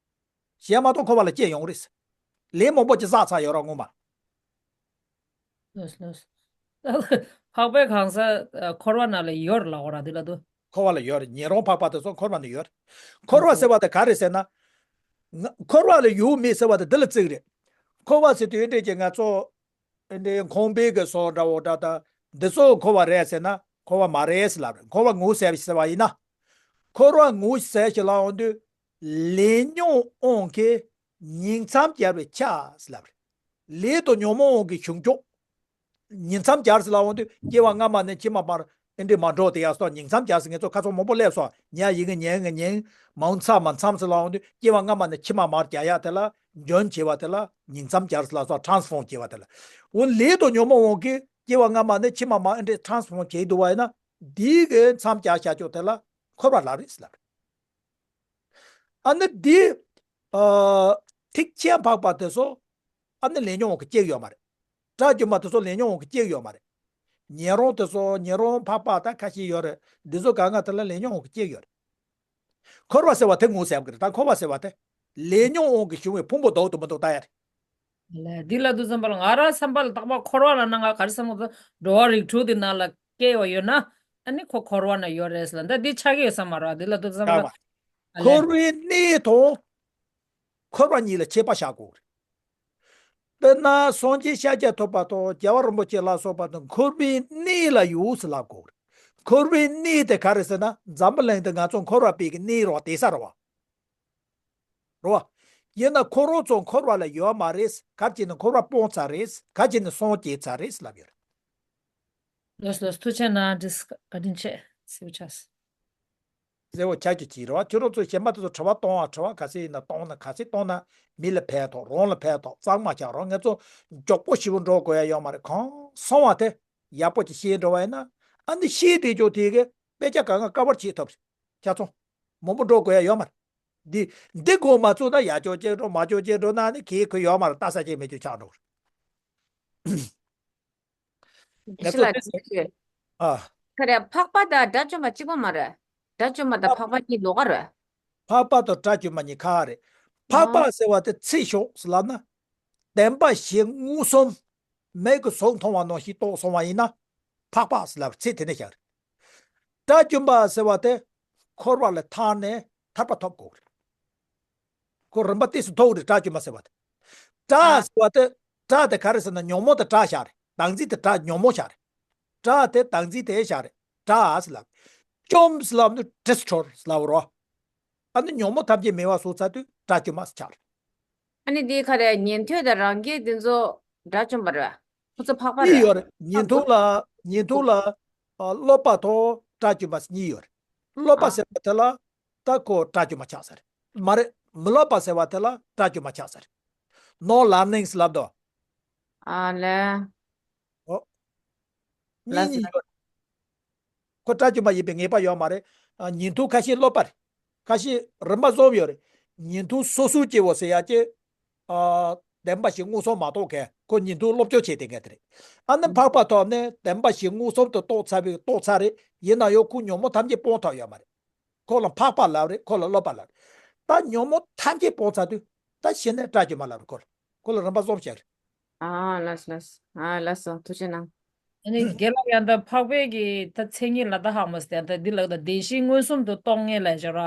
གཞན་མ་གཏོགས་འཁོར་བ་ལ་སྐྱེ་ཡོང་རེད། ལས་མང་པོ་ཅིག་བསགས་ཚར་ཡོད་རེད་སྔོན་མ། ལོས་ལོས། འཕགས་པའི་གང་ཟག་འཁོར་བ་ན་ལ་ཡོད་རེད་ལབ་པ་རེད་འདི་ལ་དུ། འཁོར་བ་ལ་ཡོད་རེད། ཉན་རང་འཕགས་པ་དེ་ཚོ་འཁོར་བ་ན་ཡོད་རེད། འཁོར་བ་ཟེར་བ་དེ་ག་རེ་ཟེར་ན། ང་འཁོར་བ་ལ་ཡོད་མེད་ཟེར་བ་དེ་འདི་ལ་བརྩིས་རེད། འཁོར་བ་ཟེར་དུས་འདྲས་ཀྱི་ང་ཚོ། འདི་ཁང་པའི་གི་སོ་འདྲ་བོ་འདྲ་ད། འདི་ཚོ་འཁོར་བ་རེད་ཟེར་ན་འཁོར་བ་མ་རེད་ཟེར་ལབ་རེད། འཁོར་བ་ངོ་ཟེར་ཟེར་བ་ཡིན་ན། འཁོར་བ་ངོ་ཤེས་ཟེར་ཞིག་ལབ་ཡོང་དུས། ལས་ཉོན་དབང་གིས་ཉིང་མཚམས་སྦྱར་བའི་ཆ་ཟེར་ལབ་རེད། ལས་དང་ཉོན་མོངས་དབང་གིས་བྱུང་ཆོག་ཉིང་མཚམས་སྦྱར་ཟེར་ལབ་ཡོང་དུས། སྐྱེ་བ་སྔ་མ་ནས་ཕྱི་མ་བར་ཨེ་འདྲས་མ་འགྲོ་དེ་ཡག་སོགས་ཉིང་མཚམས་སྦྱར་ཟེར། ངེད་ཚོ་ཁ་སང་མང་པོ་སླེབས་སོང་། ཉ་ཡི་གེ་ཉན་གི་ཉིང་། མ་འོངས་མཚམས་མ་མཚམས་ཟེར་ལབ་ཡོང་དུས། སྐྱེ་བ་སྔ་མ་ནས་ཕྱི་མ་མར་སྦྱར་ཡག་དེ་ལ་འཇོན་བྱེད་པ་དེ་ལ་ཉིང་མཚམས་སྦྱར་ཟེར་ལབ་སོང་། ཊ་རན་སི་ཕོརམ་བྱེད་པ་དེ་ལ། འོ་ལས་དང་ཉོན་མོངས་དབང་གིས་སྐྱེ་བ་སྔ་མ་ནས་ཕྱི་མ་མར་ཨེ་འདྲས་ཊ་རན་སི་ཕོརམ་བྱེད་འདུག་པ་ཡིན་ན། འདི་གི་མཚམས་སྦྱར་བྱ་ཆོག་དེ་ལ་འཁོར་བ་ལབ་རེད་ཟེར་ལབ་རེད། ཨ་ནི་འདི། ཨ། ཐེག་ཆེན་འཕགས་པ་དེ་ཚོ། ཨ་ནི་ལས་ཉོན་དབང་གིས་སྐྱེ་གི་ཡོད་མ་རེད། དགྲ་བཅོམ་པ་དེ་ཚོ་ལས་ཉོན་དབང་གིས་སྐྱེ་གི་ཡོད་མ་རེད། ཉན་རང་དེ་ཚོ། ཉན་རང་འཕགས་པ་ད་ཁ་ཤས་ཡོད་རེད། འདི་ཚོ་གང་ག་དེ་ལ་ལས་ཉོན་དབང་གིས་སྐྱེ་གི་ཡོད་རེད། འཁོར་བ་ཟེར་བ་དེ་ངོ་ཟེར་གི་རེད། ད་འཁོར་བ་ཟེར་བ་དེ། ལས་ཉོན་དབང་གིས་བྱུང་བའི་ཕུང་པོ་ལྡོག་ཏུ་མི་འདུག་ད་ཡ་རེད། ལས་འདི་ལ་དུ་བསམ་པ་ལ། ང་རང་བསམ་པ་ལ་རྟག་པར་འཁོར་བ་ལབ་ན་ང་ག་རེ་བསམ་གི་འདུག་འགྲོ་བ་རིགས་དྲུག་འདི་ནང་ལ་སྐྱེ་བ་ཡོད་ན། ཨ་ནི་ཁོ་འཁོར་བ་ན་ཡོད་རེད་ཟེར་ལབ། ད་འདི་ཆགས་ཀྱི་ཡོད་བསམ་མ་རེད་བ། འདི་ལ་དུ་བསམ་པ་ལ། ཡག་པ། ཨ་ལས། འཁོར་བའི་གནས་དང་། འཁོར་བ་གཉིས་ལ་ཁྱད་པར་བྱ་དགོས་རེད། དཔེར་ན་སངས་རྒྱས་ཤཱཀྱ་ཐུབ་པ་དང་རྒྱལ་བ་རིན་པོ་ཆེ་ལ་སོགས་པ་དང་འཁོར་བའི་གནས་ལ་ཡོད་ཟེར་ལབ་དགོས་རེད། འཁོར་བའི་གནས་དེ་ག་རེ་ཟེར་ན། འཛམ་བུ་གླིང་དེ་ང་ཚོ་འཁོར་བ་པའི་གི་གནས་རེད་བ། དེ་ས་རེད་བ། རེད་བ། ཡིན་ན་ཁོ་རང་ཚོ་འཁོར་བ་ལ་ཡོད་མ་རེད། ག་རེ་བྱས་ནས་འཁོར་བ་སྤངས་ཚར་རེད། ག་རེ་བྱས་ནས་སངས་རྒྱས་ཚར་རེད་ལབ་ཡོད་རེད། ལགས་སོ་ལགས་སོ། ཐུགས་རྗེ་གནང་། བཀའ་དྲིན་ཆེ། གཟིགས་པ་ཆགས། གཟིགས་པ་ཆགས་ཀྱི་ཅིག་རེད་བ། ཁྱོད་རང་ཚོ་གཞན་པ་དེ་ཚོ་དྲི་བ་གཏོང་བ། དྲི་བ་ག་ཚད་ཡིན་ན་གཏོང་ན། ག་ཚད་གཏོང་ན་མི་ལ་ཕན་ཐོགས། རང་ལ་ཕན་ཐོགས། གཙང་མ་ཆགས་རོགས། ངེད་ཚོ་མགྱོགས་པོ་ཞེ་པོ་འགྲོ་དགོས་ཡ་ཡོད་མ་རེད། གང་སོང་བ་དེ་ཡག་པོ་ཅིག་ཤེས་འགྲོ་བ་ཡིན་ན། ཨ་ནི་ཤེས་བསྡད་ཆོག་དེ་གི་དཔེ་ཆ་གང་ག་ཀ་བར་བྱེད་ཐུབ་རེད། ཆ་ཚང་མང་པོ་འགྲོ་དགོས་ཡ་ཡོད་མ་རེད། འདི་འདི་གོ་མ་ཚུགས་ན་ཡར་ཕྱོགས་གཅིག་འགྲོ། མར་ཕྱོགས་གཅིག་འགྲོ་ན་ནི་གལ་ཁུ་ཡོད་མ་རེད། ལྟ་ས་ཅིག་མེད་རྒྱུ་ཆགས་འགྲོ། ང་ཤི་ཚོ་ལ་དེ་ཚོ་ཨ། ཁ་རེ་འཕགས་པ་དང་དགྲ་བཅོམ་པ་གཅིག་པ་མ་རེད། དགྲ་བཅོམ་པ་དང་འཕགས་པ་གཉིས་ལོགས་ཀ་རེད། འཕགས་པ་དང་དགྲ་བཅོམ་པ་གཉིས་ཁ་རེད། འཕགས་པ་ཟེར་བ་དེ་ཚེ་ཞོག་ཟེར་ལབ་ན། བདེན་པ་བཞི་མངོན་སུམ། མིག་གིས་གཟུགས་མཐོང་བ་ནང་བཞིན་རྟོགས་སོང་བ་ཡིན་ན། འཕགས་པ་ཟེར་ལབ་ཚེ་དེ་ནས་བཞག་རེད། དགྲ་བཅོམ་པ་ཟེར་བ་དེ། འཁོར་བ་ལས་ཐར་ནས་ཐར་པ་ཐོབ་དགོས་རེད། ཁོ་རིམ་པ་ཏོག་ཙམ་མཐོ་བོ་རེད། དགྲ་བཅོམ་པ་ཟེར་བ་དེ། དགྲ་ཟེར་བ་དེ། དགྲ་དེ་ག་རེ་ཟེར་ན་ཉོན་མོངས་དེ་དགྲ་བཞག་རེད། བདག་འཛིན་དེ་དགྲ། ཉོན་མོངས་བཞག་རེད། དགྲ་དེ་བདག་འཛིན་དེ་བཞག་རེད། དགྲ་ཟེར་ལབ། བཅོམ་ཟེར་ལབ་ནི་destroy ཟེར་ལབ་རོ། ཨ་ནི་ཉོན་མོངས་ཐམས་ཅད་མེད་པ་བཟོ་ཚར་དུས་དགྲ་བཅོམ་པ་ཆགས་རེད། ཨ་ནི་དེ་ག་རེ་ཉན་ཐོས་དང་རང་རྒྱལ་དེ་ཚོ་དགྲ་བཅོམ་པ་རེད། ཁོ་ཚོ་འཕགས་པ་གཉིས་རེད། ཡོད་རེད། ཉན་ཐོས་ལ། ཉན་ཐོས་ལ། ཨ། སློབ་པ་དང་དགྲ་བཅོམ་པ་གཉིས་ཡོད་རེད། སློབ་པ་ཨ། ཟེར་བ་དེ་ལ་ད་ཁོ་དགྲ་བཅོམ་པ་ཆགས་ས་རེད། མ་རེད། མི་སློབ་པ་ཟེར་བ་དེ་ལ་དགྲ་བཅོམ་པ་ཆགས་ས་རེད། No learnings ལབ་དོ། ཨ་ལས། ཨོ། གཉིས་ལགས་གཉིས་སོ། ཡོད་རེད། ཁོ་དགྲ་བཅོམ་པ་ཡིན་པའི་ངེས་པ་ཡོད་མ་རེད། ཨ། ཉན་ཐོས་ཁ་ཤས་སློབ་པ་རེད། ཁ་ཤས་རིམ་པ་གསུམ་ཡོད་རེད། ཉན་ཐོས་སོ་སོ་སྐྱེ་བོ་ཟེར་ཡ་ཅེ། ཨ། བདེན་པ་བཞི་མངོན་སུམ་མ་རྟོགས་མཁན། ཁོ་ཉན་ཐོས་སློབ་སྦྱོང་བྱས་བསྡད་མཁན་དེ་རེད། ཨ་ནི་འཕགས་པ་ཐོབ་ནས་བདེན་པ་བཞི་མངོན་སུམ་དུ་རྟོགས་ཚར་བའི། རྟོགས་ཚར་རེད། ཡིན་ན་ཡང་ཁོ་ཉོན་མོངས་ཐམས་ཅད་སྤོང་ཐུབ་ཡོད་མ་རེད། ཁོ་ལ་འཕགས་པ་ལབ་རེད། ཁོ་ལ་སློབ་པ་ལབ་རེད། ད་ཉོན་མོངས་ཐམས་ཅད་སྤོང་ཚར་དུས་ད་གཞི་ནས་དགྲ་བཅོམ་པ་ལབ་རེད། ཁོ་ལ། ཁོ་ལ་རིམ་པ་གསུམ་བྱས་རེད། ཨ་ལགས་སོ་ལགས་སོ། ཨ་ལགས་སོ། ཐུགས་རྗེ་གནང་། ཨ་ནི་དགེ་ལགས་ཡང་ད་འཕགས་པའི་གི་ད་མཚན་ཉིད་ལ་ད་ཧ་མ་སྟེ་ད་འདི་ལ་ད་བདེན་བཞི་མངོན་སུམ་དུ་རྟོགས་ངེས་ལ་བྱ་ར།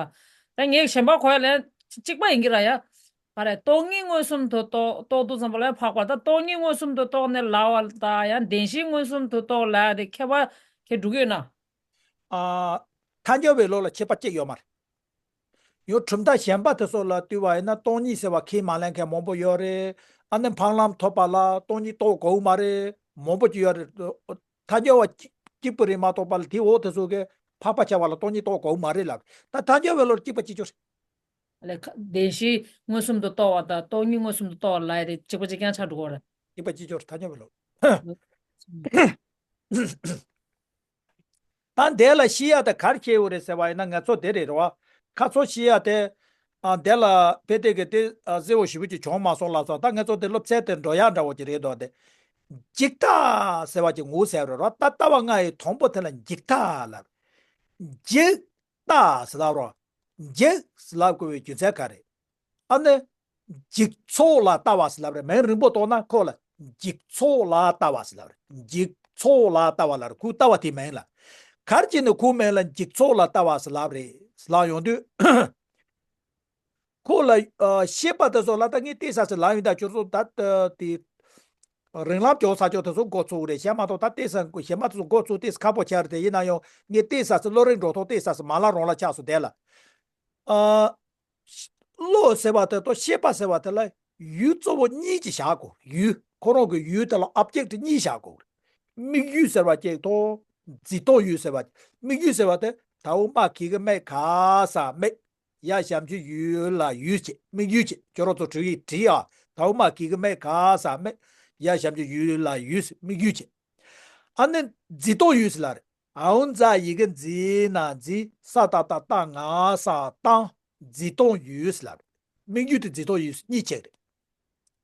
ད་ངས་གཞན་པ་གོ་ཡ་ལན་གཅིག་པ་ཡིན་གྱི་ར་ཡ། ཨ་རེ་སྟོང་ཉིད་མངོན་སུམ་དུ་རྟོགས། རྟོགས་དུས་ཙམ་པ་ལ་འཕགས་པ། ད་སྟོང་ཉིད་མངོན་སུམ་དུ་རྟོགས་ནས་ལ་བ་ད་ཡང་བདེན་བཞི་མངོན་སུམ་དུ་རྟོགས་ལ་དེ་ཁྱད་པར་ཁྱེད་འགྲོ་གི་ཡོད་ན། ཨ། ཐལ་འགྱུར་བའི་ལུགས་ལ་ཁྱད་པར་གཅིག་ཡོད་མ་རེད། ཡང་གྲུབ་མཐའ་གཞན་པ་དེ་ཚོ་ལ་ལྟོས་པ་ཡིན་ན་སྟོང་ཉིད་ཟེར་བ་ཁས་མ་ལེན་མཁན་མང་པོ་ཡོད་རེད། ཨ་ནི་འཕགས་ལམ་ཐོབ་པ་ལ་སྟོང་ཉིད་རྟོགས་དགོས་མ་རེད། མང་པོ་ཅིག་ཡོད་རེད། ཐལ་འགྱུར་བ་གཅིག་གཅིག་པུ་རེད་མ་གཏོགས་པ་ལ་དེ་འོག་དེ་ཚོ་གིས་འཕགས་པ་ཆགས་པ་ལ་སྟོང་ཉིད་རྟོགས་དགོས་མ་རེད་ལབ། ད་ཐལ་འགྱུར་བའི་ལུགས་ལ་གཅིག་པ་གཅིག་རྐྱང་རེད། ལས་ཁ་བདེན་བཞི་མངོན་སུམ་དུ་རྟོགས་པ་དང་སྟོང་ཉིད་མངོན་སུམ་དུ་རྟོགས་པ་ལ་ཡ་དེ་གཅིག་པ་གཅིག་རྐྱང་ཆགས་འགྲོ་གི་རེད། གཅིག་པ་གཅིག་རྐྱང་རེད། ཐལ་འགྱུར་བའི་ལུགས། ད་འདི་ལ་ཤེས་ཡ་དེ་ག་རེ་ཤེས་དགོས་རེད་ཟེར་བ་ཡིན་ན། ང་ཚོ་དེ་རེད་རེད་བ། ཁ་ཚོ་ཤེས་ཡ་དེ། ཨ། འདི་ལ་དཔེ་དེ་གི་དེ། ཨ། གསལ་བོ་ཞེ་པོ་ཅིག་བྱུང་མ་སོང་ལབ་སོང་། ད་ང་ཚོ་དེ་སློབ་ཚན་དེ་འགྲོ་ཡ་འདྲ་བོ་ཅིག་རེད་འདུག་སྟེ། འཇིག་ལྟ་ཟེར་བ་ཅིག་ངོ་ཟེར་རེད་རོ། ད་ལྟ་བ་ལྔ་ཡི་དང་པོ་དེ་ལ་འཇིག་ལྟ་ལབ། འཇིག་ལྟ་ཟེར་ལབ་རོ། འཇིག་ཟེར་ལབ་དགོས་པའི་རྒྱུ་མཚན་ག་རེ། ཨ་ནི། འཇིག་ཚོགས་ལ་ལྟ་བ་ཟེར་ལབ་རེད། མིང་རིང་པོ་བཏགས་ན་ཁོ་ལ་འཇིག་ཚོགས་ལ་ལྟ་བ་ཟེར་ལབ་རེད། འཇིག་ཚོགས་ལ་ལྟ་བ་ལབ་རེད། ཁོའི་ལྟ་བ་དེའི་མིང་ལ། ག་རེ་བྱས་ནས་ཁོའི་མིང་ལ་འཇིག་ཚོགས་ལ་ལྟ་བ་ཟེར་ལབ་རེད་ཟེར་ལབ་ཡོང་དུས། ཁོ་ལ། ཨ། བཤད་པ་དེ་ཚོ་ལ་ད་ངས་བལྟས་ས་ཟེར་ལབ་ཡིན། ད་ཁྱོད་ཚོ་ད་ལྟ་དེ། རིང་ལམ་མགྱོགས་ས་ཕྱོགས་དེ་ཚོ་འགོ་ཚུགས་རེད། གཞན་མ་གཏོགས་ད་ཏོག་ཙམ་གཞན་མ་དེ་ཚོ་འགོ་ཚུགས་ཏོག་ཙམ་ཁག་པོ་ཆགས་རེད་དེ། ཡིན་ན་ཡང་ངས་ཏོག་ཙམ་ཙམ་བློ་རིག་འགྲོ་ཐོག་ཏོག་ཙམ་ཙམ་མ་ལག་རང་ལ་ཆགས་སོང་དེ་ལ། ཨ། བློ་ཟེར་བ་དེ་དང་ཤེས་པ་ཟེར་བ་དེ་ལ་ཡུལ་གཙོ་བོ་གཉིས་ཀྱི་བཞག་དགོས། ཡུལ་ཁོ་རང་གི་ཡུལ་དེ་ལ་ཨོབ་ཇེག་ཊི་གཉིས་བཞག་དགོས། དམིགས་ཡུལ་ཟེར་བ་གཅིག་དང་འཛིན་སྟངས་ཡུལ་ཟེར་བ། དམིགས་ཡུལ་ཟེར་བ་དེ་དའོ་མ་གི་གི་མེ་ག་ས་མེ། ཡ་ཞབས་ཀྱུ་ཡུ་ལ་ཡུལ་བྱེད། དམིགས་ཡུལ་བྱེད། ཁྱོད་རང་ཚོ་བྲིས་ཡིག་བྲིས་ཨ། དའོ་མ་གི་གི་མེ་ག་ས་མེ། ཡ་ཞབས་ཀྱུ་ཡུ་ལ་ཡུལ་བྱེད། དམིགས་ཡུལ་བྱེད། ཨ་ནི་འཛིན་སྟངས་ཡུལ་ཟེར་ལ་རེད། འའོ་ཛ་ཡི་གེ་འཛི་ན་འཛིན། ས་ཏ་བཏགས་སྟ་ང་ས་སྟངས། འཛིན་སྟངས་ཡུལ་ཟེར་ལ་རེད། དམིགས་ཡུལ་དེ་འཛིན་སྟངས་ཡུལ་གཉིས་ཆགས་རེད།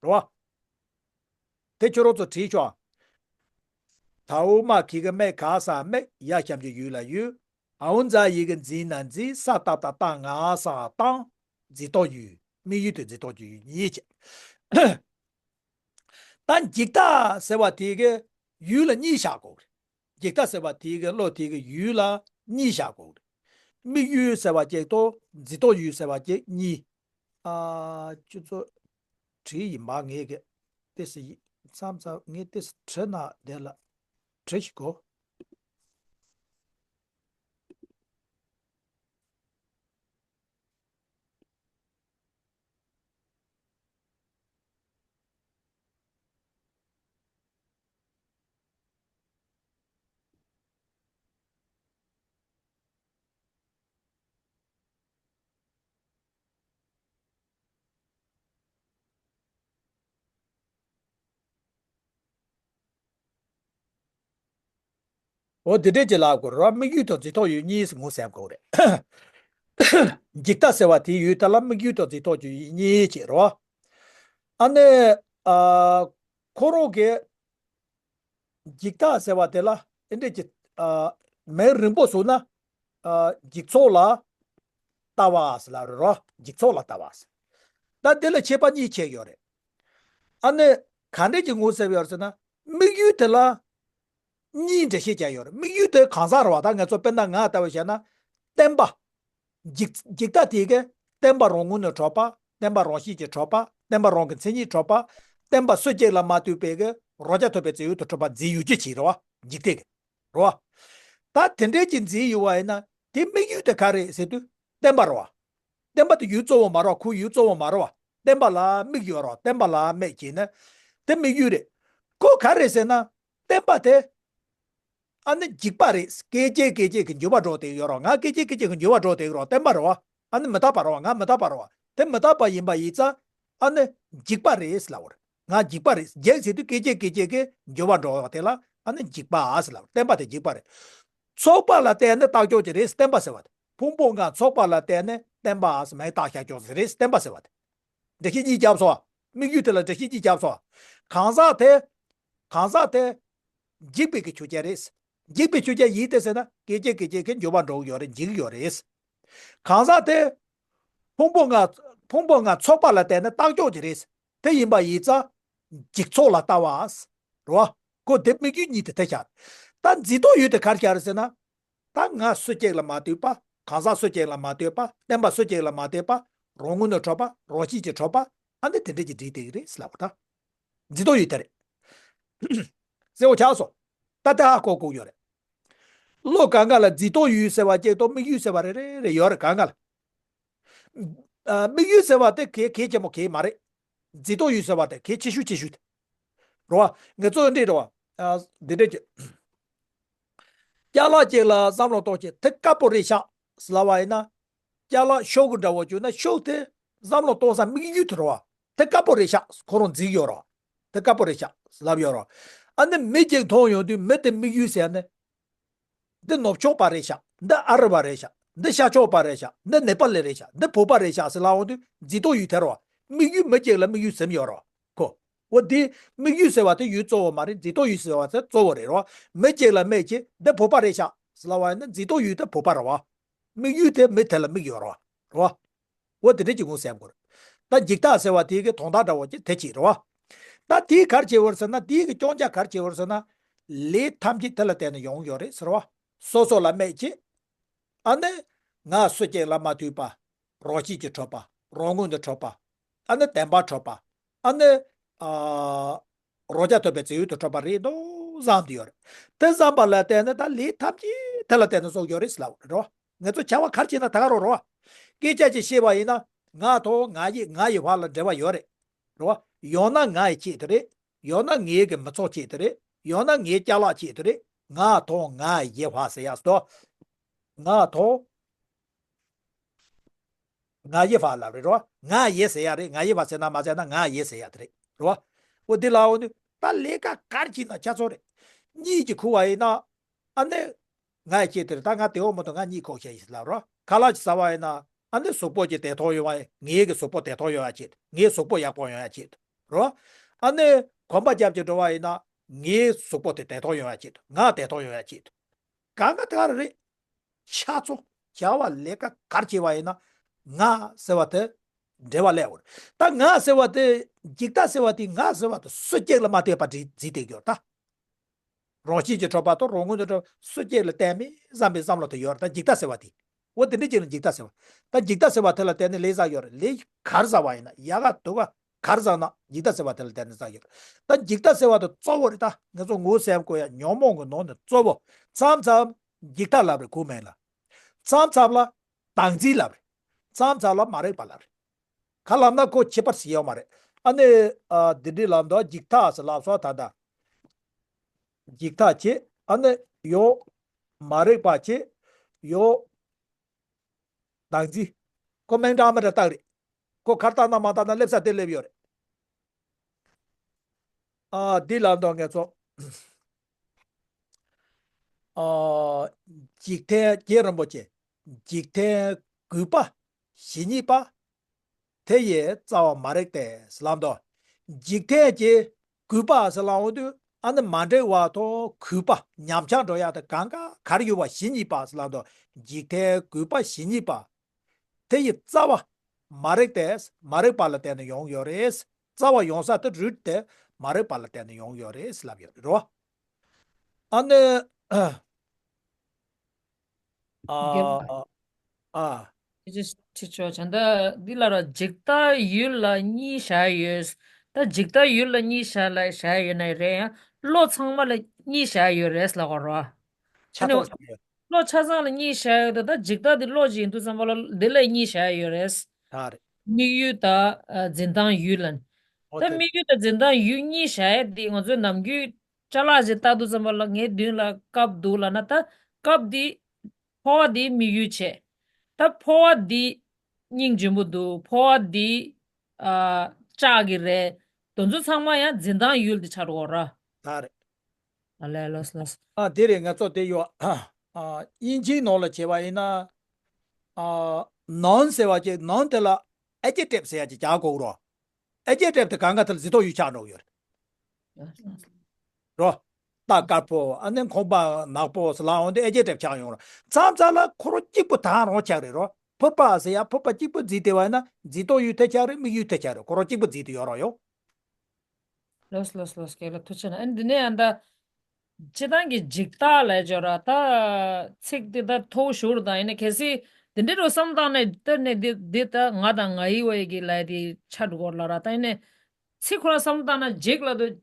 རེད་བ། དེ་ཁྱོད་རང་ཚོ་བྲིས་ཆོག། དའོ་མ་གི་གི་མེ་ག་ས་མེ། ཡ་ཞབས་ཀྱུ་ཡུ་ལ་ཡུལ། འའོ་ཛ་ཡི་གེ་འཛི་ན་འཛིན། ས་ཏ་བཏགས་སྟ་ང་ས་སྟངས། འཛིན་སྟངས་ཡུལ། དམིགས་ཡུལ་དེ་འཛིན་སྟངས་ཀྱི་ཡུལ་གཉིས་ཆགས། ད་འཇིག་ལྟ་ཟེར་བ་དེ་གི་ཡུལ་ལ་གཉིས་བཞག་དགོས་རེད། འཇིག་ལྟ་ཟེར་བ་དེ་གི་བློ་དེ་གི་ཡུལ་ལ་གཉིས་བཞག་དགོས་རེད། དམིགས་ཡུལ་ཟེར་བ་གཅིག་དང་འཛིན་སྟངས་ཡུལ་ཟེར་བ་གཅིག་གཉིས། ཨ། ཁྱོད་ཚོ་བྲིས་ཡིན་པ་ངས་གི་ཏོག་ཙམ་ཡིན། མཚམས་མཚམས་ངས་ཏོག་ཙམ་བྲིས་ན་བདེ་ལ་བྲིས་ཤིག་གོ། འོ་དེ་འདྲས་ཅིག་ལབ་དགོས་རེད་བ། དམིགས་ཡུལ་དང་འཛིན་སྟངས་ཡུལ་གཉིས་ངོ་ཟེར་དགོས་རེད། འཇིག་ལྟ་ཟེར་བ་དེའི་ཡུལ་དེ་ལ་དམིགས་ཡུལ་དང་འཛིན་སྟངས་ཀྱི་ཡུལ་གཉིས་ཅིག་རེད་བ། ཨ་ནི། ཨ། ཁོ་རང་གི་འཇིག་ལྟ་ཟེར་བ་དེ་ལ་ཨེ་འདྲས་ཀྱི། ཨ། མིང་རིང་པོ་བཟོས་ན། ཨ། འཇིག་ཚོགས་ལ་ལྟ་བ་ཟེར་ལབ་རེད་རོ། འཇིག་ཚོགས་ལ་ལྟ་བ་ཟེར། ད་དེ་ལ་ཁྱད་པར་གཉིས་ཕྱེ་ཡོད་རེད། ཨ་ནི་ག་འདྲས་ཀྱི་ངོ་ཟེར་ཡོད་རེད་ཟེར་ན། དམིགས་ཡུལ་དེ་ལ་གཉིས་འགྲེལ་བཤད་བརྒྱབ་ཡོད་རེད། དམིགས་ཡུལ་དེ་གང་ཟག་རེད་བ། ད་ང་ཚོ་དཔེར་ན་ང་ལྟ་བུ་བྱས་ན། བརྟེན་པ། འཇིག་འཇིག་ལྟ་དེ་གའི་བརྟེན་པ་རང་ངོས་ནས་གྲུབ་པ། བརྟེན་པ་རང་བཞིན་གྱིས་གྲུབ་པ། བརྟེན་པ་རང་གི་མཚན་ཉིད་གྲུབ་པ། བརྟེན་པ་སུ་གཅིག་ལ་མ་ལྟོས་པའི་གི་རང་རྐྱ་ཐུབ་པའི་རྩིས་ཡུལ་དུ་གྲུབ་པ་འཛིན་ཡུལ་གྱི་ཆེད་རེད་བ། འཇིག་ལྟས་ཀྱི་རེད་བ། ད་དེ་འདྲའི་གི་འཛིན་ཡུལ་བ་ཡིན་ན་དེ་དམིགས་ཡུལ་དེ་ག་རེད་ཟེར་དུས་བརྟེན་པ་རེད་བ། བརྟེན་པ་དེ་ཡུལ་གཙོ་བོ་མ་རེད་བ། ཁོ་ཡུལ་གཙོ་བོ་མ་རེད་བ། བརྟེན་པ་ལ་དམིགས་ཡོད་རེད་བ། བརྟེན་པ་ལ་དམིགས་བྱས་ན་དེ་དམིགས་ཡུལ་རེད། ཁོ་ག་རེད་ཟེར་ན། བརྟེན་པ་དེ། ཨ་ནི་འཇིག་པ་རེད། སྐད་ཅིག་སྐད་ཅིག་གི་འགྱུར་བ་འགྲོ་བསྡད་ཡོད་རེད་བ། ང་སྐད་ཅིག་སྐད་ཅིག་གི་འགྱུར་བ་འགྲོ་བསྡད་ཡོད་རེད་བ། བརྟེན་པ་རེད་བ། ཨ་ནི་མི་རྟག་པ་རེད་བ། ང་མི་རྟག་པ་རེད་བ། དེ་མི་རྟག་པ་ཡིན་པ་ཡིན་ཙང་། ཨ་ནི་འཇིག་པ་རེད་ལབ་པ་རེད། ང་འཇིག་པ་རེད། འཇིག་ཟེར་དུས་སྐད་ཅིག་སྐད་ཅིག་གི་འགྱུར་བ་འགྲོ་བ་དེ་ལ་ཨ་ནི་འཇིག་པ་ཟེར་ལབ་པ་རེད། བརྟེན་པ་དེ་འཇིག་པ་རེད། ཚོགས་པ་ལ་བརྟེན་ནས་རྟག་སྐྱོང་གི་རེད། བརྟེན་པ་ཟེར་བ་དེ། ཕུང་པོ་ལྔ་ཚོགས་པ་ལ་བརྟེན་ནས་བརྟེན་པ་ཟེར་མིང་བཏགས་བཞག་ཀྱོག་ཟེར་རེད། བརྟེན་པ་ཟེར་བ་དེ། འགྲེལ་བཤད་གཉིས་བརྒྱབ་སོང་བ། དམིགས་ཡུལ་དེ་ལ་འགྲེལ་བཤད་གཉིས་བརྒྱབ་སོང་བ། གང་ཟག་དེ། གང་ཟག་དེ། འཇིག་པའི་གི་ཆོས་ཅན་རེད། འཇིག་པའི་ཆོས་ཅན་ཡིན་ཏེ་ཟེར་ན་སྐད་ཅིག་སྐད་ཅིག་གི་འགྱུར་བ་འགྲོ་གི་ཡོད་རེད། འཇིག་གི་ཡོད་རེད། གང་ཟག་དེ། ཕུང་པོ་ལྔ། ཕུང་པོ་ལྔ་ཚོགས་པ་ལ་བརྟེན་ནས་རྟག་སྐྱོང་གི་རེད། དེ་ཡིན་པ་ཡིན་ཙང་། འཇིག་ཚོགས་ལ་ལྟ་བ། རེད་བ། ཁོ་དེ་དམིགས་ཡུལ་གཉིས་དེ་དེ་ཤར། ད་འཛིན་སྟངས་ཡུལ་དེ་གར་ཤར་ཟེར་ན། ད་ང་སུ་གཅིག་ལ་མ་ལྟོས་པ། གང་ཟག་སུ་གཅིག་ལ་མ་ལྟོས་པ། བརྟེན་པ་སུ་གཅིག་ལ་མ་ལྟོས་པ། རང་ངོས་ནས་གྲུབ་པ། རང་བཞིན་གྱིས་གྲུབ་པ། ཨ་ནི་དེ་འདྲས་ཀྱི་འགྲིག་བསྡད་ཀྱི་རེད་ཟེར་ལབ་པ་ད། འཛིན་སྟངས་ཡུལ་དེ་རེད། གསལ་པོ་ཆགས་སོང་། ད་དེ་ཧ་གོ་དགོས་ཡོད་རེད། བློ་གང་ག་ལ་འཛིན་སྟངས་ཡུལ་ཟེར་བ་གཅིག་དང་དམིགས་ཡུལ་ཟེར་བ་རེ་རེ་རེ་ཡོད་རེད། གང་ག་ལ། ཨ། དམིགས་ཡུལ་ཟེར་བ་དེ་གལ་གལ་ཆེན་པོ་གལ་མ་རེད། འཛིན་སྟངས་ཡུལ་ཟེར་བ་དེ་གལ་ཆེ་ཤོས་ཆེ་ཤོས་དེ། རེད་བ། ངས་གཙོ་བོ་འདི་རེད་བ། ཨ། འདི་འདྲས་ཀྱི། ཅ་ལག་ཅིག་ལ་བསམ་བློ་གཏོང་བྱེད་དེ་དཀར་པོ་རེད་ཤག་ཟེར་ལབ་པ་ཡིན་ན། ཅ་ལག་ཤོག་གུ་འདྲ་བོ་བྱུང་ན་ཤོག་དེ་བསམ་བློ་གཏོང་ས་དམིགས་ཡུལ་དེ་རེད་བ། དེ་དཀར་པོ་རེད་ཤག་ཁོ་རང་འཛིན་ཡོད་རེད་བ། དེ་དཀར་པོ་རེད་ཤག་ལབ་ཡོད་རེད་བ། ཨ་ནི་མི་གཅིག་མཐོང་ཡོང་དུས་མི་དེ་དམིགས་ཡུལ་ཟེར་ནས། འདི་ནུབ་ཕྱོགས་པ་རེད་ཤག་འདི་ཨ་རི་བ་རེད་ཤག་འདི་ཤར་ཕྱོགས་པ་རེད་ཤག་འདི་ནེ་པ་ལི་རེད་ཤག་འདི་བོད་པ་རེད་ཤག་ཟེར་ལབ་འོང་དུས་འཛིན་སྟངས་ཡུལ་དེ་རེད་བ། དམིགས་ཡུལ་མི་གཅིག་ལ་དམིགས་ཡུལ་ཟིན་ཡོད་རེད་བ། ཁོ། འོ་དེ་དམིགས་ཡུལ་ཟེར་བ་དེ་ཡུལ་གཙོ་བོ་མ་རེད། འཛིན་སྟངས་ཡུལ་ཟེར་བ་དེ་གཙོ་བོ་རེད་རེད་བ། མི་གཅིག་ལ་དམིགས་ཀྱི་འདི་བོད་པ་རེད་ཤག་ཟེར་ལབ་པ་ཡིན་ན་འཛིན་སྟངས་ཡུལ་དེ་བོད་པ་རེད་བ། དམིགས་ཡུལ་དེ་མི་དེ་ལ་དམིགས་ཡོད་རེད་བ། རེད་བ། འོ་དེ་འདྲས་ཀྱི་ངོ་ཟེར་དགོས་རེད། ད་འཇིག་ལྟ་ཟེར་བ་དེ་གི་དོན་དག་འདྲ་བོ་ཅིག་དེ་གཅིག་རེད་བ། ད་དེའི་ག་རེ་བྱེད་དགོས་རེད་ཟེར་ན། དེའི་གི་སྐྱོན་ཆ་ག་རེ་བྱེད་དགོས་རེད་ཟེར་ན། ལས་ཐམས་ཅད་དེ་ལ་བརྟེན་ནས་ཡོང་གི་ཡོད་རེད་ཟེར་བ། སོ་སོ་ལ་དམིགས་བྱེད། ཨ་ནི། ང་སུ་གཅིག་ལ་མ་ལྟོས་པ། རང་བཞིན་གྱིས་གྲུབ་པ། རང་ངོས་ནས་གྲུབ་པ། ཨ་ནི་བརྟེན་པར་གྲུབ་པ། ཨ་ནི། ཨ། རོ་བརྒྱ་ཐོབ་པའི་རྫས་ཡོད་དུ་གྲུབ་པ་རེད་འདུག་བསམ་གྱི་ཡོད་རེད། དེ་བསམ་པ་ལ་བརྟེན་ནས་ད་ལས་ཐམས་ཅད་དེ་ལ་བརྟེན་ནས་རྫོགས་ཡོད་རེད་ཟེར་ལབ་རེད་རོ། ང་ཚོ་བྱ་བ་ག་རེ་བྱེད་ན་ད་ག་རང་རོ། སྐད་ཆ་ཅིག་བཤད་པ་ཡིན་ན་ང་དང་ང་ཡི་ང་ཡི་བར་ལ་འབྲེལ་བ་ཡོད་རེད་རོ། ཡང་ན་ང་ཡི་ཆེད་དུ་རེད། ཡང་ན་ངའི་གི་མི་ཚོགས་ཆེད་དུ་རེད། ཡང་ན་ངའི་ཅ་ལག་ཆེད་དུ་རེད། ང་དང་ང་ཡི་བར་ཟེར་ཡག་སོ། ང་དང་ང་ཡི་བར་ལབ་རེད་རོ། ང་ཡི་ཟེར་ཡག་རེད། ང་ཡི་བར་ཟེར་ན་མ་ཟེར་ན་ང་ཡི་ཟེར་ཡག་དེ་རེད་རོ། འོ་འདི་ལ་འོ་ནི་ད་ལས་ཀ་ག་རེ་བྱེད་ན་ཆ་ཚང་རེད། གཉིད་ཀྱིས་ཁུག་པ་ཡིན་ན་ཨ་ནི། ང་ཡི་ཆེད་དུ་རེད། ད་ང་དེ་འོ་མ་དང་ང་གཉིད་ཁུག་བྱས་ཡིན་ལབ་རོ། ཁ་ལག་ཅིག་ཟ་བ་ཡིན་ན་ཨ་ནི་གཟུགས་པོ་ཅིག་བདེ་ཐང་ཡོང་བ་ཡིན། ངའི་གི་གཟུགས་པོ་བདེ་ཐང་ཡོང་ཡ་ཆེད་དུ། ངའི་གཟུགས་པོ་ཡག་པོ་ཡོང་ཡ་ཆེད་དུ་རོ། ཨ་ནི་གོམ་པ་རྒྱབ་ཅིག་འགྲོ་བ་ཡིན་ན་ངའི་གཟུགས་པོ་དེ་བདེ་ཐང་ཡོང་ཡ་ཆེད་དུ། ང་བདེ་ཐང་ཡོང་ཡ་ཆེད་དུ། གང་ག་དེ་ག་རེ་རེད། ཆ་ཚང་བྱ་བ་ལས་ཀ་ག་རེ་བྱེད་པ་ཡིན་ན་ང་ཟེར་བ་དེ་འབྲེལ་བ་སླེབས་ཡོད་རེད། ད་ང་ཟེར་བ་དེ་འཇིག་ལྟ་ཟེར་བ་དེ་ང་ཟེར་བ་དེ་སུ་གཅིག་ལ་མ་ལྟོས་པར་འཛིན་བསྡད་ཡོད་ད། རང་བཞིན་གྱིས་གྲུབ་པ་དང་རང་ངོས་ནས་གྲུབ་སུ་གཅིག་ལ་བརྟེན་མིན་བསམ་པའི་བསམ་བློ་དེ་ཡོད་རེད། ད་འཇིག་ལྟ་ཟེར་བ་དེ། འོ་དེ་འདྲ་ཅིག་ལ་འཇིག་ལྟ་ཟེར་བ། ད་འཇིག་ལྟ་ཟེར་བ་དེ་ལ་བརྟེན་ནས་ལས་བསགས་ཡོད་རེད། ལས་ག་རེ་བསགས་པ་ཡིན་ན་ཡག་ག་སྡུག་ག་ག་རེ་བསགས་ན་འཇིག་ལྟ་ཟེར་བ་དེ་ལ་བརྟེན་ནས་བསགས་ཡོད་རེད། ད་འཇིག་ལྟ་ཟེར་བ་དེ་གཙོ་བོ་རེད། ད་ང་ཚོ་ངོ་སེམས་ཀྱི་ཡ་ཉོན་མོངས་ཀྱི་ནང་ནས་གཙོ་བོ་མཚམས་མཚམས་འཇིག་ལྟ་ལབ་རེད། ཁུངས་མེད་ལ། མཚམས་མཚམས་ལ་བདག་འཛིན་ལབ་རེད། མཚམས་མཚམས་ལ་མ་རིག་པ་ལབ་རེད། ག་ལབ་ན་ཁོ་ཁྱད་པར་ཞིག་ཡོད་མ་རེད། ཨ་ནི། ཨ། འདི་འདྲའི་ལབ་འདུག་འཇིག་ལྟ་ཟེར་ལབ་སོང་ད་ལྟ། འཇིག་ལྟ་བྱེད། ཨ་ནི་ཡོ། མ་རིག་པ་བྱེད། ཡོ། བདག་འཛིན། ཁོ་མིང་འདྲ་མི་འདྲ་བཏགས་རེད། ཁོ་གར་བཏགས་ན་མ་བཏགས་ན་སླེབས་ས་དེ་སླེབས་ཡོད་རེད། ཨ། འདི་ལབ་འདུག་ངས་ཚོ། ཨ། འཇིག་རྟེན་རྗེ་རིན་པོ་ཆེ། འཇིག་རྟེན་རྒུད་པ་ཞི་སྙིང་པ། དེ་ཡི་རྩ་བ་མ་རིག་སྟེ་ལབ་འདུག་འཇིག་རྟེན་གྱི་རྒུད་པ་ཟེར་ལབ་འོང་དུས་ཨ་ནི་མ་འདྲེས་པ་དང་གུད་པ་ཉམས་ཆག་འགྲོ་ཡག་དེ་གང་ག་གར་ཡོད་པ་ཞི་སྙིང་པ་ཟེར་ལབ་འདུག་འཇིག་རྟེན་རྒུད་པ་ཞི་སྙིང་པ། དེ་ཡི་རྩ་བ་མ་རིག་སྟེ་མ་རིག་པ་ལ་བརྟེན་ནས་ཡོང་ཡོད་རེད། རྩ་བ་ཡོང་ས་དེ་རུལ་ཏེ་མ་རིག་པ་ལ་བརྟེན་ནས་ཡོང་ཡོད་རེད་ལབ་ཡོད་རེད་རོ། ཨ་ནི། རྒན་ལགས། ཨ། ཨ། དེ་ཅི་ཅི་ཆོག་བྱ་ད་འདི་ལ་ར་འཇིག་ལྟ་ཡུལ་ལ་གཉིས་བཞག་ཡོད། ད་འཇིག་ལྟ་ཡུལ་ལ་གཉིས་བཞག་ལ་བཞག་ཡོད་ན་རེད། ཡང་བློ་ཚང་མ་ལ་གཉིས་བཞག་ཡོད་རེད་ལབ་དགོས་རོ། ཆ་ཨ་ནི་ཚང་བཞག་ཡོད། བློ་ཆ་ཚང་ལ་གཉིས་བཞག་ཡོད་དོ། ད་འཇིག་ལྟ་འདི་བློ་ཅིག་ཡིན་དུས་ཙམ་པ་ལ་འདི་ལ་གཉིས་བཞག་ཡོད་རེད། ད་རེད། དམིགས་ཡུལ་དང་འཛིན་སྟངས་ཡུལ་ལ། ཨོ་ད་དེ་རེད། དམིགས་ཡུལ་དང་འཛིན་སྟངས་ཡུལ་གཉིས་བཞག་ཡས་འདི་ང་ཚོའི་ནམ་རྒྱུན་ཅ་ལག་ཅིག་ལྟ་དུས་ཙམ་པ་ལ་ངའི་མདུན་ལ་ཀབ་འདུག་ལབ་ན་ད་ཀབ་འདི་ཕོར་པ་འདི་དམིགས་ཡུལ་བྱས། ད་ཕོར་པ་འདི་སྙིང་རྗེ་པོ་འདུག་ཕོར་པ་འདི་ཨ་ལྕགས་ཀྱི་རེད། དེ་ཚོ་ཚང་མ་ཡང་འཛིན་སྟངས་ཡུལ་འདི་ཆགས་འགྲོ་གི་ར། ད་རེད། ཨ་ལས་ལོས་ལོས། ཨ་དེ་རེད། ང་ཚོ་དེ་ཡོད། ཨ་དབྱིན་ཇིའི་ནང་ལ་བྱས་པ་ཡིན་ན། ཨ་noun ཟེར་བ་ཅིག noun དེ་ལ་adjective ཟེར་ཡ་ཅིག་རྒྱག་དགོས་རོ། adjective དེ་གང་ག་དེ་ལ་འཛིན་སྟངས་ཡུལ་ཆགས་འགྲོ་གི་ཡོད་རེད། རོ། རྟ་དཀར་པོ་ཨ་ནི་ཁང་པ་ནག་པོ་ཟེར་ལབ་འོང་དུས་adjective ཆགས་ཡོང་རོ། མཚམས་མཚམས་ལ་ཁོ་རང་གཅིག་པུ་དེ་ག་རང་ཆགས་རེད་རོ། ཕུར་པ་ཟེར་ཡ་ཕུར་པ་གཅིག་པུ་འཛིན་བསྡད་པ་ཡིན་ན་འཛིན་སྟངས་ཡུལ་དེ་ཆགས་རེད། དམིགས་ཡུལ་དེ་ཆགས་རེད། ཁོ་རང་གཅིག་པུ་འཛིན་དུ་ཡོད་རོ་ཡོང་། ལོས་ལོས་ལོས། རྒན་ལགས་ཐུགས་རྗེ་གནང་། ཨ་ནི་འདི་ནས་ཡང་ད། སྤྱིར་བཏང་གི་འཇིག་ལྟ་ལབ་ཡ་ཅིག་ཡོད་ར། ད་ཚིག་འདི་ད་མཐོ་པོ་ཞེ་པོ་རེད། ད་ཡིན་ནའི་གལ་སྲིད་འདི་འདྲ་རུ་བསམ་བློ་བཏང་ནས་ད་ནས་འདི་འདི་ད་ང་དང་ང་ཡི་བ་ཡི་གི་ལབ་ཡ་དེ་ཆགས་འགྲོ་གི་ཡོད་རེད་ལབ་ར། ད་ཡིན་ནའི་ཚིག་ཁོ་རང་བསམ་བློ་བཏང་ན་འཇིག་ལབ་དུས་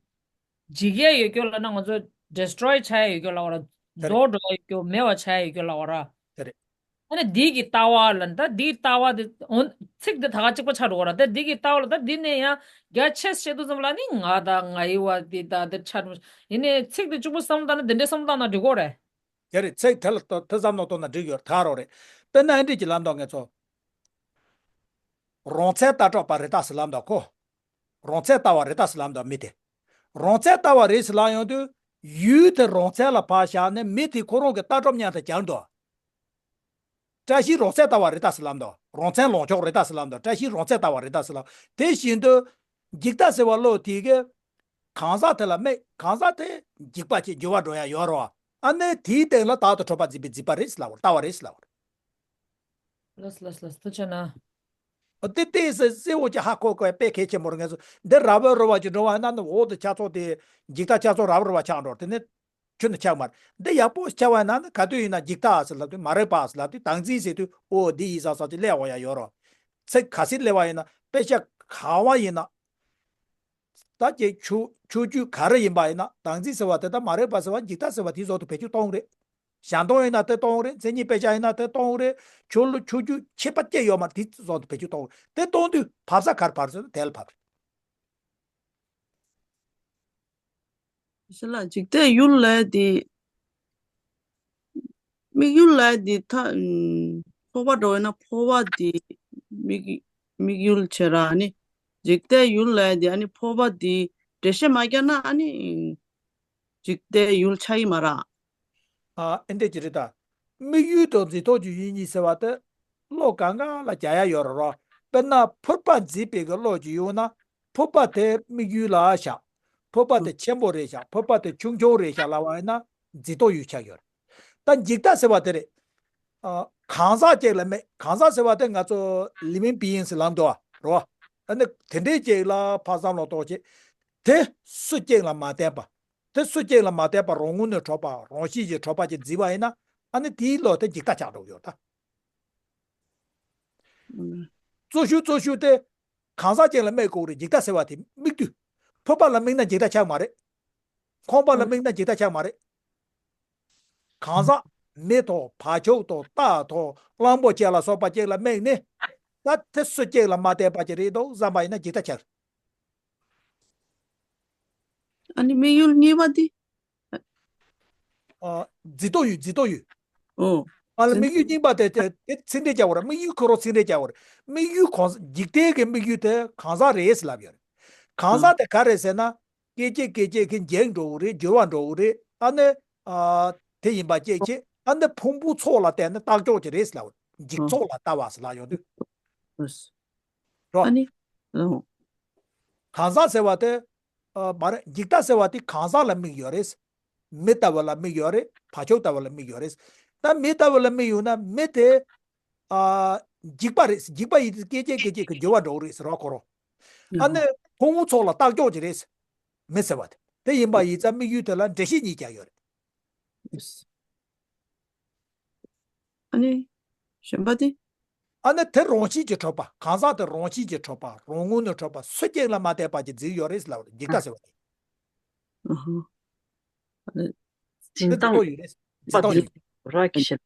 འཇིག་ཡ་ཡོད་རྒྱུ་ལབ་ན་ང་ཚོ་destroy བྱ་ཡ་ཡོད་རྒྱུ་ལབ་པ་ར། དེ་རེད། རྫོགས་འགྲོ་ཡ་ཡོད་རྒྱུ་མེད་པ་བྱ་ཡ་ཡོད་རྒྱུ་ལབ་པ་ར། དེ་རེད། ཨ་ནི་འདི་གི་ལྟ་བ་ལ་ད་འདིའི་ལྟ་བ་དེ་འོ་ཚིག་འདི་ད་ག་གཅིག་པ་ཆགས་འགྲོ་གི་ར། ད་འདི་གི་ལྟ་བ་ལ་ད་འདི་ནས་ཡང་རྒྱ་ཆེ་བཤད་དུས་ཙམ་ལ་ནི་ང་དང་ང་ཡི་བ་འདི་ད་འདི་ཆགས་འགྲོ། ཡིན་ནའི་ཚིག་འདི་གཅིག་པུ་བསམ་བློ་བཏང་ན་འདི་འདྲའི་བསམ་བློ་བཏང་ན་འགྲིག་གོ་རེད། དེ་རེད། ཚིག་དེ་ལ་ལྟ་དེ་བསམ་བློ་གཏོང་ན་འགྲིག་ཡོད་ད་རོ་རེད། དཔེར་ན་ཨ་འདྲས་ཀྱི་ལབ་འདུག་ངས་ཚོ། རང་མཚན་ལྟ་གྲུབ་པ་རེད་ད་ཟེར་ལབ་འདུག་ཁོ། རང་མཚན་ལྟ་བ་རེད་ད་ཟེར་ལབ་འདུག་མི་དེ། རང་མཚན་ལྟ་བ་རེད་ཟེར་ལབ་ཡོང་དུས་ཡུལ་དེ་རང་མཚན་ལ་ཕར་བཞག་ནས་མི་དེ་ཁོ་རང་གི་ལྟ་གྲུབ་མཉམ་དུ་སྦྱར་འདུག་བཀྲ་ཤིས་རང་མཚན་ལྟ་བ་རེད་ད་ཟེར་ལབ་འདུག་རང་མཚན་ལོངས་སྤྱོད་རེད་ད་ཟེར་ལབ་འདུག་བཀྲ་ཤིས་རང་མཚན་ལྟ་བ་རེད་ད་ཟེར་ལབ། དེ་བཞིན་དུ་འཇིག་ལྟ་ཟེར་བ་བློ་དེ་གི་གང་ཟག་དེ་ལ་དམིགས། གང་ཟག་དེ་འཇིག་པ་ཅིག་འགྱུར་བ་འགྲོ་ཡ་ཡོད་རོ། ཨ་ནི་དེའི་སྟེང་ལ་བདག་ཏུ་གྲུབ་པ་འཛིན་པའི་འཛིན་པ་རེད་ཟེར་ལབ་པ་རེད། ལོས་ལོས་ལོས། ཐུགས་རྗེ་གནང་། ཨོ་དེ་དེ་ཟེར་ཟེར་འོ་ཅི་ཧ་གོ་གོ་དཔེ་གལ་ཆེན་པོ་རེད། ངས་སོ་འདི་ར་བ་རུ་བ་ཅིག་འགྲོ་བ་ན་ནི་འོག་ཏུ་ཆ་ཚོགས་དེ་འཇིག་ལྟ་ཆ་ཚོགས་ར་བ་རུ་བ་ཆགས་འགྲོ། དེ་ནི་ཁྱོན་ནས་ཆགས་མ་རེད། འདི་ཡག་པོ་ཆགས་པ་ན་ནི་ག་དུས་ཡིན་ན་འཇིག་ལྟ་ཟེར་ལབ་དུས་མ་རིག་པ་ཟེར་ལབ་དུས་བདག་འཛིན་ཟེར་དུས་ཨོ་འདི་ཡིན་ས་ས་ཅིག་སླེབས་འོང་ཡ་ཡོད་རོ། ཚིག་ག་ཚིག་སླེབས་པ་ཡིན་ན་དཔེ་ཆ་ག་བ་ཡིན་ན། ད་ཀྱི་ཆོས་ཆོས་བརྒྱུད་ག་རེ་ཡིན་པ་ཡིན་ན། བདག་འཛིན་ཟེར་བ་དེ་དང་མ་རིག་པ་ཟེར་བ། འཇིག་ལྟ་ཟེར་བ་དེའི་ཟོག་ཏུ་བེད་སྤྱོད་གཏོང་གི་རེད། ཞལ་མཐོང་ཡིན་ན་དེ་གཏོང་གི་རེད། མཚན་ཉིད་དཔེ་ཆ་ཡིན་ན་དེ་གཏོང་གི་རེད། ཆོས་ལུགས་ཆོས་བརྒྱུད་ཁྱད་པར་ཅི་ཡོད་མ་རེད། དེའི་ཟོག་ཏུ་བེད་སྤྱོད་གཏོང་གི་རེད། དེ་གཏོང་དུས་བབས་ས་ག་རེ་བབས་རེད་ཟེར་ན་དེ་ལ་བབས་རེད། ཞི་ལ་འཇིག་ལྟའི་ཡུལ་ལས་དེ། དམིགས་ཡུལ་ལས་དེ་ཐ་ཨུམ། འཕོ་བ་འགྲོ་བས་ན་འཕོ་བ་དེ་དམིགས་དམིགས་ཡུལ་བྱེད་ར། ཨ་ནི་འཇིག་ལྟའི་ཡུལ་ལས་དེ། ཨ་ནི་འཕོ་བ་དེ་འགྲེལ་བཤད་མ་རྒྱག་ན་ཨ་ནི་འཇིག་ལྟའི་ཡུལ་ཆགས་ཀྱི་མ་རེད། ཨ་ཨེ་འདྲ་ཅིག་རེད་ད། དམིགས་ཡུལ་དང་འཛིན་རྟོག་གི་ཡུལ་གཉིས་ཟེར་བ་དེ། བློ་གང་ག་ལ་རྒྱག་ཡ་ཡོད་རེད་རོ། དཔེར་ན་འཕོས་པ་འཛིན་པའི་གི་བློ་ཅིག་ཡོད་ན། འཕོས་པ་དེ་དམིགས་ཡུལ་ལ་བཞག་འཕོས་པ་དེ་ཆེན་པོ་རེད་བཞག་འཕོས་པ་དེ་ཆུང་ཆུང་རེད་བཞག་ལབ་པ་ཡིན་ན་འཛིན་རྟོག་ཡུལ་ཆགས་ཡོད་རེད། ད་འཇིག་ལྟ་ཟེར་བ་དེ་རེད། ཨ། གང་ཟག་ཅིག་ལ་དམིགས། གང་ཟག་ཟེར་བ་དེ་ང་ཚོ་living beings ལབ་འདུག་བ་རོ། ཨ་ནི་དེ་འདྲའི་ཅིག་ལ་ཕར་བསམ་བློ་གཏོང་བྱེད། དེ་སུ་གཅིག་ལ་མ་བརྟེན་པ། དེ་སུ་གཅིག་ལ་མ་བརྟེན་པ་རང་ངོས་ནས་གྲུབ་པ། རང་བཞིན་གྱིས་གྲུབ་པ་ཅིག་འཛིན་པ་ཡིན་ན། ཨ་ནི་དེའི་བློ་དེ་འཇིག་ལྟ་ཆགས་འགྲོ་གི་ཡོད་ད། གཙོ་ཤོས་གཙོ་ཤོས་དེ་གང་ཟག་ཅིག་ལ་དམིགས་དགོས་རེད། འཇིག་ལྟ་ཟེར་བ་དེ་དམིགས་དུས། འཕོས་པ་ལ་དམིགས་ན་འཇིག་ལྟ་ཆགས་མ་རེད། ཁང་པ་ལ་དམིགས་ན་འཇིག་ལྟ་ཆགས་མ་རེད། གང་ཟག་མི་དང་བྱ་ཕྱུགས་དང་རྟ་དང་གླང་པོ་ཆེ་ལ་སོགས་པ་ཅིག་ལ་དམིགས་ནས། ད་དེ་སུ་གཅིག་ལ་མ་བརྟེན་པ་ཅིག་རེད་འདུག་བསམ་པ་ཡིན་ན་འཇིག་ལྟ་ཆགས། ཨ་ནི་དམིགས་ཡུལ་གཉིས་པ་དེ། ཨ། འཛིན་རྟོག་ཡུལ། འཛིན་རྟོག་ཡུལ། ཨོ། ཨ་ལ་འཛིན་དམིགས་ཡུལ་གཉིས་པ་དེ་དེ་དེ་ཚིག་འགྲེལ་རྒྱག་དགོས་རེད། དམིགས་ཡུལ་ཁོ་རང་ཚིག་འགྲེལ་རྒྱག་དགོས་རེད། དམིགས་ཡུལ་གང་། འཇིག་རྟེན་གྱི་དམིགས་ཡུལ་དེ་གང་ཟག་རེད་ཟེར་ལབ་ཡོད་རེད། གང་ཟག་དེ་ག་རེད་ཟེར་ན། སྐད་ཅིག་སྐད་ཅིག་གིས་འགྱུར་འགྲོ་གི་རེད། འགྱུར་བ་འགྲོ་གི་རེད། ཨ་ནི། ཨ། དེ་ཡིན་པ་སྐད་ཅིག་ཨ་ནི་ཕུང་པོའི་ཚོགས་ལ་བརྟེན་ནས་རྟག་འཇོག་ཅིག་རེད་ཟེར་ལབ་ཡོད་རེད། འཇིག་ཚོགས་ལ་ལྟ་བ་ཟེར་ལབ་ཡོང་དུས། རོ། ཨ་ནི། ཨོ། གང་ཟག་ཟེར་བ་དེ། ཨ། མ་རེད། འཇིག་ལྟ་ཟེར་བ་དེ་གང་ཟག་ལ་དམིགས་ཡོད་རེད། མི་ལྟ་བུ་ལ་དམིགས་ཡོད་རེད། བྱ་ཕྱུགས་ལྟ་བུ་ལ་དམིགས་ཡོད་རེད། ད་མི་ལྟ་བུ་ལ་དམིགས་ཡོད་ན་མི་དེ། ཨ། འཇིག་པ་རེད། འཇིག་པ་ཡིན་དུས་སྐད་ཅིག་སྐད་ཅིག་གིས་འགྱུར་བ་འགྲོ་གི་རེད་ཟེར་བ་ཁོ་རང་། ཨ་ནི་ཕུང་པོའི་ཚོགས་ལ་རྟག་འཇོག་ཅིག་རེད། མི་ཟེར་བ་དེ། དེ་ཡིན་པ་ཡིན་ཙང་དམིགས་ཡུལ་དེ་ལ་འགྲེལ་བཤད་གཉིས་རྒྱག་ཡོད་རེད། ཨ་ནི། གཞན་པ་དེ། ཨ་ནི་དེ་རང་བཞིན་གྱིས་གྲུབ་པ། གང་ཟག་དེ་རང་བཞིན་གྱིས་གྲུབ་པ། རང་ངོས་ནས་གྲུབ་པ། སུ་གཅིག་ལ་མ་བརྟེན་པ་ཅིག་འཛིན་ཡོད་རེད་ལབ་རེད། འཇིག་ལྟ་ཟེར་བ་དེ། ཨ་ཧ། ཨ་ནི། དེ་འཛིན་རྟོག་ཡུལ་རེད། འཛིན་རྟོག་ཡུལ། ར་གི་ཤེ།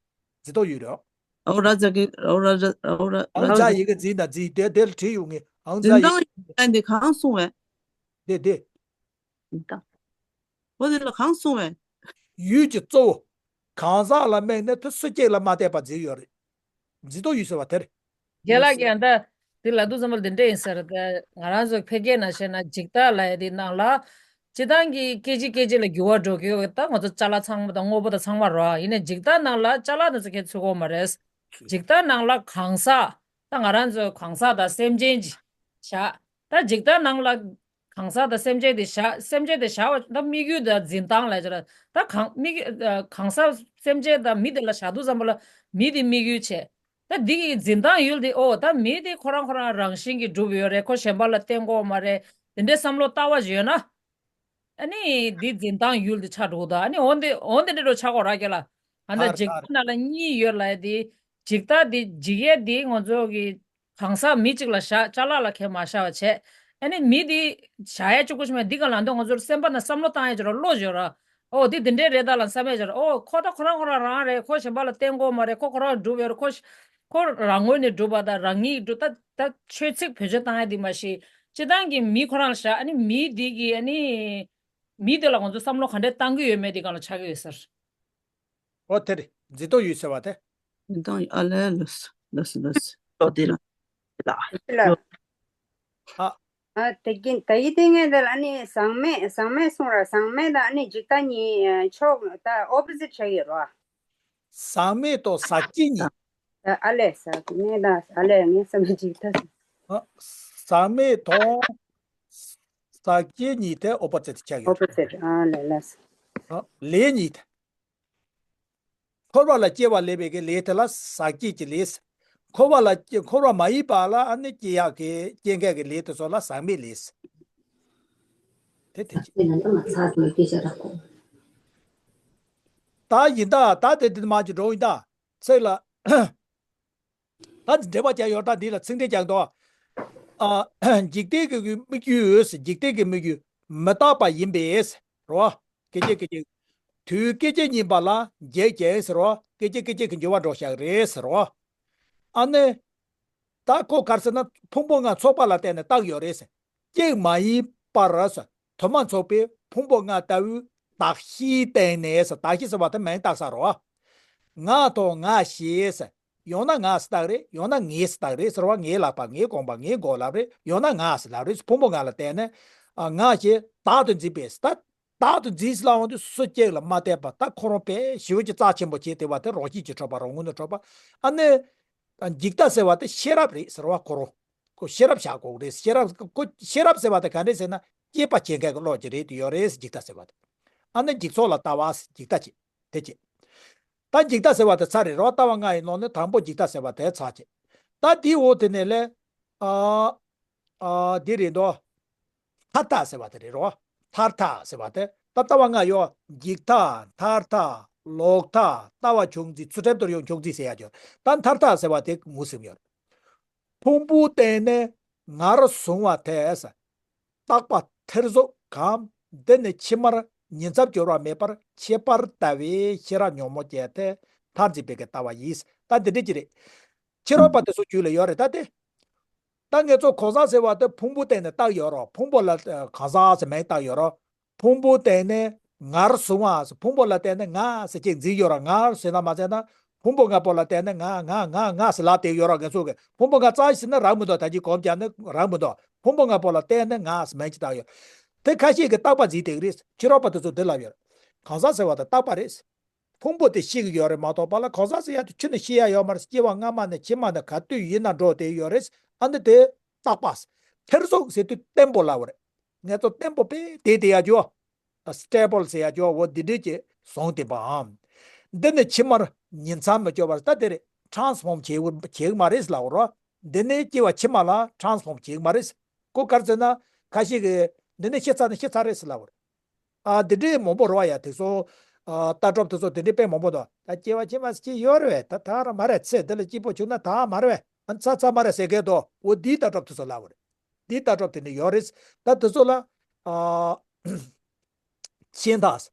འཛིན་རྟོག་ཡུལ་རེད། ཨོ་ར་ཛ་གི། ཨོ་ར་ཛ། ཨོ་ར། ཨང་ཛ་ཡི་གེ་འཛིན་དང་འཛིན། དེ་དེ་ལ་བྲིས་ཡོང་ངེས། ཨང་ཛ་ཡི་གེ། འཛིན་སྟངས་ཡིན་དེ་གང་གསུང་བས། དེ་དེ། འོ་དེ་ལ་གང་གསུང་བས། ཡུལ་གྱི་གཙོ་བོ། གང་ཟག་ལ་དམིགས་ནས་དེ་སུ་གཅིག་ལ་མ་བརྟེན་པར་འཛིན་ཡོད་རེད། འཛིན་རྟོག་ཡུལ་ཟེར་བ་དེ་རེད། རྒན་ལགས་ཀྱིས་ད་འདི་ལབ་དུས་ཙམ་པ་འདི་འདྲ་ཡིན་ས་རེད། ད་ང་རང་ཚོ་ཕལ་སྐད་ནང་བཤད་ན་འཇིག་ལྟ་ལབ་ཡ་དེ་ནང་ལ་སྤྱིར་བཏང་གི་སྐད་ཅིག་སྐད་ཅིག་ལ་འགྱུར་བ་འགྲོ་གི་ཡོད། ད་ང་ཚོ་ཅ་ལག་ཚང་མ་དང་དངོས་པོ་དང་ཚང་མ་རེད་བ། ཡིན་ནའི་འཇིག་ལྟ་ནང་ལ་ཅ་ལག་དེ་ཚོ་ཁྱད་ཚུད་ཀྱི་ཡོད་མ་རེད། འཇིག་ལྟ་ནང་ལ་གང་ཟག་ད་ང་རང་ཚོ་གང་ཟག་དང་སེམས་ཅན་ཅིག་བཞག་ད་འཇིག་ལྟ་ནང་ལ་གང་ཟག་དང་སེམས་ཅན་དེ་བཞག་སེམས་ཅན་དེ་བཞག་པ་ད་དམིགས་ཡུལ་དང་འཛིན་སྟངས་ལབ་ཡ་ཅིག་རེད། ད་གང་དམིགས་ཡུལ། ཨ། གང་ཟག་སེམས་ཅན་དང་མི་དེ་ལ་བཞག་དུས་ཙམ་པ་ལ་མི་དེ་དམིགས་ཡུལ་བྱས། ད་འདི་གི་འཛིན་སྟངས་ཡུལ་དེ། ཨོ། ད་མི་དེ་ཁོ་རང་ཁོ་རང་རང་བཞིན་གྱིས་གྲུབ་ཡོད་རེད། ཁོ་གཞན་པ་ལ་བརྟེན་དགོས་མ་རེད། དེ་འདྲའི་བསམ་བློ་ལྟ་བ་ཞིག་ཡོད་ན། ཨ་ནི་འདི་འཛིན་སྟངས་ཡུལ་དེ་ཆགས་འགྲོ་གི་འདུག་ཨ་ནི་འོ་འདི་འོ་འདི་འདྲ་འགྲོ་ཆགས་དགོས་ར་ཀྱེ་ལ། ཨ་ད་ཨ་འཇིག་ལྟ་ནང་ལ་གཉིས་ཡོད་ལབ་ཡ་དེ། འཇིག་ལྟ་དེ་འཇིག་ཡས་དེ་ང་ཚོ་གི་གང་ཟག་མི་གཅིག་ལ་བཞག་ཅ་ལག་ལ་ཁྱད་མ་བཞག་པ་བྱས། ཨ་ནི་མི་དེ་བཞག་ཡ་གཅིག་པོ་ཞིག་མེད། འདི་ག་ལ་འདི་ང་ཚོར་སེམས་པ་ནང་བསམ་བློ་བཏང་ཡ་ཅིག་ར་བློ་ཞིག་ར། ཨོ་དེ་དེ་འདྲའི་རེད་ད་ལ་བསམ་ཡ་ཅིག་ར། ཨོ་ཁོ་ད་ཁོ་རང་ཁོ་རང་རང་རེད། ཁོ་གཞན་པ་ལ་བརྟེན་དགོས་མ་རེད། ཁོ་ཁོ་རང་གྲུབ་ཡོད་རེད། ཁོ་ཁོ་རང་ངོས་ནས་གྲུབ་པ་དང་རང་ཉིད་གྲུབ། ད་ད་ཆོས་ཚིག་བེད་སྤྱོད་བཏང་ཡ་དེ་མ་གཞི་སྤྱིར་བཏང་གི་མི་ཁོ་རང་ལ་བཞག་ཨ་ནི་མི་དེ་གི་ཨ་ནི་མི་དེ་ལ་ང་ཚོ་བསམ་བློ་ག་འདྲས་བཏང་གི་ཡོད་མེད་དེ་སྒང་ལ་ཆགས་ཀྱི་ཡོད་ཟེར། ཨོ་དེ་རེད། འཛིན་རྟོག་ཡུལ་ཟེར་བ་དེ། འཛིན་རྟོག་ཡུལ། ཨ་ལས། ལགས་སོ་ལགས་སོ་ལགས་སོ། ལོ་དེ་ལ། ལ། ཨ། ཨ་དེ་གིན་ད་ཡི་དེ་ངས་དེ་ལ་ཨ་ནི་ཟག་མེད་ཟག་མེད་གསུང་ར། ཟག་མེད་དང་ཨ་ནི་འཇིག་ལྟ་གཉིས་ཕྱོགས་ད་ཨོ་པོ་ཟིཊ་ཆགས་ཡོད་རོ། ཟག་མེད་དང་ཟག་བཅས་གཉིས། ཨ་ལས། ཟག་མེད་དང་ཨ་ལས་ངས་བསམ་པའི་འཇིག་ལྟ། ཨ། ཟག་མེད་དང་ཟག་བཅས་གཉིས་དེ་ཨོ་པོ་ཟིཊ་ཆགས་ཡོད་རོ། ཨོ་པོ་ཟིཊ། ཨ་ལས་ལགས་སོ། ཨ། ལས་གཉིས་དེ། འཁོར་བ་ལ་སྐྱེ་བ་ལེན་པའི་གི་ལས་དེ་ལ་ཟག་བཅས་ཀྱི་ལས། འཁོར་བ་ལ་སྐྱེ། འཁོར་བ་མ་ཡིན་པ་ལ་ཨ་ནི་སྐྱེ་ཡག་གི་སྐྱེ་མཁན་གྱི་ལས་དེ་ཚོ་ལ་ཟག་མེད་ལས། དེ་དེ་ཅི། ད་ཡིན་ད། ད་དེ་དེ་མ་ཅི་འགྲོ་ཡིན་ད། ཚིག་ལ། ད་འདི་འགྲེལ་པ་རྒྱག་ཡོད། ད་འདི་ལ་ཚིག་འགྲེལ་རྒྱག་འདུག་ཨ། འཇིག་རྟེན་གྱི་དམིགས་ཡུལ། འཇིག་རྟེན་གྱི་དམིགས་ཡུལ། མི་རྟག་པ་ཡིན་པས་རོ། སྐད་ཅིག་སྐད་ཅིག་དུས་སྐད་ཅིག་གཉིས་པ་ལ་འགྱུར་ཅེས་ཟེར་རོ། སྐད་ཅིག་སྐད་ཅིག་གི་འགྱུར་བ་འགྲོ་བཞག་རེད་ཟེར་རོ། ཨ་ནི། ད་ཁོ་ག་རེ་ཟེར་ན་ཕུང་པོ་ལྔ་ཚོགས་པ་ལ་བརྟེན་ནས་བཏགས་ཡོད་རེད་ཟེར། གཅིག་མ་ཡིན་པར་ཟེར། དུ་མ་ཚོགས་པའི་ཕུང་པོ་ལྔ་ལྟ་བུའི་གདགས་གཞིའི་སྟེང་ནས་ཟེར། གདགས་གཞི་ཟེར་བ་དེ་མིང་བཏགས་ས་རོ། ང་དང་ང་ཞེས་ཟེར། ཡང་ན་ང་ཟེར་བཏགས་རེད། ཡང་ན་ངས་ཟེར་བཏགས་རེད་ཟེར་བ། ངའི་ལག་པ། ངའི་གོམ་པ། ངའི་མགོ་ལབ་རེད། ཡང་ན་ང་ཟེར་ལབ་རེད། ཕུང་པོ་ལྔ་ལ་བརྟེན་ནས་ཨ་ང་ཞེས་བདག་ཏུ་འཛིན་པས་ཟེར། ད་བདག་ཏུ་འཛིན་ལ་འོང་དུས་སུ་གཅིག་ལ་མ་བལྟས་པ། ད་ཁོ་རང་དཔེ་ཞེ་པོ་ཅིག་རྩ་ཆེན་པོ་བྱས་བསྡད་པ་དེ་རང་བཞིན་གྱིས་གྲུབ་པ། རང་ངོས་ནས་གྲུབ་པ། ཨ་ནི། འཇིག་ལྟ་ཟེར་བ་དེ་ཤེས་རབ་རེད་ཟེར་བ། ཁོ་རང་ཁོ་ཤེས་རབ་བཞག་དགོས་རེད། ཤེས་རབ་ཁོ་ཤེས་རབ་ཟེར་བ་དེ་ག་རེ་ཟེར་ན་དཔྱད་པ་བྱེད་མཁན་གྱི་བློ་ཅིག་རེད་དེ་ཡོད་རེད། འཇིག་ལྟ་ཟེར་བ་དེ། ཨ་ནི་འཇིག་ཚོགས་ལ་ལྟ་བ་འཇིག་ལྟ་བྱེད་དེ་བྱེད། ད་འཇིག་ལྟ་ཟེར་བ་དེ་ཚར་རེད་རོ། ལྟ་བ་ལྔ་ཡི་ནང་ནས་དང་པོ་འཇིག་ལྟ་ཟེར་བ་དེ་ཚར་བྱེད། ད་དེའི་འོག་དེ་ནས་ལས། ཨ། ཨ། འདི་རེད་འདུག་མཐར་ཐུག་ཟེར་བ་དེ་རེད་རོ། མཐར་ཐུག་ཟེར་བ་དེ་ད་ལྟ་བ་ལྔ་ཡོད། འཇིག་མཐའ། མཐར་ཐུག་ལོག་མཐའ། ལྟ་བ་བྱུང་འཛིན། ཚུལ་ཁྲིམས་དོར་ཡོང་བྱུང་འཛིན་ཟེར་ཡ་ཡོད། ད་མཐར་ཐུག་ཟེར་བ་དེ་ངོས་ཟིན་ཡོད། ཕུང་པོའི་སྟེང་ནས་ངར་བཟུང་བ་དེས་རྟག་པ་ཐེར་ཟུག་གམ། འདི་ནི་ཕྱི་མར་ཉིང་མཚམས་སྦྱོར་བ་མེད་པར་ཁྱད་པར་ལྟ་བུའི་ཤེས་རབ་ཉོན་མོངས་ཅན་དེ་མཐར་འཛིན་པའི་གི་ལྟ་བ་ཡིན། ད་འདི་འདྲ་ཅིག་རེད། ཕྱི་རོལ་པ་དེ་ཚོ་རྒྱུད་ལ་ཡོད་རེད་ད་དེ། ད་ངེད་ཚོ་གང་ཟག་ཟེར་བ་དེ་ཕུང་པོའི་སྟེང་ནས་བཏགས་ཡོད་རོ། ཕུང་པོ་ལ་ཨ་གང་ཟག་ཟེར་མིང་བཏགས་ཡོད་རོ། ཕུང་པོའི་སྟེང་ནས་ངར་བཟུང་བ་ཟེར། ཕུང་པོ་ལ་བརྟེན་ནས་ང་ཟེར་ཅིག་འཛིན་ཡོད་རོ། ངར་ཟེར་ན་མ་ཟེར་ན་ཕུང་པོ་ལྔ་པོ་ལ་བརྟེན་ནས་ང་ང་ང་ང་ཟེར་ལབ་བསྡད་ཡོད་རོ། ངེད་ཚོ་གི་ཕུང་པོ་ལྔ་རྩ་ཟེར་ན་རག་མི་འདུག་ད་ཅི་གོམས་བརྒྱབ་ནས་རག་མི་འདུག་ཕུང་པོ་ལྔ་པོ་ལ་བརྟེན་ནས་ང་ཟེར་མིང་ཅིག་བཏགས་ཡོད། དེ་ཁ་ཤས་ཀྱིས་རྟག་པ་འཛིན་བསྡད་ཀྱི་རེད། ཕྱི་རོལ་པ་དེ་ཚོ་འདི་ལབ་ཡོད། གང་ཟག་ཟེར་བ་དེ་རྟག་པ་རེད། ཕུང་པོ་དེ་ཤེས་ཀྱི་ཡོད་རེད་མ་གཏོགས་པ་ལ་གང་ཟག་ཟེར་ཡ་དེ་ཁྱོན་ནས་ཤེས་ཡ་ཡོད་མ་རེད། སྐྱེ་བ་སྔ་མ་ནས་ཕྱི་མ་ནས་ག་དུས་ཡིན་ན་འགྲོ་བསྡད་ཡོད་རེད། ཨ་ནི་དེ་རྟག་པ། ཐེར་ཟུག་ཟེར་དུས་བརྟན་པོ་ལབ་པ་རེད། ངེད་ཚོ་བརྟན་པོ་དཔེ་བསྡད་བསྡད་ཡ་ཅོ། stable ཟེར་ཡ་ཅོ། འོ་འདི་འདྲས་ཀྱི་བཟུང་བསྡད་པའམ། འདི་ནི་ཕྱི་མར་ཉིང་མཚམས་མི་སྦྱོར་བར། ད་དེ་རེད། transform བྱེད་བྱེད་ཀྱི་མ་རེད་ལབ་པ་རོ། འདི་ནི་སྐྱེ་བ་ཕྱི་མ་ལ་transform བྱེད་ཀྱི་མ་རེད། ཁོ་ག་རེ་ཟེར་ན་ཁ་ཤས་ཀྱིས་འདི་ནི་ཤི་ཚར་ནི་ཤི་ཚར་རེད་ཟེར་ལབ་པ་རེད། ཨ་འདི་འདྲའི་མང་པོ་རེད་བ་ཡ། དེ་ཚོ་ཨ་ལྟ་གྲུབ་དེ་ཚོ་དེ་འདྲའི་དཔེ་མང་པོ་འདུག་ད་སྐྱེ་བ་ཕྱི་མ་སྐྱེ་ཡོད་རེད་བས། ད་ད་ར་མ་རེད། ཚེ་འདི་ལ་སྐྱིད་པོ་བྱུང་ན་ད་མ་རེད་བས། ཨ་ཚ་ཚ་མ་རེད་ཟེར་མཁན་འདུག་འོ་འདིའི་ལྟ་གྲུབ་དེ་ཚོ་ལབ་པ་རེད། འདིའི་ལྟ་གྲུབ་དེ་འདྲ་ཡོད་རེད། ད་དེ་ཚོ་ལ་ཨ་ཆད་མཐའ།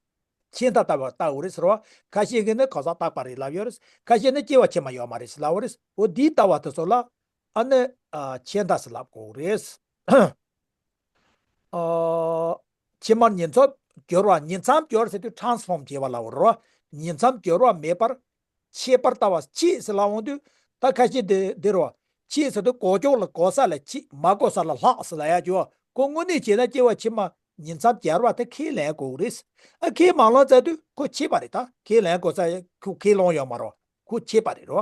ཆད་མཐའ་ལྟ་བ་ལྟ་དགོས་རེད་ཟེར་བ། ཁ་ཤས་ཀྱིས་ནི་གང་ཟག་རྟག་པ་རེད་ལབ་ཡོད་རེད། ཁ་ཤས་ནི་སྐྱེ་བ་ཕྱི་མ་ཡོད་མ་རེད་ཟེར་ལབ་པ་རེད། འོ་འདིའི་ལྟ་བ་དེ་ཚོ་ལ་ཨ་ནི་ཨ་ཆད་མཐའ་ཟེར་ལབ་དགོས་རེད། ཨ། ཕྱི་མར་ཉིང་མཚམས་སྦྱོར་བ། ཉིང་མཚམས་སྦྱོར་ཟེར་དུས་transform བྱེད་པ་ལབ་པ་རེད། ཉིང་མཚམས་སྦྱོར་བ་མེད་པར་ཁྱད་པར་ལྟ་བ། ཆད་ཟེར་ལབ་འོང་དུས་ད་ཁ་ཤས་འདི་འདི་རེད། ཆད་ཟེར་དུས་གོ་ཆོག་ལ་གོ་ས་ལ་ཆད། མ་གོ་ས་ལ་ལྷག་ཟེར་ལབ་ཡ་ཅོ། ཁོ་དངོས་གནས་བྱས་ན་སྐྱེ་བ་ཕྱི་མ་ཉིང་མཚམས་སྦྱར་བ་དེ་ཁས་ལེན་དགོས་རེད། ཨ་ཁས་མ་ལེན་ཚར་དུས་ཁོ་ཆད་པ་རེད། ད་ཁས་ལེན་དགོས་ས་ཁོ་ཁས་ལེན་ཡོད་མ་རེད། ཁོ་ཆད་པ་རེད་རོ།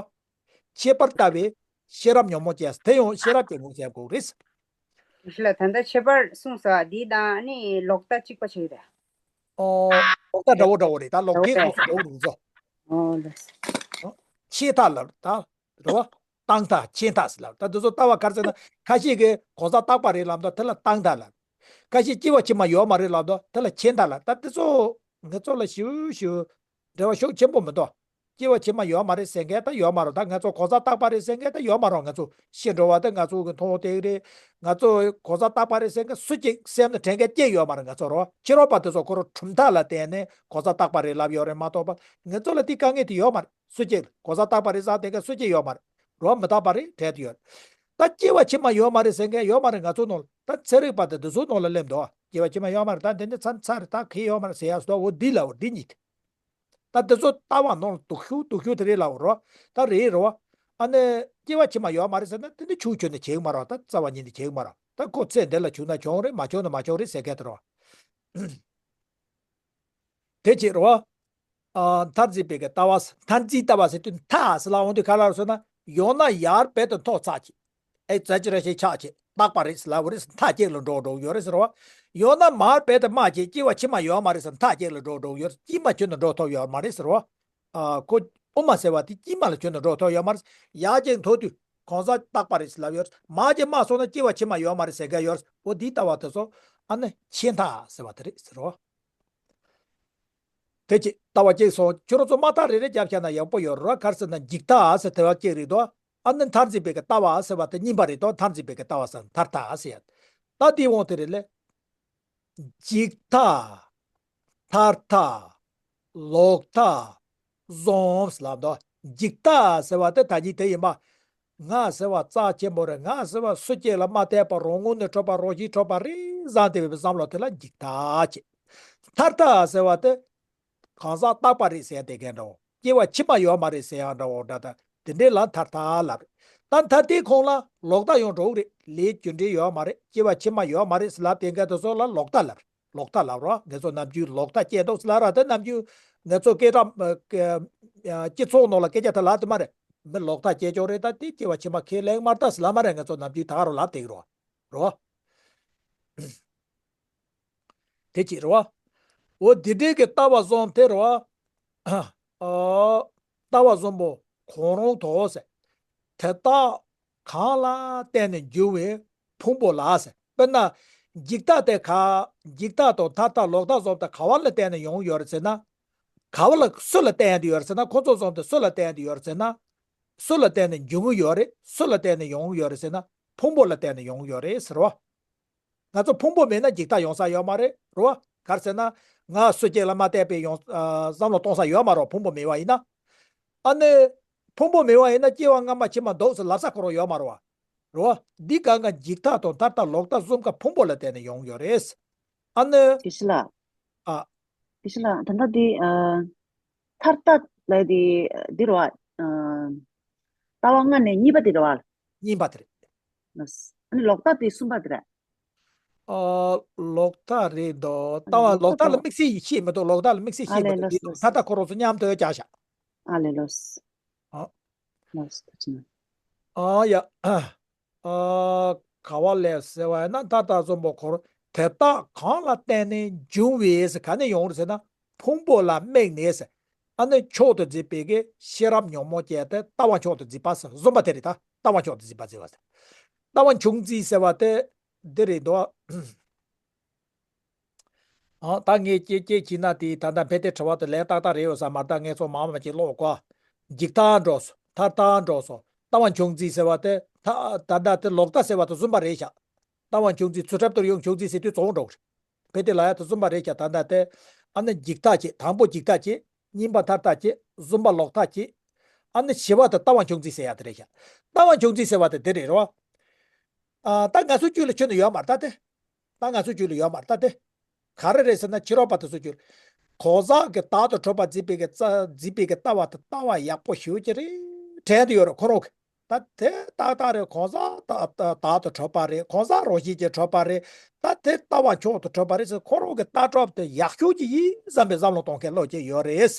ཁྱད་པར་ལྟ་བའི་ཤེས་རབ་ཉོན་མོངས་ཅན། དེ་ཡང་ཤེས་རབ་ཀྱི་ངོས་ཟིན་དགོས་རེད། ཞི་ལ་ད་ལྟ་ཁྱད་པར་གསུངས་སོ། འདི་དང་ནི་ལོག་ལྟ་གཅིག་པ་ཞིག་རེད། ཨོ། ལོག་ལྟ་འདྲ་བོ་འདྲ་བོ་རེད། ད་ལོག་ལྟའི་ཁོངས་སུ་འགྲོ་གི་འདུག་ཚོ། ཨོ་ལགས། ཆད་མཐའ་ལབ་ད། རེད་བ། བཏང་མཐའ། ཆད་མཐའ་ཟེར་ལབ། ད་འདི་ཚོ་ལྟ་བ་ག་རེ་ཟེར་ན་ཁ་ཤས་ཀྱིས་གང་ཟག་རྟག་པ་རེད་ལབ་ད་དེ་ལ་བཏང་མཐའ་ལབ། ཁ་ཤས་སྐྱེ་བ་ཕྱི་མ་ཡོད་མ་རེད་ལབ་ད་དེ་ལ་ཆད་མཐའ་ལབ། ད་འདི་ཚོ་ངེད་ཚོ་ལ་ཞིབ་ཞིབ་འབྲེལ་བ་ཤུགས་ཆེན་པོ་མི་འདུག་སྐྱེ་བ་ཕྱི་མ་ཡོད་མ་རེད་ཟེར་མཁན་ད་ཡོད་མ་རེད། ད་ང་ཚོ་གང་ཟག་རྟག་པ་རེད་ཟེར་མཁན་ད་ཡོད་མ་རེད། ང་ཚོ་ཤི་འགྲོ་བ་ད་ང་ཚོ་གི་མཐོང་དེ་རེད། ང་ཚོ་གང་ཟག་རྟག་པ་རེད་ཟེར་མཁན་སུ་གཅིག་སེམས་ནང་དྲན་མཁན་གཅིག་ཡོད་མ་རེད། ང་ཚོ་རོ་ཕྱི་རོལ་པ་དེ་ཚོ་ཁོ་རང་གྲུབ་མཐའ་ལ་བརྟེན་ནས་གང་ཟག་རྟག་པ་རེད་ལབ་ཡོད་རེད་མ་གཏོགས་པ་ང་ཚོ་ལ་དེ་དཀའ་ངལ་དེ་ཡོད་མ་རེད། སུ་གཅིག་གང་ཟག་རྟག་པ་རེད་ཟེར་དེ་ག་སུ་གཅིག་ཡོད་མ་རེད། རོ་མི་རྟག་པ་རེད་དྲན་དུ་ཡོད་རེད། ད་སྐྱེ་བ་ཕྱི་མ་ཡོད་མ་རེད་ཟེར་མཁན་ཡོད་མ་རེད། ང་ཚོ་ནང་ལ་ད་ཚན་རིག་པ་དེ་འདི་ཚོ་ནང་ལ་སླེབས་འདུག་སྐྱེ་བ་ཕྱི་མ་ཡོད་མ་རེད། ད་འདི་ནི་མཚམས་མཚམས་རེད། ད་གང་ཡོད་མ་རེད་ཟེར་ཡ་སོ་འོ་འདི་ལ་འོ་འདི་གཉིས་དེ། ད་དེ་ཚོ་ལྟ་བ་ནང་ལ་སྡུག་ཤོས་སྡུག་ཤོས་དེ་རེད་ལབ་རོ། ད་རེད་རོ། ཨ་ནི་སྐྱེ་བ་ཕྱི་མ་ཡོད་མ་རེད་ཟེར་ན་དེ་འདྲ་ཆུང་ཆུང་ནས་བྱེད་ཀྱི་མ་རེད། ད་རྩ་བ་ཉིད་ནས་བྱེད་ཀྱི་མ་རེད། ད་ཁོ་ཚེ་འདི་ལ་བྱུང་ན་བྱུང་རེད། མ་བྱུང་ན་མ་བྱུང་རེད་ཟེར་མཁན་དེ་རོ། དེ་བྱེད་རོ། ཨ། མཐར་འཛིན་པའི་གི་ལྟ་བ། མཐར་འཛིན་ལྟ་བ་ཟེར་དུས་མཐའ་ཟེར་ལབ་འོང་དུས་ག་ལ་རེད་ཟེར་ན་ཡང་ན་ཡར་རྦད་དེ་མཐོ་ཚར་གྱི། ཨེ་ཛ་ཇི་རེ་ཤན་ཆགས་བྱས་རྟག་པ་རེད་ཟེར་ལབ་པ་རེད། མཐའ་གཅིག་ལ་འགྲོ་འགྲོ་ཡོད་རེད་ཟེར་བ། ཡང་ན་མར་རྦད་དེ་དམའ་བྱས་སྐྱེ་བ་ཕྱི་མ་ཡོད་མ་རེད་ཟེར། མཐའ་གཅིག་ལ་འགྲོ་འགྲོ་ཡོད་རེད། དཀྱིལ་མ་ཁྱོན་ནས་འགྲོ་ཐུབ་ཡོད་མ་རེད་ཟེར་བ། ཨ། ཁོ་དབུ་མ་ཟེར་བ་དེ་དཀྱིལ་མ་ལ་ཁྱོན་ནས་འགྲོ་ཐུབ་ཡོད་མ་རེད། ཡར་གཅིག་མཐོ་དུས་གང་ཟག་རྟག་པ་རེད་ཟེར་ལབ་ཡོད་རེད། མར་གཅིག་དམའ་སོང་ན་སྐྱེ་བ་ཕྱི་མ་ཡོད་མ་རེད་ཟེར་མཁན་ཡོད་རེད། འོ་འདིའི་ལྟ་བ་དེ་ཚོ་ཨ་ནི་ཆད་མཐའ་ཟེར་བ་དེ་རེད་ཟེར་བ། དེ་ཅི་ལྟ་བ་གཅིག་སོང་། ཁྱོད་རང་ཚོ་མ་མཐའ་རེ་རེ་རྒྱབ་བཞག་ན་ཡག་པོ་ཡོད་རེད། ག་རེ་ཟེར་ན་འཇིག་ལྟ་ཟེར་དེ་བ་གཅིག་རེད་དོ། ཨ་ནི་མཐར་འཛིན་པའི་གི་ལྟ་བ་ཟེར་བ་དེ་གཉིས་པ་རེད་དོ། མཐར་འཛིན་པའི་གི་ལྟ་བ་ཟེར་མཐར་ཐུག་ཟེར་ཡ། ད་དེའི་དབང་དེ་རེད་ལེ། འཇིག་ལྟ། མཐར་ཐུག། ལོག་ལྟ། གཟོད་ལབ་འདུག་འཇིག་ལྟ་ཟེར་བ་དེ་ད་གིན་དེ་ཡིན་པ། ང་ཟེར་བ་རྩ་ཆེན་པོ་རེད། ང་ཟེར་བ་སུ་གཅིག་ལ་མ་བལྟས་པ་རང་ངོས་ནས་འཕྲོད་པ་རང་བཞིན་འཕྲོད་པ་རེད་བསམ་བསྡད་པའི་བསམ་བློ་དེ་ལ་འཇིག་ལྟ་བྱེད། མཐར་ཐུག་ཟེར་བ་དེ། གང་ཟག་རྟག་པ་རེད་ཟེར་དེ་གས་འདྲ་བོ། སྐྱེ་བ་ཕྱི་མ་ཡོད་མ་རེད་ཟེར་ཡང་འདྲ་བོ་འདྲ་ད། དེ་འདྲའི་ལ་མཐར་ཐུག་ལབ་རེད། ད་མཐར་ཐུག་ཁོང་ལ་ལོག་ལྟ་ཡང་འགྲོ་གི་རེད། ལས་རྒྱུ་འབྲས་ཡོད་མ་རེད། སྐྱེ་བ་ཕྱི་མ་ཡོད་མ་རེད་ཟེར་ལབ་དེ་གས་དེ་ཚོ་ལ་ལོག་ལྟ་ལབ་རེད། ལོག་ལྟ་ལབ་རོགས། ང་ཚོ་ནམ་རྒྱུན་ལོག་ལྟ་སྐྱེས་འདུག་ཟེར་ལབ་ར་དེ་ནམ་རྒྱུན་ང་ཚོ་སྐད་གྲགས་སྤྱི་ཚོགས་ནང་ལ་སྐད་ཆ་དེ་ལབ་དེ་མ་རེད། མི་ལོག་ལྟ་སྐྱེས་ཆོག་རེད། ད་དེ་སྐྱེ་བ་ཕྱི་མ་ཁས་ལེན་མ་རེད་ད་ཟེར་ལབ་མ་རེད། ང་ཚོ་ནམ་རྒྱུན་ད་ག་རང་ལབ་བསྡད་ཀྱི་རེད་བ། རེད་བ། དེ་གཅིག་རེད་བ། འོ་དེ་འདྲའི་གི་ལྟ་བ་བཟུང་དེ་རེད་བ། ཨ། ལྟ་བ་བཟུང་པོ་གང་རུང་དོ་ཟེར། དེ་དག་གང་ལ་བརྟེན་ནས་འབྱུང་བའི་ཕུང་པོ་ལ་ཟེར། དཔེར་ན། འཇིག་ལྟ་དེ་ག་འཇིག་ལྟ་དང་མཐར་ཐུག་ལོག་ལྟ་བཟུང་དེ་ག་བ་ལ་བརྟེན་ནས་ཡོང་གི་ཡོད་རེད་ཟེར་ན། ག་བ་ལ་སུ་ལ་བརྟེན་ཡོང་དུ་ཡོད་རེད་ཟེར་ན། ཁོ་ཚོ་བཟུང་དེ་སུ་ལ་བརྟེན་དུ་ཡོད་རེད་ཟེར་ན། སུ་ལ་བརྟེན་ནས་འབྱུང་གི་ཡོད་རེད། སུ་ལ་བརྟེན་ནས་ཡོང་གི་ཡོད་རེད་ཟེར་ན། ཕུང་པོ་ལ་བརྟེན་ནས་ཡོང་གི་ཡོད་རེད་ཟེར་བ། ང་ཚོ་ཕུང་པོ་མེད་ན་འཇིག་ལྟ་ཡོང་ས་ཡོད་མ་རེད་རོ། ག་རེ་ཟེར་ན། ང་སུ་གཅིག་ལ་མ་བལྟས་པའི་ཡོང་ཨ་བསམ་བློ་གཏོང་ས་ཡོད་མ་རོ་ཕུང་པོ་མེད་པ་ཡིན་ན། ཨ་ནི། ཕུང་པོ་མེད་པ་ཡིན་ན་སྐྱེ་བ་སྔ་མ་ཕྱི་མ་འདུག་ཟེར་ལབ་ས་ཁོ་རང་ཡོད་མ་རོ། རོ། འདི་གང་ག་འཇིག་ལྟ་དང་མཐར་ཐུག་ལོག་ལྟ་གསུམ་ཀ་ཕུང་པོ་ལ་བརྟེན་ནས་ཡོང་ཡོད་རེད། ཨ་ནི། དགེ་བཤེས་ལགས། ཨ། དགེ་བཤེས་ལགས་ད་ལྟ་འདི་ཨ། མཐར་ཐུག་ལ་འདི་འདི་རོ། ཨ། ལྟ་བ་ལྔ་ནས་གཉིས་པ་དེ་རེད་བ། གཉིས་པ་དེ་རེད། ལགས། ཨ་ནི་ལོག་ལྟ་དེ་གསུམ་པ་དེ་རེད། ཨ། ལོག་ལྟ་རེད་དོ། ཨ་ལྟ་ལོག་ལྟ་ལོག་ལྟ་ལ་དམིགས་བསལ་ཡིད་ཆེས་མི་འདུག་ལོག་ལྟ་ལ་དམིགས་བསལ་ཨ་ཡིད་ཆེས་མི་ལེ་འདུག་ལགས་འདི་ལོག་ལགས་མཐའ་དག་ཁོ་རང་ཚོ་མཉམ་དུ་བྱ་བཞག་ཨ་ལེ་ལགས། ཨ། ལགས་ཐུགས་རྗེ་གནང་། ཨ་ཡ། ཨ། ག་བ་ལས་ཟེར་བ་ཡིན་ན་མཐའ་དག་གསུམ་པོ་འཁོར་དེ་དག་གང་ལ་བརྟེན་ནས་འབྱུང་བའི་ཟེར་ག་ནས་ཡོང་རེད་ཟེར་ན། ཕུང་པོ་ལ་དམིགས་ནས་ཟེར། ཨ་ནི་མཆོག་ཏུ་གཟིགས་པའི་གི་ཤེས་རབ་ཉོན་མོངས་བཅས་ཏེ་ལྟ་བ་མཆོག་ཏུ་གཟིགས་པ་ཟེར་གསུམ་པ་དེ་རེད་ད། ལྟ་བ་མཆོག་ཏུ་གཟིགས་པ་ཟེར་བ་ཟེར། ལྟ་བ་མཆོག་འཛིན་ཟེར་བ་དེ་འདི་རེད་དོ། ཨ། ད་ངས་ཀྱེ་ཀྱེ་བྱས་ན་དེ་ད་ལྟ་ཕལ་ཏེ་དྲི་བ་དེ་ལན་ཏག་ཏག་རེད་ཡོད་ས་མ་རེད། ད་ངས་ཚོ་མ་མ་ཅིག་ཀློག་གོ། འཇིག་ལྟ་འགྲོ་སོང་། མཐར་ཐུག་འགྲོ་སོང་། ལྟ་བ་མཆོག་འཛིན་ཟེར་བ་དེ་ད་ད་ལྟ་དེ་ལོག་ལྟ་ཟེར་བ་དེ་གསུམ་པ་རེད་ཤག་ལྟ་བ་མཆོག་འཛིན་ཚུལ་ཁྲིམས་ལྟར་ཡོང་མཆོག་འཛིན་ཟེར་དུས་གཙོ་བོ་འགྲོ་གི་རེད། ཕལ་ཏེ་ལ་ཡ་དེ་གསུམ་པ་རེད་ཤག་ད་ལྟ་དེ། ཨ་ནི་འཇིག་ལྟ་བྱེད། དང་པོ་འཇིག་ལྟ་བྱེད། གཉིས་པ་མཐར་ཐུག་བྱེད། གསུམ་པ་ལོག་ལྟ་བྱེད། ཨ་ནི་བཞི་པ་དེ་ལྟ་བ་མཆོག་འཛིན་ཟེར་ཡ་དེ་རེད་ཤག་ལྟ་བ་མཆོག་འཛིན་ཟེར་བ་དེ་དེ་རེད་རོ། ཨ། ད་ང་ཚོ་རྒྱུད་ལ་ཁྱོན་ནས་ཡོད་མ་རེད་ད་དེ། ད་ང་ཚོ་རྒྱུད་ལ་ཡོད་མ་རེད་ད་དེ། ག་རེ་རེད་ཟེར་ན་ཕྱི་རོལ་པ་དེ་ཚོ་རྒྱུད། གང་ཟག་གི་བདག་ཏུ་གྲུབ་པ་འཛིན་པའི་གི་རྩ་འཛིན་པའི་གི་ལྟ་བ་དེ་ལྟ་བ་ཡག་པོ་ཞེ་པོ་ཅིག་རེད་དྲན་དུ་ཡོད་རེད་ཁོ་རང་གི། ད་དེ་ཏག་ཏག་རེད། གང་ཟག་བདག་བདག་ཏུ་གྲུབ་པ་རེད། གང་ཟག་རང་བཞིན་གྱིས་གྲུབ་པ་རེད། ད་དེ་ལྟ་བ་མཆོག་ཏུ་གྲུབ་པ་རེད་ཟེར་ཁོ་རང་གི་ལྟ་གྲུབ་དེ་ཡག་ཤོས་ཅིག་ཡིན་བསམ་པའི་བསམ་བློ་གཏོང་མཁན་བློ་ཅིག་ཡོད་རེད།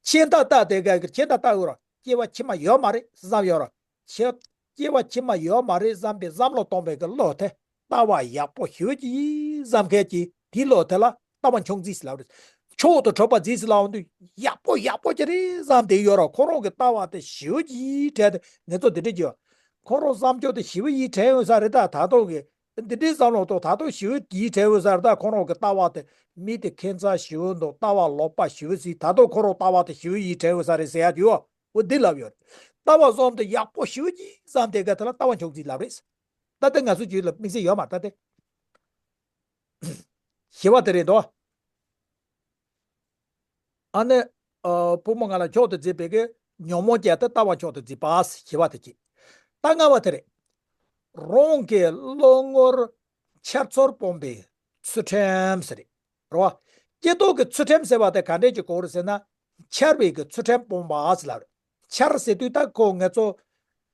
ཁྱེད་ད་ལྟ་དེ་ག་གི་ཁྱེད་ད་ལྟ་ཡོད་ར་སྐྱེ་བ་ཕྱི་མ་ཡོད་མ་རེད་བསམ་ཡོད་ར། ཁྱེད། སྐྱེ་བ་ཕྱི་མ་ཡོད་མ་རེད་བསམ་པའི་བསམ་བློ་གཏོང་པའི་གི་བློ་དེ་ལྟ་བ་ཡག་པོ་ཞེ་པོ་ཅིག་ཡིན་བསམ་མཁན་གྱི་དེའི་བློ་དེ་ལ་ལྟ་བ་མཆོག་འཛིན་ཟེར་ལབ་རེད། མཆོག་ཏུ་གྲུབ་པ་འཛིན་ཟེར་ལབ་འོང་དུས་ཡག་པོ་ཡག་པོ་ཅིག་རེད་བསམ་བསྡད་ཡོད་ར་ཁོ་རང་གི་ལྟ་བ་དེ་ཞེ་པོ་ཅིག་ཡིན་དྲན་དེ་ངེད་ཚོ་འདི་འདྲ་ཅིག་ཡོད། ཁོ་རང་བསམ་སྤྱོད་དེ་ཞེ་པོ་ཡིན་དྲན་ཡོད་ས་རེད་ད་ད་དུང་གི། འདི་འདྲའི་བསམ་བློ་ཐོག་ད་དུང་ཞེ་པོ་ཡིན་དྲན་ཡོད་ས་རེད་ད་ཁོ་རང་གི་ལྟ་བ་དེ་མི་དེ་ཁྱད་མཚར་ཞེ་པོ་འདུག་ལྟ་བ་ལོག་པ་ཞེ་པོ་ཟིག་ད་དུང་ཁོ་རང་ལྟ་བ་དེ་ཞེ་པོ་ཡིན་དྲན་ཡོད་ས་རེད་ཟེར་ཡ་ཅིག་ཡོད། འོ་འདི་ལབ་ཡོད་རེད། ལྟ་བ་བཟུང་དེ་ཡག་པོ་ཞེ་པོ་ཅིག་བསམ་དེ་ག་དེ་ལ་ལྟ་བ་མཆོག་འཛིན་ལབ་རེད། ད་ལྟ་ང་ཚོ་རྒྱུད་ལ་དམིགས་བསལ་ཡོད་མ་རེད་ད་དེ། ཞི་བ་དེ་རེད་དོ། ཨ་ནི། ཨ། བུ་མོ་ང་ལ་མཆོག་ཏུ་འཛིན་པའི་གི་ཉོན་མོངས་བཅས་ཏེ་ལྟ་བ་མཆོག་ཏུ་འཛིན་པ་ཞི་བ་དེ་གཅིག་ད་ལྔ་བ་དེ་རེད། རང་གི་བློ་ངོར་འཆར་ཚུལ་སྤོང་པའི་ཚུལ་ཁྲིམས་ཟེར་རེད། རེད་བ། སྐྱེ་ལྡོག་གི་ཚུལ་ཁྲིམས་ཟེར་བ་དེ་ག་འདྲས་ཀྱི་སྐོར་ཟེར་ན། འཆར་བའི་གི་ཚུལ་ཁྲིམས་སྤོང་བ་ཟེར་ལབ་རེད། འཆར་ཟེར་དུས་ད་ཁོ་ང་ཚོ།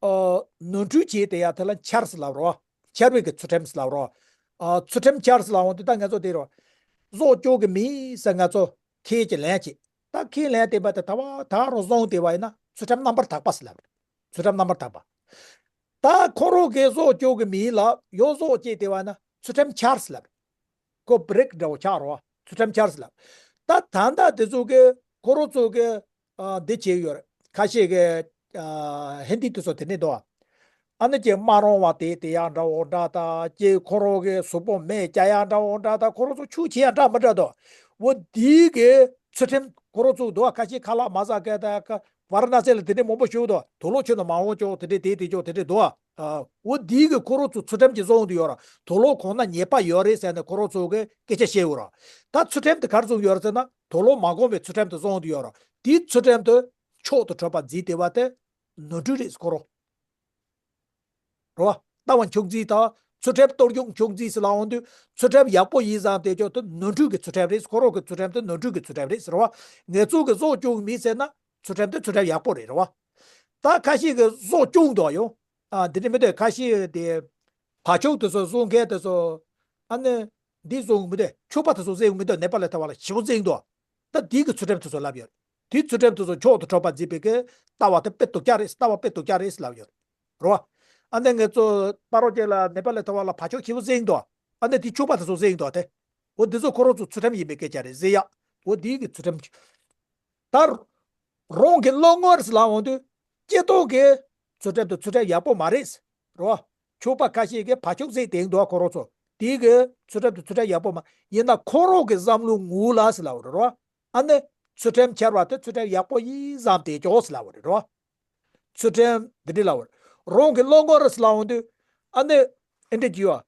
ཨ། ནོར་འཁྲུལ་བྱས་དེ་ཡ་དེ་ལ་འཆར་ཟེར་ལབ་རེད་བ། འཆར་བའི་གི་ཚུལ་ཁྲིམས་ཟེར་ལབ་རེད་བ། ཨ། ཚུལ་ཁྲིམས་འཆར་ཟེར་ལབ་འོང་དུས་ད་ང་ཚོ་དེ་རེད་བ། བཟོ་བཅོས་གི་མིན་ཟེར་ང་ཚོ་ཁས་ཀྱི་ལེན་བྱེད། ད་ཁས་ལེན་བསྟན་པ་དེ་ད་བ་ད་རུ་བཟུང་བསྡད་པ་ཡིན་ན་ཚུལ་ཁྲིམས་རྣམ་པར་དག་པ་ཟེར་ལབ་རེད། ཚུལ་ཁྲིམས་རྣམ་པར་དག་པ། ད་ཁོ་རང་གིས་བཟོ་བཅོས་གི་མིན་ལ་ཡོ་བཟོ་བྱས་བསྡད་པ་ཡིན་ན་ཚུལ་ཁྲིམས་འཆར་ཟེར་ལབ་རེད། ཁོ་བྷི་རིག་འདྲ་བོ་ཆགས་རོ། ཚུལ་ཁྲིམས་འཆར་ཟེར་ལབ། ད་ད་ལྟ་དེ་ཚོ་གི་ཁོ་རང་ཚོ་གི་ཨ། འདི་བྱས་ཡོད་རེད། ཁ་ཤས་ཀྱི་ཨ། ཧིན་དི་དེ་ཚོ་དེ་ནས་འདུག་ཨ། ཨ་ནི་ཀྱེ་མ་རུང་བ་དེ་དེ་ཡང་འདྲ་བོ་འདྲ་ད་ཀྱེ་ཁོ་རང་གི་གཟུགས་པོ་མེ་བཀྱག་ཡང་འདྲ་བོ་འདྲ་ད་ཁོ་རང་ཚོ་ཆུ་ཆེ་ཡང་འདྲ་མི་འདྲ་འདུག་འོ་དེའི་གི་ཚུལ་ཁྲིམས་ཁོ་རང་ཚོ་འདུག་ཨ། ཁ་ཤས་ཁ་ལག་མ་ཟ་མཁན་ད་ཁ་ ཝཱ་ར་ཎ་སི་ལ་དེ་འདྲའི་མང་པོ་ཞིག་འདུག་དུག་ལོག་ཁྱོན་ནས་མ་འོང་ཅོག་དེ་འདྲའི་དེ་དེ་ཅོག་དེ་འདྲའི་འདུག་ཨ། འོ་དེའི་གི་ཁོ་རང་ཚོ་ཚུལ་ཁྲིམས་ཀྱི་བཟོ་འོང་དུ་ཡོད་ར། དུག་ལོག་གོན་ན་ཉེས་པ་ཡོད་རེད་ཟེར་ནས་ཁོ་རང་ཚོ་གི་སྐད་ཆ་བཤད་ཡོད་ར། ད་ཚུལ་ཁྲིམས་དེ་ག་རེ་བཟོ་ཡོད་ར་ཟེར་ན། དུག་ལོག་མ་གོན་པའི་ཚུལ་ཁྲིམས་དེ་བཟོ་འོང་དུ་ཡོད་ར། དེའི་ཚུལ་ཁྲིམས་དེ་མཆོག་ཏུ་གྲུབ་པ་འཛིན་བསྡད་པ་དེ་ནོར་འཁྲུལ་རེད་ཁོ་རང་། རེད་བ། ལྟ་བ་མཆོག་འཛིན་དང་ཚུལ་ཁྲིམས་གཏོར་སྐྱོན་མཆོག་འཛིན་ཟེར་ལབ་འོང་དུས། ཚུལ་ཁྲིམས་ཡག་པོ་ཡིན་བསམ་བསྡད་ཅོག་དེ་ནོར་འཁྲུལ་གྱི་ཚུལ་ཁྲིམས་རེད། ཁོ་རང་གི་ཚུལ་ཁྲིམས་དེ་ནོར་འཁྲུལ་གྱི་ཚུལ་ཁྲིམས་རེད། རེད་བ། ངེད་ཚོ་གི་བཟོ་སྐྱོན་མེད་ཟེར་ན་ཚུལ་ཁྲིམས་དེ་ཚུལ་ཁྲིམས་ཡག་པོ་རེད། རེད་བ། ད་ཁ་ཤས་ཀྱི་བཟོ་སྐྱོན་འདུག་ཡོང་། ཨ། འདི་འདྲ་མི་འདུག་ཁ་ཤས་དེ་ཕར་ཕྱོགས་དེ་ཚོ་བཟོ་མཁན་དེ་ཚོ། ཨ་ནི་འདི་བཟོ་མི་འདུག་ཕྱུ་པ་དེ་ཚོ་བཟོ་མི་འདུག་ནེ་པ་ལི་ལྟ་བ་ལ་ཞེ་པོ་བཟོ་འདུག་ད་འདི་གི་ཚུལ་ཁྲིམས་དེ་ཚོ་ལབ་ཡོད། དེའི་ཚུལ་ཁྲིམས་དེ་ཚོ་མཆོག་ཏུ་གྲུབ་པ་འཛིན་པའི་གི་ལྟ་བ་དེ་དཔེ་སྡུག་ཅག་རེད། ལྟ་བ་དཔེ་སྡུག་ཅག་རེད་ལབ་ཡོད། རེད་བ། ཨ་ནི་ངེད་ཚོ་པ་རོ་ཅེ་ལ་ནེ་པ་ལི་ལྟ་བ་ལ་ཕར་ཕྱོགས་ཞེ་པོ་བཟོ་འདུག་ཨ་ནི་དེ་ཕྱུ་པ་དེ་ཚོ་བཟོ་འདུག་དེ། འོ་འདི་ཚོ་ཁོ་རང་ཚོ་ཚུལ་ཁྲིམས་ཡིན་པའི་སྐད་ཆ་རེད། བཟོ་ཡག་འོ་འདི་གི་ཚུལ་ཁྲིམས། ད་རང་གི་བློ་ངོར་ལབ་འོང་དུས། སྤྱིར་བཏང་གི་ཚུལ་ཁྲིམས་དེ་ཚུལ་ཁྲིམས་ཡག་པོ་མ་རེད། རེད་བ། ཕྱུ་པ་ཁ་ཤས་ཀྱིས་ཕར་ཕྱོགས་བཟོ་བསྡད་འདུག་ཁོ་རང་ཚོ། དེའི་གི་ཚུལ་ཁྲིམས་དེ་ཚུལ་ཁྲིམས་ཡག་པོ་མ། ཡིན་ན་ཁོ་རང་གི་བསམ་བློའི་ངོས་ལ་ཟེར་ལབ་པ་རེད། རེད་བ། ཨ་ནི་ཚུལ་ཁྲིམས་འཆལ་བ་དེ་ཚུལ་ཁྲིམས་ཡག་པོ་ཡིན་བསམ་བསྡད་ཅོག་ཟེར་ལབ་པ་རེད། རེད་བ། ཚུལ་ཁྲིམས་འདི་འདྲ་ལབ་པ་རེད། རང་གི་བློ་ངོར་ལབ་འོང་དུས། ཨ་ནི་ཨེ་འདྲ་གྱིས་བ།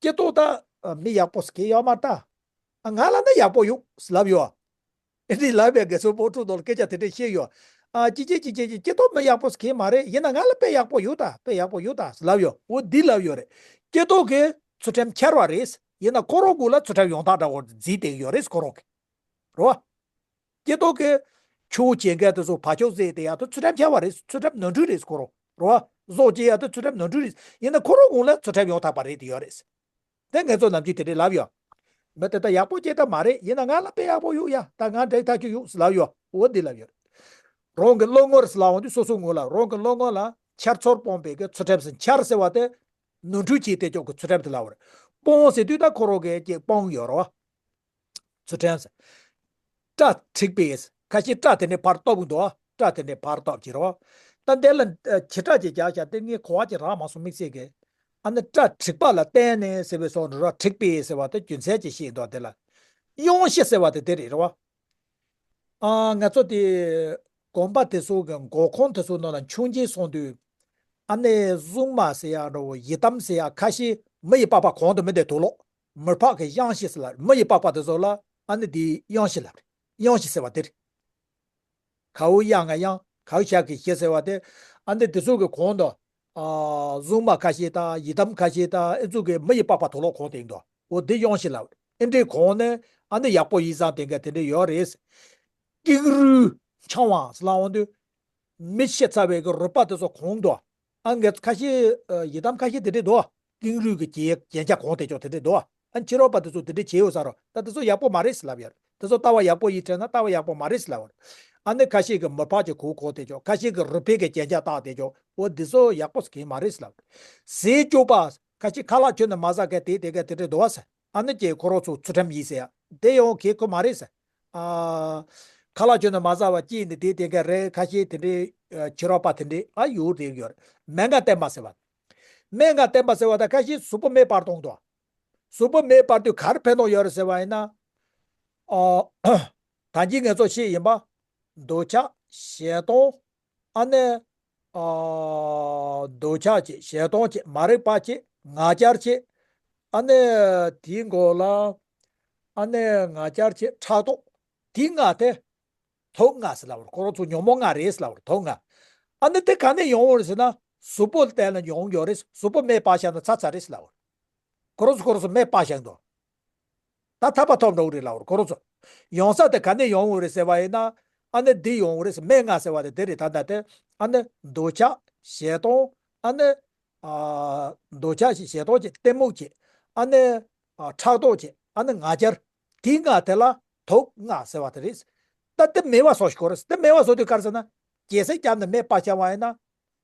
སྤྱིར་བཏང་ད་མི་ཡག་པོ་ཟེར་མཁན་ཡོད་མ་རེད་ད། ང་ལ་ནི་ཡག་པོ་ཡོད་ལབ་ཡོད། ཨེ་འདྲ་ལབ་པའི་དགེ་སོ་པོ་ཁྲོ་ནོར་སྐད་ཆ་དེ་འདྲ་བཤད་ཡོད། ཨ། ཅི་བྱེད་ཅི་བྱེད་ཅི་སྤྱིར་བཏང་མི་ཡག་པོ་ཟེར་མཁན་མ་རེད། ཡིན་ན་ང་ལ་དཔེ་ཡག་པོ་ཡོད་ད། དཔེ་ཡག་པོ་ཡོད་ད་ལབ་ཡོད། འོ་འདི་ལབ་ཡོད་རེད། སྤྱིར་བཏང་གི་ཚུལ་ཁྲིམས་འཆལ་བ་རེད། ཡིན་ན་ཁོ་རང་ངོས་ལ་ཚུལ་ཁྲིམས་ཡོང་ཐབས་འདྲ་བོ་འཛིན་བསྡད་ཡོད་རེད་ཁོ་རང་གིས། རེད་བ། སྐྱེ་ཏོག་གི་ཆུ་བོ་སྐྱེ་མཁན་དེ་ཚོ་ཕར་ཕྱོགས་བཟོས་དེ་ཡག་ཏུ་ཚུལ་ཁྲིམས་འཆལ་བ་རེད། ཚུལ་ཁྲིམས་ནོར་འཁྲུལ་རེད་ཁོ་རང་རེད་བ། བཟོ་བྱེད་ཡག་ཏུ་ཚུལ་ཁྲིམས་ནོར་འཁྲུལ་རེད། ཡིན་ན་ཁོ་རང་ངོས་ལ་ཚུལ་ཁྲིམས་ཡོང་ཐག་པ་རེད་དེ་ཡོད་རེད། དེ་ངས་ཚོ་ནམ་རྒྱུན་དེ་འདྲས་ལབ་ཡོད། མི་དེ་ད་ཡག་པོ་སྐྱེ་ཐབས་མ་རེད། ཡིན་ན་ང་ལ་དཔེ་ཡག་པོ་ཡོད་ཡ། ད་ང་འགྲིག་ཐག་ཆོད་ཡོད་ལབ་ཡོད། འོ་འདི་ལབ་ཡོད། རང་གི་བློ་ངོར་ལབ་འོང་དུས་སོ་སོ་ངོས་ལ་རང་གི་བློ་ངོ་ལ་འཆལ་ཚོར་སྤོང་བའི་གི་ཚུལ་ཁྲིམས་སུ་འཆལ་ཟེར་བ་དེ་ནོར་འཁྲུལ་གྱིས་དེ་ཅོག་གི་ཚུལ་ཁྲིམས་དེ་ལབ་པ་རེད། སྤོང་ཟེར་དུས་ད་ཁོ་རང་གི་ཅིག་སྤོང་ཡོད་རེད་བ། ཚུལ་ཁྲིམས་ཟེར། སྐྲ་འཁྲིགས་པས། ཁ་ཤས་སྐྲ་དེ་འདྲའི་ཕར་གཏོབ་གི་འདུག་ཨ། སྐྲ་དེ་འདྲའི་ཕར་གཏོབ་ཀྱི་རེད་བ། ད་འདི་ལ་ཨ་བྱེ་བྲག་ཅིག་རྒྱག་བྱ་དེ་ངས་གོ་བ་ཅིག་རག་མ་སོང་དམིགས་བསལ་གི། ཨ་ནི་སྐྲ་འཁྲིགས་པ་ལ་བརྟེན་ནས་ཟེར་བའི་སོགས་འདྲ་ར། འཁྲིགས་པས་ཟེར་བ་དེ་རྒྱུ་མཚན་ཅིག་བཤད་འདུག་དེ་ལ་གཡེང་ཤེས་ཟེར་བ་དེ་དེ་རེད་རེད་བ། ཨ་ང་ཚོ་དེ་དགོན་པ་དེ་ཚོ་གི་འགོ་ཁུངས་དེ་ཚོ་ནང་ལ་མཆོད་མཇལ་སོང་དུས། ཨ་ནི་གཟུངས་མ་ཟེར་ཡག་འདྲ་བོ་ཡི་དམ་ཟེར་ཡག་ཁ་ཤས་མི་ཡི་པགས་པ་གོན་དུ་མི་བསྡད་དུག་ལོག་མུར་ཕག་གི་གཡང་ཤེས་ཟེར་ལ་མི་ཡི་པགས་པ་དེ་ཚོ་ལ་ཨ་ནི་དེ་གཡང་ཤེས་ལབ་རེད། གཡང་ཤེས་ཟེར་བ་དེ་རེད། གའུ་གཡང་ང་གཡང་གའུ་ཤ་གི་ཤེས་ཟེར་བ་དེ། ཨ་ནི་དེ་ཚོ་གི་གོང་དུ། ཨ་གཟུངས་མ་ཁ་ཤས་དང་ཡི་དམ་ཁ་ཤས་དང་ཨེ་ཚོ་གི་མི་ཡི་པགས་པ་དུག་ལོག་གོན་དེ་འདུག་འོ་དེ་གཡང་ཤེས་ལབ་རེད། ཨེ་འདྲའི་གོན་ནས་ཨ་ནི་ཡག་པོ་ཡིན་བསམ་དེ་འགའ་དེ་འདྲ་ཡོད་རེད། ཀེང་རུས་འཆང་བ་ཟེར་ལབ་འོང་དུས། མི་ཤི་ཚར་བའི་གི་རུས་པ་དེ་ཚོ་གོན་འདུག་ཨ་ངས་ཁ་ཤས་ཨ་ཡི་དམ་ཁ་ཤས་དེ་འདྲས་འདུག་ཀེང་རུས་ཀྱི་རྒྱན་རྒྱན་ཆ་གོན་དེ་ཅོག་དེ་འདྲས་འདུག་ཨ་ཕྱི་རོལ་པ་དེ་ཚོ་དེ་འདྲས་བྱས་ཡོད་ས་རོ། ད་དེ་ཚོ་ཡག་པོ་མ་རེད་ཟེར་ལབ་ཡོད། དེ་ཚོ་ལྟ་བ་ཡག་པོ་ཡིན་དྲན་ན་ལྟ་བ་ཡག་པོ་མ་རེད་ཟེར་ལབ་ཡོད། ཨ་ནི་ཁ་ཤས་ཀྱིས་མུར་ཕག་གི་གོས་གོན་དེ་ཅོག་ཁ་ཤས་ཀྱིས་རུས་སྦལ་གྱི་རྒྱན་ཆ་བཏགས་དེ་ཅོག་འོ་འདི་ཚོ་ཡག་པོ་ཟེར་གྱི་མ་རེད་ཟེར་ལབ་ཡོད། ཟས་སྤྱོད་པ་ཁ་ཤས་ཁ་ལག་ཁྱོན་ནས་མ་ཟ་མཁན་དེ་དེ་ག་དེ་འདྲས་འདུག་བ་ཟེར། ཨ་ནི་ཀྱེ་ཁོ་རང་ཚོ་ཚུལ་ཁྲིམས་ཡིན་ཟེར་ཡ། དེ་ཡང་གལ་ཁོ་མ་རེད་ཟེར། ཨ། ཁ་ལག་ཁྱོན་ནས་མ་ཟ་བ་ཅིག་ནི་དེ་དེ་ག་རེད། ཁ་ཤས་དེ་འདྲའི་ཕྱི་རོལ་པ་དེ་འདྲའི་ཨ་ཡོད་རེད་ཡོད་རེད། སྨན་ཁང་བསྟེན་པ་ཟེར་བ། སྨན་ཁང་བསྟེན་པ་ཟེར་བ་ད་ཁ་ཤས་གཟུགས་པོ་མེ་སྤར་གཏོང་དོ། གཟུགས་པོ་མེ་སྤར་དུས་ག་རེ་ཕན་ཐོགས་ཡོད་རེད་ཟེར་བ་ཡིན་ན། ཨ། ད་གིན་ངས་ཚོ་ཤེས་ཡིན་པ། འདོད་ཆགས་ཞེ་སྡང་། ཨ་ནི། ཨ། འདོད་ཆགས་བྱེད། ཞེ་སྡང་བྱེད། མ་རིག་པ་བྱེད། ང་རྒྱལ་བྱེད། ཨ་ནི། དེའི་མགོ་ལ། ཨ་ནི་ང་རྒྱལ་བྱེད། ཕྲག་དོག་དེ་ལྔ་དེ། དུག་ལྔ་ཟེར་ལབ་པ་རེད། ཁོ་རང་ཚོ་ཉོན་མོངས་ལྔ་རེད་ཟེར་ལབ་པ་རེད། དུག་ལྔ། ཨ་ནི་དེ་ག་ནས་ཡོང་བ་རེད་ཟེར་ན། གཟུགས་པོ་བསྟེན་ནས་ཡོང་ཡོད་རེད། གཟུགས་པོ་མེ་སྤར་བཞག་ན་ཚར་ཚར་རེད་ཟེར་ལབ་པ་རེད། ཁོ་རང་ཚོ་ཁོ་རང་ཚོ་མེ་སྤར་བཞག་འདུག་ད་ཐར་པ་ཐོབ་འགྲོ་གི་རེད་ལབ་པ་རེད། ཁོ་རང་ཚོ། ཡོང་ས་དེ་ག་ནས་ཡོང་གི་རེད་ཟེར་བ་ཡིན་ན། ཨ་ནི་འདི་ཡོང་གི་རེད་ཟེར། མེ་ལྔ་ཟེར་བ་དེ་དེ་རེད། ད་ལྟ་དེ། ཨ་ནི་འདོད་ཆགས་ཞེ་སྡང་། ཨ་ནི། ཨ། འདོད་ཆགས་བྱེད། ཞེ་སྡང་བྱེད། གཏི་མུག་བྱེད། ཨ་ནི། ཨ། ཕྲག་དོག་བྱེད། ཨ་ནི་ང་རྒྱལ། དེ་ལྔ་དེ་ལ་དུག་ལྔ་ཟེར་བ་དེ་རེད། ད་དེ་མེད་པ་བཟོ་ཞིག་དགོས་རེད། དེ་མེད་པ་བཟོ་དུས་ག་རེ་ཟེར་ན། རྒྱལ་སྲིད་བརྒྱབ་ནས་མེ་སྤར་བྱ་བ་ཡིན་ན།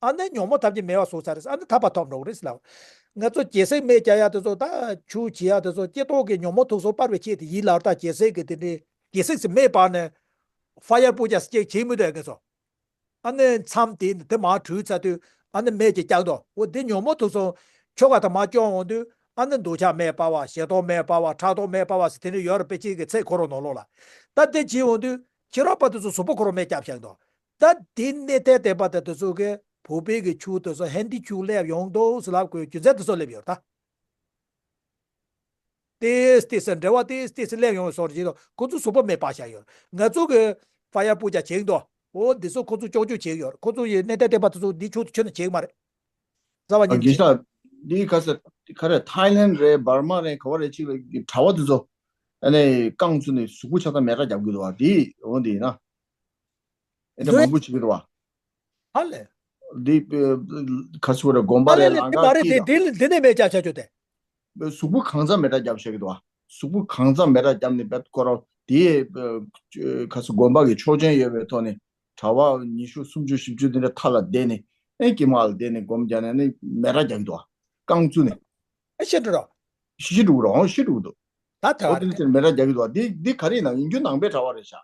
ཨ་ནི་ཉོན་མོངས་ཐམས་ཅད་མེད་པ་བཟོ་ཚར་རེད། ཨ་ནི་ཐར་པ་ཐོབ་འགྲོ་གི་རེད་ཟེར་ལབ། ང་ཚོ་རྒྱལ་སྲིད་མེ་རྒྱག་ཡ་དེ་ཚོ་ད་ཆུ་བྱེད་ཡ་དེ་ཚོ་སྤྱིར་བཏང་གི་ཉོན་མོངས་དུག་གསུམ་སྤར་བའི་ཆེད་དུ་ཡིན་ལབ། ད་རྒྱལ་སྲིད་ཀྱི་དེ་འདྲའི་རྒྱལ་སྲིད་ཀྱི་མེ་སྤར་ནས་ཧྥ་ཡར་པུ་ཇ་ཅིག་བྱེད་མི་འདུག་ང་ཚོ། ཨ་ནི་མཚམས་དེ་ནི་དེ་མར་བྲུས་ཚར་དུས་ཨ་ནི་མེ་ཅིག་བཀྱག་འདུག་འོ་དེ་ཉོན་མོངས་དུག་གསུམ་ཁྱོ་ག་དང་མར་སྐྱོང་འོང་དུས་ཨ་ནི་འདོད་ཆགས་མེ་སྤར་བ། ཞེ་སྡང་མེ་སྤར་བ། ཕྲག་དོག་མེ་སྤར་བ་ཟེར་དེ་འདྲ་ཡོད་རེད། དཔེ་ཅིག་གི་ཚེ་འཁོར་བ་ནང་ལོགས་ལ། ད་དེ་བྱེད་འོང་དུས་ཕྱི་རོལ་པ་དེ་ཚོ་གཟུགས་པོ་ཁོ་རང་མེ་བཀྱག་བཞག་འདུག་ད་དེ་གནས་ཐད་བསྟན་པ་དང་དེ་ཚོ་གི་བོད་པའི་གི་ཆོས་དེ་ཚོ་ཧན་དི་ཆོས་སླེབས་ཡོང་འདུག་ཟེར་ལབ་དགོས་རྒྱུ་མཚན་དེ་ཚོ་སླེབས་ཡོད་ད། ཏེས་ཏེས་སེ་འབྲེལ་བ་ཏེས་ཏེས་སེ་སླེབས་ཡོང་བའི་བཟོ་འདྲ་ཅིག་དང་ཁོ་ཚོ་གཟུགས་པོ་མེ་སྤར་བཞག་ཡོད། ང་ཚོ་གི་ཕ་ཡ་སྤུ་ཇ་བྱེད་འདུག་འོ་འདི་ཚོ་ཁོ་ཚོ་སྐྱོན་བརྗོད་བྱེད་ཡོད། ཁོ་ཚོ་ཡི་གནས་ཐད་བསྟན་པ་དེ་ཚོ་འདི་ཆོས་དེ་ཁྱོན་ནས་བྱེད་མ་རེད། རྩ་བ་ཨ་ཉིད་རྒན་ཅིག་ཤག་འདི་ག་ས་ག་རེ་ཐའི་ལན་རེད། འབར་མ་རེད། ག་བ་རེད། ཅིག་ལ་གྲྭ་བ་དེ་ཚོ་ཨ་ནི་རྐང་བཙུགས་ནས་གཟུགས་པོ་ཆགས་སྡང་མེ་སྲེག་རྒྱབ་གི་འདུག་བ། འདི་འོ་འདི་ཡིན་ན་ཨེ་འདྲ་མང་པོ་བྱེད་ཀྱི་འདུག་བ། ཧ་ལས། འདི་ག་ཚོད་རེད། དགོན་པ་ཧ་ལས་རེད། ལས་ལང་འདི་མ་ཀ་རེད། དེ་ཀི་དེ་ལ་འདི་ནས་མེ་བརྒྱབ་བྱ་ཆོག་སྟེ། གཟུགས་པོ་གང་ཚང་མེ་སྲེག་རྒྱབ་བྱེད་ཀྱི་འདུག་བ། གཟུགས་པོ་གང་ཚང་མེ་སྲེག་རྒྱབ་ནས་བེད་ཁོ་ར་དེ་ག་ཚོད་དགོན་པ་གི་ཆོག་མཆན་ཡོད་པའི་ཐོག་ནས་གྲྭ་བ་ཉི་ཤུ་སུམ་ཅུ་བཞི་བཅུ་འདི་འདྲ་མཐའ་ལ་བསྡད་ནས་ཨེ་དཀྱིལ་མ་ལ་བསྡད་ནས་སྒོམ་རྒྱག་ནས་ནི་མེ་སྲེག་རྒྱག་གི་འདུག་བ། རྐང་བཙུགས་ནས། ཨེ་ཤི་འགྲོ་རོགས། ཤི་འགྲོ་རོགས། ཤི་འགྲོ་འདུག་ད་ད་ཨོ་དེ་ལ་ཅིག་མེ་སྲེག་རྒྱག་གི་འདུག་བ། འདི་འདི་ག་རེ་ཡིན་ན་ཡིན་རྒྱུ་ནང་པའི་གྲྭ་བ་རེད་ཤག་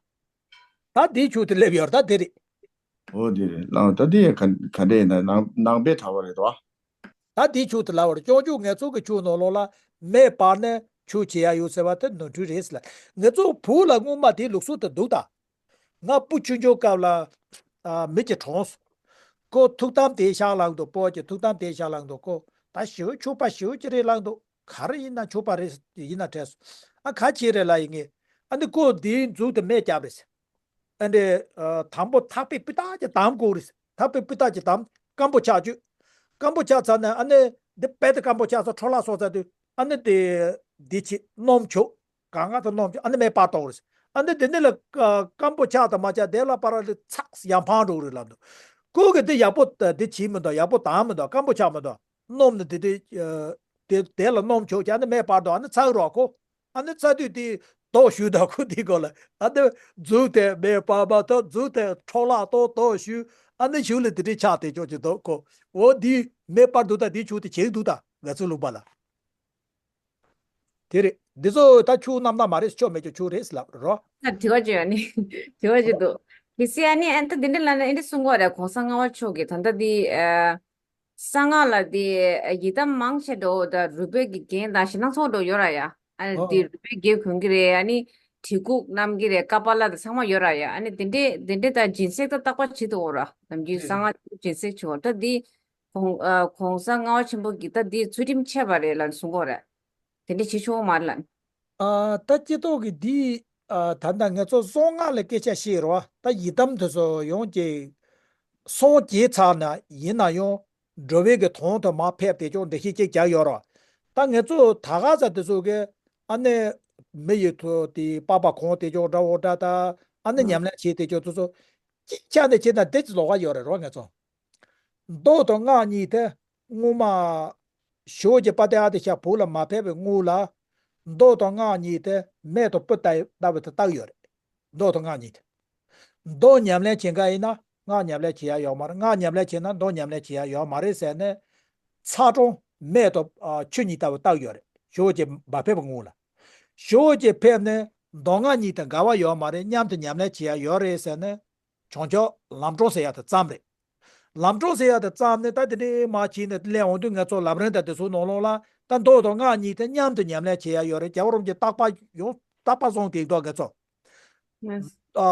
ད་དེའི་ཆོས་དེ་སླེབས་ཡོད་ད་དེ་རེད། འོ་དེ་རེད་ལགས། ད་དེ་ག་ག་འདྲ་ཡིན་ན་ནང་ནང་པའི་གྲྭ་བ་རེད་དོ། ད་དེའི་ཆོས་དེ་ལབ་པར་སྐྱོན་བརྗོད་ངེད་ཚོ་གི་ཆོས་ནང་ལོགས་ལ་མེ་སྤར་ནས་ཆོས་བྱེད་ཡ་ཡོད་ཟེར་བ་དེ་ནོར་འཁྲུལ་རེད་ཟེར་ལ། ངེད་ཚོ་བོད་ལ་སྔོན་མ་དེའི་ལུགས་སྲོལ་དེ་འདུག་ད། ང་བུ་ཆུང་ཆུང་སྐབས་ལ་ཨ་མི་གཅིག་གྲོངས་སོང་། ཁོ་ཐུགས་དམ་དེ་ཤག་ལངས་འདུག་པོ་གི་ཐུགས་དམ་དེ་ཤག་ལངས་འདུག་ཁོ་ད་ཞེ་པོ་ཆོས་པ་ཞེ་པོ་ཅིག་རེད་ལངས་འདུག་ག་རེ་ཡིན་ན་ཆོས་པ་རེད་ཡིན་ན་དྲན་སོང་། ཨ་ག་ཅི་རེད་ལབ་ཡིན་ངེས། ཨ་འདི་ཁོ་འདིའི་མཛུབ་དེ་མེ་བརྒྱབ་རེད་ཟེར། ཨ་འདི་ཨ་དང་པོ་ཐག་པས་སྤུས་དག་ཅིག་བསྡམ་དགོས་རེད་ཟེར། ཐག་པས་སྤུས་དག་ཅིག་བསྡམ། སྐམ་པོ་ཆགས་བཅུག་སྐམ་པོ་ཆགས་ཚར་ནས་ཨ་ནི་འདི་དཔེ་དེ་སྐམ་པོ་ཆགས་ཚར་འཕྲོ་བརླག་སོང་ཚར་དུས་ཨ་ནི་དེ་འདི་ཆེ་སྣུམ་བྱུག་གང་ག་དང་སྣུམ་བྱུག་ཨ་ནི་མེ་སྤར་གཏོང་རེད་ཟེར། ཨ་ནི་དེ་ནི་ལ་སྐམ་པོ་ཆགས་དང་མ་ཆགས་དེ་ལ་བར་ལ་ཚགས་ཡང་འཕང་འགྲོ་རེད་ལབ་འདུག་ཁོ་གིས་དེ་ཡག་པོ་དེ་བྱེད་མི་འདུག་ཡག་པོ་བསྡམ་མི་འདུག་སྐམ་པོ་ཆགས་མི་འདུག་སྣུམ་ནི་དེ་དེ་དེ་དེ་ལ་སྣུམ་བྱུག་ཀྱང་ནི་མེ་སྤར་འདུག་ཨ་ནི་ཚ་གི་རོགས་ཁོ། ཨ་ནི་ཚ་དུས་དེ་དོགས་ཞུ་དང་ཁོ་དེ་གོ་ལ་ཨ་ནི་མཛུབ་དེ་མེ་སྤར་མ་ཐོབ་མཛུབ་དེ་འཕྲོ་བརླག་གཏོང་དོགས་ཞུ། ཨ་ནི་གཞུག་ལ་དེ་འདྲའི་ཆགས་དེ་ཆོག་ཅིག་འདུག་ཁོ། འོ་དེ་མེ་སྤར་འདུག་ད་དེ་ཆུ་དེ་བྱེད་འདུག་ད་ང་ཚོ་ལུང་པ་ལ། དེ་རེད། འདི་ཚོ་ད་ཆུ་རྣམ་སྣང་མ་རེད་ཆོ་མེད་ཆོ་ཆུ་རེད་ལབ་རོ། ད་དྲི་བ་བརྗོད་ནི་དྲི་བ་བརྗོད་འདུག་དེ་སི་ཨ་ནི་ཨན་ད་དེ་འདྲ་ལ་ན་ཨན་ད་གསུང་གོ་རེད། གོང་ས་ལྔ་པ་མཆོག་གིས་ད་ལྟ་དེ་གསང་སྔགས་ལ་དེ་ཡི་དམ་མང་ཆེ་འགྲོ་ད་རུས་སྦལ་གྱི་རྒྱན་དང་ཞེ་སྣང་ཚོགས་འགྲོ་ཡོད་ར་ཡ། ཨ་ནི་དེ་རུས་སྦལ་རྒྱན་གོན་གི་རེད། ཨ་ནི་གྲི་གུག་བསྣམས་གི་རེད། ཀ་པ་ལ་དང་ཚང་མ་ཡོད་ར་ཡ། ཨ་ནི་དེ་འདྲས་དེ་འདྲས་ད་སྦྱིན་སྲེག་ད་རྟག་པར་བྱེད་དུ་འོ་ར་ནམ་རྒྱུན་གསང་སྔགས་སྦྱིན་སྲེག་བྱེད་འོ་ད་དེ། གོང་ཨ་གོང་ས་ལྔ་པ་ཆེན་པོ་གིས་ད་འདི་ཚུལ་ཁྲིམས་འཆལ་བ་རེད་ལབ་གསུང་གི་ཡོད་རེད། དེ་འདྲ་བྱེད་ཆོག་མ་རེད་ལབ། ཨ་ད་སྤྱི་ཚོགས་ཀྱི་འདི་ཨ་ད་ལྟ་ང་ཚོ་གསང་སྔགས་ལ་སྐད་ཆ་བཤད་རོགས། ད་ཡི་དམ་དེ་ཚོ་ཡོང་ཅིག་སངས་རྒྱས་ཚར་ན་ཡིན་ན་ཡང་འགྲོ་བའི་གི་དོན་དུ་མར་ཕེབས་ཏེ་ཅོག་འགྲེལ་བཤད་ཅིག་རྒྱག་ཡོད་རོགས། ད་ང་ཚོ་ད་ག་ས་དེ་ཚོ་གི་ཨ་ནི་མི་ཡི་ཐོག་དེ་པགས་པ་གོན་ཏེ་ཅོག་འདྲ་བོ་འདྲ་ད་ཨ་ནི་ཉམས་ལེན་བྱེད་དེ་ཅོག་དེ་ཚོ་ཅིག་ཆ་ནས་བྱེད་ན་དེ་ཅིག་ལོགས་ཀ་ཡོད་རེད་རོགས་ང་ཚོ། མདོ་དང་སྔགས་གཉིས་དེ་སྔོན་མ་ཞེ་པོ་ཅིག་དཔལ་ལྡན་ཨ་ཏི་ཤ་བོད་ལ་མ་ཕེབས་པའི་སྔོན་ལ་མདོ་དང་སྔགས་གཉིས་དེ་མེ་དང་སྤུ་ལྟ་ལྟ་བུ་དེ་བཏགས་ཡོད་རེད། མདོ་དང་སྔགས་གཉིས་དེ། མདོ་ཉམས་ལེན་བྱེད་མཁན་ཡིན་ན་སྔགས་ཉམས་ལེན་བྱེད་ཡ་ཡོད་མ་རེད། སྔགས་ཉམས་ལེན་བྱེད་ན་མདོ་ཉམས་ལེན་བྱེད་ཡ་ཡོད་མ་རེད་ཟེར་ནས་ཚ་གྲང་མེ་དང་ཨ་ཆུ་གཉིས་ལྟ་བུ་བཏགས་ཡོད་རེད། ཞེ་པོ་ཅིག་མ་ཕེབས་པའི་སྔོན་ལ། ཞེ་པོ་ཅིག་ཕེབས་ནས་མདོ་སྔགས་གཉིས་དེ་འགལ་བ་ཡོད་མ་རེད། མཉམ་དུ་ཉམས་ལེན་བྱེད་ཡ་ཡོད་རེད་ཟེར་ནས། བྱང་ཆུབ་ལམ་སྲོལ་ཟེར་ཡ་དེ་བརྩམས་རེད། ལམ་སྲོལ་ཟེར་ཡ་དེ་བརྩམས་ནས་ད་དེ་འདྲའི་མ་བྱས་ནས་སླེབས་འོང་དུས་ང་ཚོ་ལམ་རིམ་དང་དེ་ཚོའི་ནང་ལོགས་ལ་ད་མདོ་དང་སྔགས་གཉིས་དེ་མཉམ་དུ་ཉམས་ལེན་བྱེད་ཡ་ཡོད་རེད། རྒྱལ་བ་རིན་པོ་ཆེ་བརྟག་པ་ཡོང་བརྟག་པ་བཟུང་དེ་འདུག་ང་ཚོ། ཨ་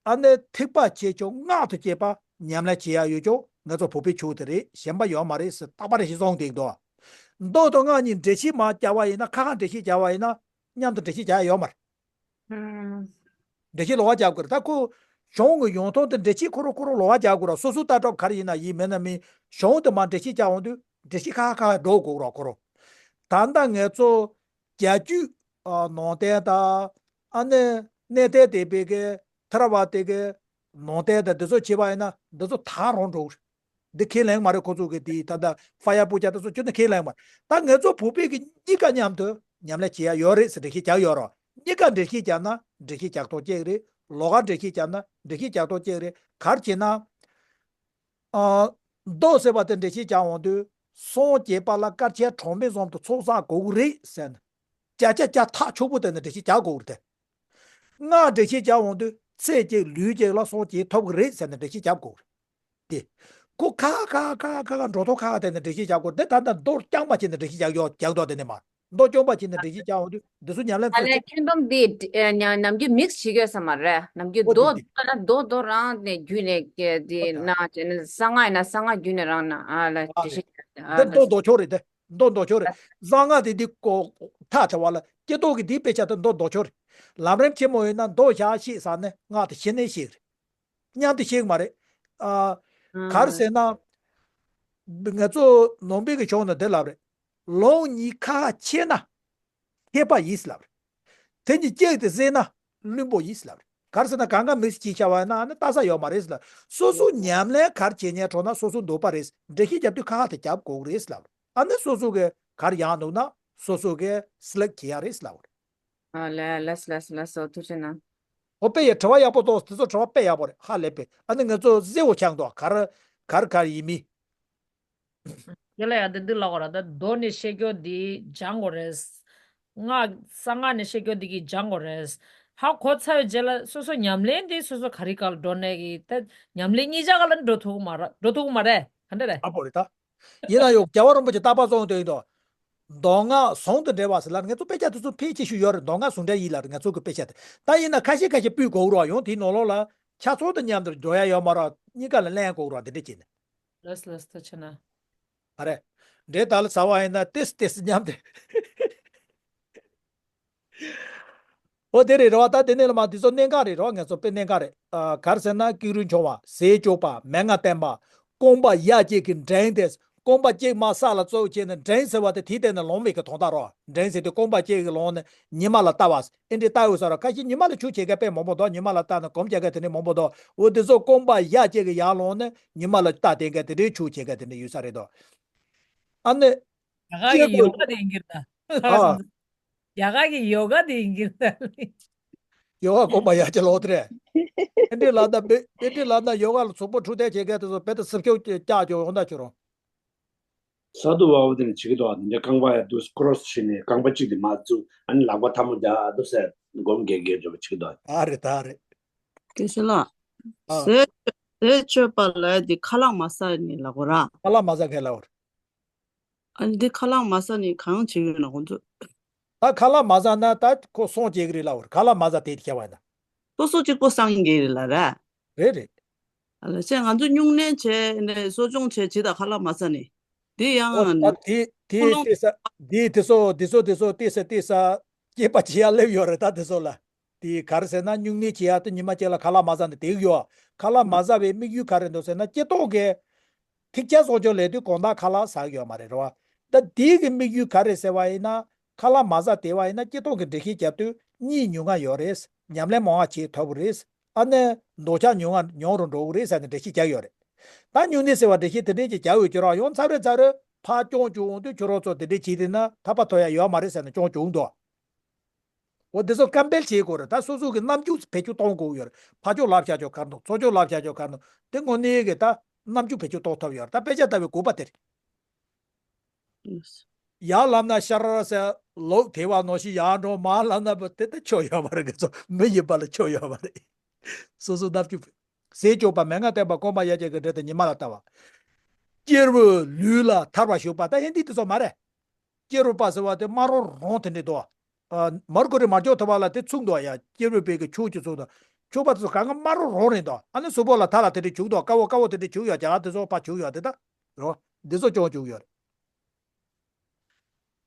ཨ་ནི་ཐེག་པ་ཆེ་ཆུང་སྔགས་དང་བཅས་པ་ཉམས་ལེན་བྱེད་ཡ་ཡོད་ཀྱང་ང་ཚོ་བོད་པའི་ཆོས་དེ་རེད། གཞན་པ་ཡོད་མ་རེད་ཟེར་བརྟག་པ་རེ་ཞིག་བཟུང་དེ་འདུག་མདོ་དང་སྔགས་གཉིས་འགྲེལ་བཤད་མ་བྱ་བ་ཡིན་ན་ཁ་ཁ་འགྲེལ་བཤད་བྱ་བ་ཡིན་ན་མཉམ་དུ་འགྲེལ་བཤད་བྱ་ཡ་ཡོད་མ་རེད། འགྲེལ་བཤད་ལོགས་ཀ་རྒྱག་དགོས་རེད། ད་ཁོ་གཞུང་གི་ཡོང་སྟངས་དེ་འགྲེལ་བཤད་ཁོ་རང་ཁོ་རང་ལོགས་ཀ་རྒྱག་དགོས་རེད། སོ་སོ་ལྟ་གྲུབ་ག་རེ་ཡིན་ན་ཡིན་མིན་ན་མིན་གཞུང་དེ་མར་འགྲེལ་བཤད་རྒྱག་འོང་དུས་འགྲེལ་བཤད་ཁ་ཁ་འགྲོ་དགོས་རེད་ཁོ་རང་། ད་ལྟ་ང་ཚོ་རྒྱ་བརྒྱུད་ཨ་ནང་བསྟན་དང་ཨ་ནི་གནས་བརྟན་སྡེ་པའི་གི་ཐར་བ་དེ་གི་ནང་བསྟན་དང་འདི་ཚོ་བྱས་པ་ཡིན་ན་འདི་ཚོ་དག་རང་འགྲོ་གི་རེད། འདི་ཁས་ལེན་མ་རེད། ཁོ་ཚོ་གི་དེ་ད་ལྟ་ཧྥ་ཡ་པུ་ཇ་དེ་ཚོ་ཁྱོན་ནས་ཁས་ལེན་མ་རེད། ད་ང་ཚོ་བོད་པའི་གི་གཉིས་ཀ་མཉམ་དུ་ཉམས་ལེན་བྱེད་ཡ་ཡོད་རེད་ཟེར་འགྲེལ་བཤད་རྒྱག་ཡོད་རེད། གཉིས་ཀ་འགྲེལ་བཤད་རྒྱག་ན་འགྲེལ་བཤད་རྒྱག་སྟངས་གཅིག་རེད། ལོགས་ཀ་འགྲེལ་བཤད་རྒྱག་ན་འགྲེལ་བཤད་རྒྱག་སྟངས་གཅིག་རེད། ག་རེ་བྱས་ན། ཨ་མདོ་ཟེར་བ་དེ་འགྲེལ་བཤད་རྒྱག་འོང་དུས་སངས་རྒྱས་པ་ལ་དཀར་ཆའི་གྲངས་མེད་ཙམ་དུ་ཚོགས་བསགས་དགོས་ཀྱི་རེད་ཟེར་ནས་བརྒྱ་ཆ་བརྒྱ་ཐག་ཆོད་པོ་དེ་ནས་འགྲེལ་བཤད་རྒྱག་དགོས་ཀྱི་རེད། སྔགས་འགྲེལ་བཤད་རྒྱག་འོང་དུས་ཚེ་གཅིག་ལུས་གཅིག་ལ་སངས་རྒྱས་ཐོབ་ཀྱི་རེད་ཟེར་ནས་འགྲེལ་བཤད་རྒྱག་དགོས་ཀྱི་རེད། དེ་ཁོ་ཁ་ཁ་ཁ་ཁ་ཁ་འགྲོ་ཐོག་ཁ་ཁ་དེ་ནས་འགྲེལ་བཤད་རྒྱག་དགོས་རེད། དེ་ད་ལྟ་མདོར་རྐྱང་པ་བྱས་ནས་འགྲེལ་བཤད་རྒྱག་ཡོད་རྒྱག་མདོག་དེ་ནས་མ། མདོ་སྐྱོང་བ་བྱས་ནས་འགྲེལ་བཤད་རྒྱག་འོང་དུས་འདི་ཚོ་ཉམས་ལེན་ཨ་ཚོ་ལས་ཁྱོན་བསྡོམས་འདི་ཨ་ཉ་ནམ་རྒྱུན་མིག་སི་བྱེད་དགོས་ས་མ་རེད། ནམ་རྒྱུན་ཨོ་དེ་མདོ་དེ། ལ་མདོ་མདོ་རང་ནས་བརྒྱུད་ནས་ཀྱི་འདི་ཨོ་ད། ན་བྱས་ནས་གསང་སྔགས་ཡིན་ན་གསང་སྔགས་བརྒྱུད་ནས་རང་ན་ཨ་ལ་ཨ་འགྲེལ་རེད། བཤད་ཨ་འདི་ལ་མདོ་མདོ་ཆོག་རེད་དེ། མདོ་མདོ་ཆོག་རེད། གསང་སྔགས་དེ་འདི་ཀོ་ཐག་བྲལ་བ་ལ་སྐྱེ་ཐོག་གི་འདིའི་དཔེ་ཆ་དེ་མདོ་མདོ་ཆོག་རེད། ལམ་རིམ་ཆེན་མོ་ཡིན་ན་མདོ་བཞག་ཤེས་ཟེར་ནས་སྔགས་དེ་ཤེས་ནས་ཤེས་རེད། མཉམ་དུ་ཤེས་ཀྱི་མ་རེད། ཨ། ག་རེ་ཟེར་ན། ང་ཚོ་ནང་པའི་གི་ཕྱོགས་ནས་འདི་ལབ་རེད། ལུང་གཉིས་ཁ་ཁ་ཕྱེ་ན། མཁས་པ་ཡིན་ལབ་རེད། དེ་གཉིས་གཅིག་ཏུ་བསྲེས་ན་བླུན་པོ་ཡིན་ལབ་རེད། ག་རེ་ཟེར་ན་གང་ག་མིག་སི་ཅིག་བྱ་བ་ཡིན་ན་ཨ་ནི་ལྟ་ས་ཡོད་མ་རེད་ལབ། སོ་སོ་ཉམས་ལེན་ག་རེ་བྱེད་མཁན་གྲོགས་ན་སོ་སོ་འདོད་པ་རེད། འགྲེལ་བཤད་རྒྱབ་དུས་ཁ་ཁ་དེ་རྒྱབ་དགོས་རེད་ལབ་རེད། ཨ་ནི་སོ་སོ་གི་ག་རེ་ཡག་འདུག་ན་སོ་སོ་གི་སི་ལེག་བྱེད་ཡག་རེད་ལབ་རེད། ཨ་ལས་ལས་ལས་ལས་སོ་ཐུགས་རྗེ་གནང་། ཨོ་དཔེ་ཡ་དྲི་བ་ཡག་པོ་འདུག་དེ་ཚོ་དྲི་བ་དཔེ་ཡག་པོ་རེད། ཧ་ལས་པས། ཨ་ནི་ང་ཚོ་གཟི་འོ་ཆགས་འདུག་ག་རེ་ག་རེ་ག་རེ་ཡིན་མིན། དེ་ལ་ཡང་དེ་འདི་ལབ་དགོས་ར། ད་མདོ་ནས་བཤད་རྒྱུ་འདི་སྦྱང་དགོས་རེད། སྔགས་གསང་སྔགས་ནས་བཤད་རྒྱུ་འདི་གི་སྦྱང་དགོས་རེད། ཧ་གོ་ཚར་བའི་རྗེས་ལ་སོ་སོ་ཉམས་ལེན་འདི་སོ་སོ་ག་རེ་ག་ལ་འགྲོ་ནས་གི་ད་ཉམས་ལེན་གཉིས་ཆ་ག་ལ་འགྲོ་ཐུབ་ཀྱི་མ་རེད། འགྲོ་ཐུབ་ཀྱི་མ་རེད། ག་འདྲ་རེད། ཨ་པོ་རེད་ད། ཡིན་ན་ཡང་རྒྱལ་བ་རིན་པོ་ཆེ་རྟག་པར་གསུངས་དོན་དུ། མདོ་སྔགས་ཟུང་དུ་འབྲེལ་བ་ཟེར་ལ་ང་ཚོ་དཔེ་ཆ་དེ་ཚོ་ཕལ་ཆེ་ཤོས་ཡོད་རེད། མདོ་སྔགས་ཟུང་འབྲེལ་ཡིན་ལ་ང་ཚོ་གི་དཔེ་ཆ་དེ་ད་ཡིན་ན་ཁ་ཤས་ཁ་ཤས་སྤུས་གོ་རོགས་ཡོང་དེའི་ནང་ལོགས་ལ་ཆ་ཚང་དང་མཉམ་དུ་འགྲོ་ཡ་ཡོད་མ་རེད། གཉིས་ཀ་ལ་ལེན་གོ་རོགས་དེ་འདྲ་བྱས་ནས། ལགས་ལགས་ཐུགས་རྗེ་གནང་། ཨ་རེ། འདྲེ་ད་ལ་ཟ་བ་ཡིན་ན་ཏེས་ཏེས་མཉམ་དེ། ཨོ་དེ་རེད་རོ། ད་དེ་ནས་ལ་མ་དེ་ཚོ་གནད་འགག་རེད་རོ། ང་ཚོ་དཔེ་གནད་འགག་རེད། ཨ་ག་རེ་ཟེར་ན་ཀེང་རུས་མཆོང་བ། ཟས་སྤྱོད་པ། མན་ངག་བསྟན་པ། རྐང་པ་ཡ་གཅིག་གི་འགྲེང་དེ། རྐང་པ་གཅིག་མ་ས་ལ་བཙུགས་བྱས་ནས་འགྲེང་ཟེར་བ་དེ་དེའི་སྟེང་ནས་ལོང་བའི་གི་དོན་དག་རོ། འགྲེང་ཟེར་དུས་རྐང་པ་གཅིག་གི་ལོང་ནས་ཉི་མ་ལ་ལྟ་བ། ཨེ་འདྲས་ལྟ་འོས་ས་རོ། ཁ་ཤས་ཉི་མ་ལ་ཆུ་བྱེད་མཁན་དཔེ་མང་པོ་འདུག་ཉི་མ་ལ་ལྟ་ནས་གོམས་བྱེད་མཁན་དེ་འདྲས་མང་པོ་འདུག་འོ་དེ་ཚོ་རྐང་པ་ཡ་གཅིག་གི་ཡར་ལོང་ནས་ཉི་མ་ལ་ལྟ་བསྡད་མཁན་དེ་འདྲས་ཆུ་བྱེད་མཁན་དེ་འདྲས་ཡོད་ས་རེད་དོ། ཨ་ནི། ཡ་ག་གི་ཡོ་ག་དེ་ཡིན་གྱི་རེད་ད། ཨ། ཡ་ག་གི་ཡོ་ག་དེ་ཡིན་གྱི་རེད་ད། ཡོ་ག་གོམ་པ་ཡ་གཅིག་ལོག་དེ་རེད། ཨེ་འདྲས་ལབ་ན་བེ་ཨེ་འདྲས་ལབ་ན་ཡོ་ག་ལ་གཟུགས་པོ་འཁྲུ་ཐལ་བྱེད་མཁན་དེ་ཚོ་བེ་ད་སྲིབ་ཁྱུག་ཅིག་བཀྱག་ཅིག་འོང་ད་ཁྱོད་རང་། ས་ཐོབ་པ་འོ་དེ་ནས་བྱེད་ཀྱི་འདུག་ཨ་དེ་འདྲ་རྐང་པ་ཡ་དུ་ཀོ་རོ་སི་བྱས་ནས་རྐང་པ་གཅིག་དེ་མར་བཙུགས། ཨ་ནི་ལག་པ་ཐལ་མོ་རྒྱག་འདུག་ཟེར་སྒོམ་རྒྱག་རྒྱག་འཇོག་པ་བྱེད་ཀྱི་འདུག་ཨ་རེད་ད་རེད། དགེ་བཤེས་ལགས། ཨ། ཟས་ཟས་སྤྱོད་པ་ལ་དེ་ཁ་ལག་མ་ཟ་ནི་ལབ་དགོས་ར། ཁ་ལག་མ་ཟ་མཁན་ལབ་དགོས་རེད། ཨ་ནི་འདི་ཁ་ལག་མ་ཟ་ནི་གང་བྱེད་ཀྱི་ཡོད་ན་ཁོང་ཚོས། ད་ཁ་ལག་མ་ཟ་ན་ད་ཁོ་སྲོག་སྐྱེལ་གྱི་རེད་ལབ་དགོས་རེད། ཁ་ལག་མ་ཟ་དེ་བྱས་པ་ཡིན་ན། སོ་སོ་གཅིག་པོ་སངས་རྒྱས་རེད་ལ་ར། རེད་རེད། ཨ་ལ་ཅེ་ང་ཚོ་སྨྱུང་གནས་བྱས་ནས་གསོ་སྦྱོང་བྱས་ཇི་ལྟར་ཁ་ལག་མ་ཟ་ནས། དེ་ཡང་ཨོ་ད་དེ་དེ་ཀུན་སློང་། དེ་ས་དེ་དེ་ཚོ་དེ་ཚོ་དེ་ཚོ་དེ་ས་དེ་ས་སྐྱེས་པ་བྱེད་ཡ་སླེབས་ཡོད་རེད་ད་དེ་ཚོ་ལ། དེ་ག་རེ་ཟེར་ན་སྨྱུང་གནས་བྱེད་ཡ་དེ་ཉི་མ་གཅིག་ལ་ཁ་ལག་མ་ཟ་ནས་བསྡད་ཡོད། ཁ་ལག་མ་ཟ་བའི་དམིགས་ཡུལ་ག་རེ་འདུག་ཟེར་ན་སྤྱིར་བཏང་གི་ཐེག་ཆེན་གསོ་སྦྱོང་ལས་དུས་གང་ལྟར་ཁ་ལག་ཟ་གི་ཡོད་མ་རེད་རེད་བ། ད་དེའི་གི་དམིགས་ཡུལ་ག་རེ་ཟེར་བ་ཡིན་ན། ཁ་ལག་མ་ཟ་བསྡད་པ་ཡིན་ན་སྤྱིར་བཏང་གི་འགྲེལ་བཤད་རྒྱབ་དུས་གཉིད་ཉུང་ང་ཡོད་རེད། ཉམས་ལེན་མང་བ་བྱེད་ཐུབ་ཀྱི་རེད། ཨ་ནི་འདོད་ཆགས་ཉུང་ང་ཉུང་རུ་འགྲོ་གི་རེད་ཟེར་ནས་འགྲེལ་བཤད་རྒྱག་ཡོད་རེད། ད་སྨྱུང་གནས་ཟེར་བ་འགྲེལ་བཤད་དེ་འདྲས་ཀྱི་རྒྱག་འོས་ཀྱི་རང་ཡང་མཚམས་རེ་མཚམས་རེ་ཕར་སྐྱོང་བཅུག་འོང་དུས་ཁྱོད་རང་ཚོ་དེ་འདྲས་བྱས་བསྡད་ན་ཐར་པ་ཐོབ་ཡ་ཡོད་མ་རེད་ཟེར་ནས་སྐྱོང་བཅུག་འདུག་འོ་དེ་ཚོ་ཀམ་པེལ་བྱེད་དགོས་རེད། ད་སོ་སོ་གི་རྣམ་འགྱུར་བེད་སྤྱོད་གཏོང་དགོས་ཡོད་རེད། ཕར་ཕྱོགས་ལབ་བཞག་ཆོག་ག་རེ་འདུག་ཚུར་ཕྱོགས་ལབ་བཞག་ཆོག་ག་རེ་འདུག་དེ་དངོས་གནས་གི་ད་རྣམ་འགྱུར་བེད་སྤྱོད་གཏོང་ཐུབ་ཡོད་རེད། ད་དཔེ་ཆ་ལྟ་བའི་དགོས་པ་དེ་རེད། ཡར་ལབ་ན་ཤ་ར་ར་ཟེར་ལོག་དེ་བ་ནང་བཞིན་ཡར་འགྲོ། མར་ལབ་ན་བ་དེ་ད་ཆོ་ཡོད་མ་རེད། ང་ཚོ་མི་ཡིན་པ་ལ་ཆོ་ཡོད་མ་རེད། སོ་སོ་རྣམ་འགྱུར། ཟས་སྤྱོད་པ། མན་ངག་བསྟན་པ། རྐང་པ་ཡ་གཅིག་གི་འགྲེང་དེ་ཉི་མ་ལ་ལྟ་བ། སྐྱེ་བོའི་ལུས་ལ་ཐར་བར་ཞུགས་པ། ད་ཧིན་དི་དེ་ཚོ་མ་རེད། སྐྱེ་རུ་པ་ཟེར་བ་དེ་དམར་རོང་རོང་དེ་འདྲས་འདུག་ཨ། མར་ཁུ་རི་མར་ལྕོག་ཐུབ་པ་ལ་དེ་ཚུགས་འདུག་ཡ། སྐྱེ་རུ་པའི་གི་ཆུ་གཅིག་ཚུགས་འདུག་ཆུ་པ་དེ་ཚོ་གང་ག་དམར་རོང་རོང་རེད་འདུག་ཨ་ནི་གཟུགས་པོ་ལ་ཐ་ལ་དེ་འདྲས་བྱུག་འདུག་དཀར་པོ་དཀར་པོ་དེ་འདྲས་བྱུག་ཡོད་ཀྱང་དེ་ཚོ་ཕར་བྱུག་ཡོད་དེ་ད། རོ། འདི་ཚོ་སྐྱོང་བཅུག་ཡོད་རེད།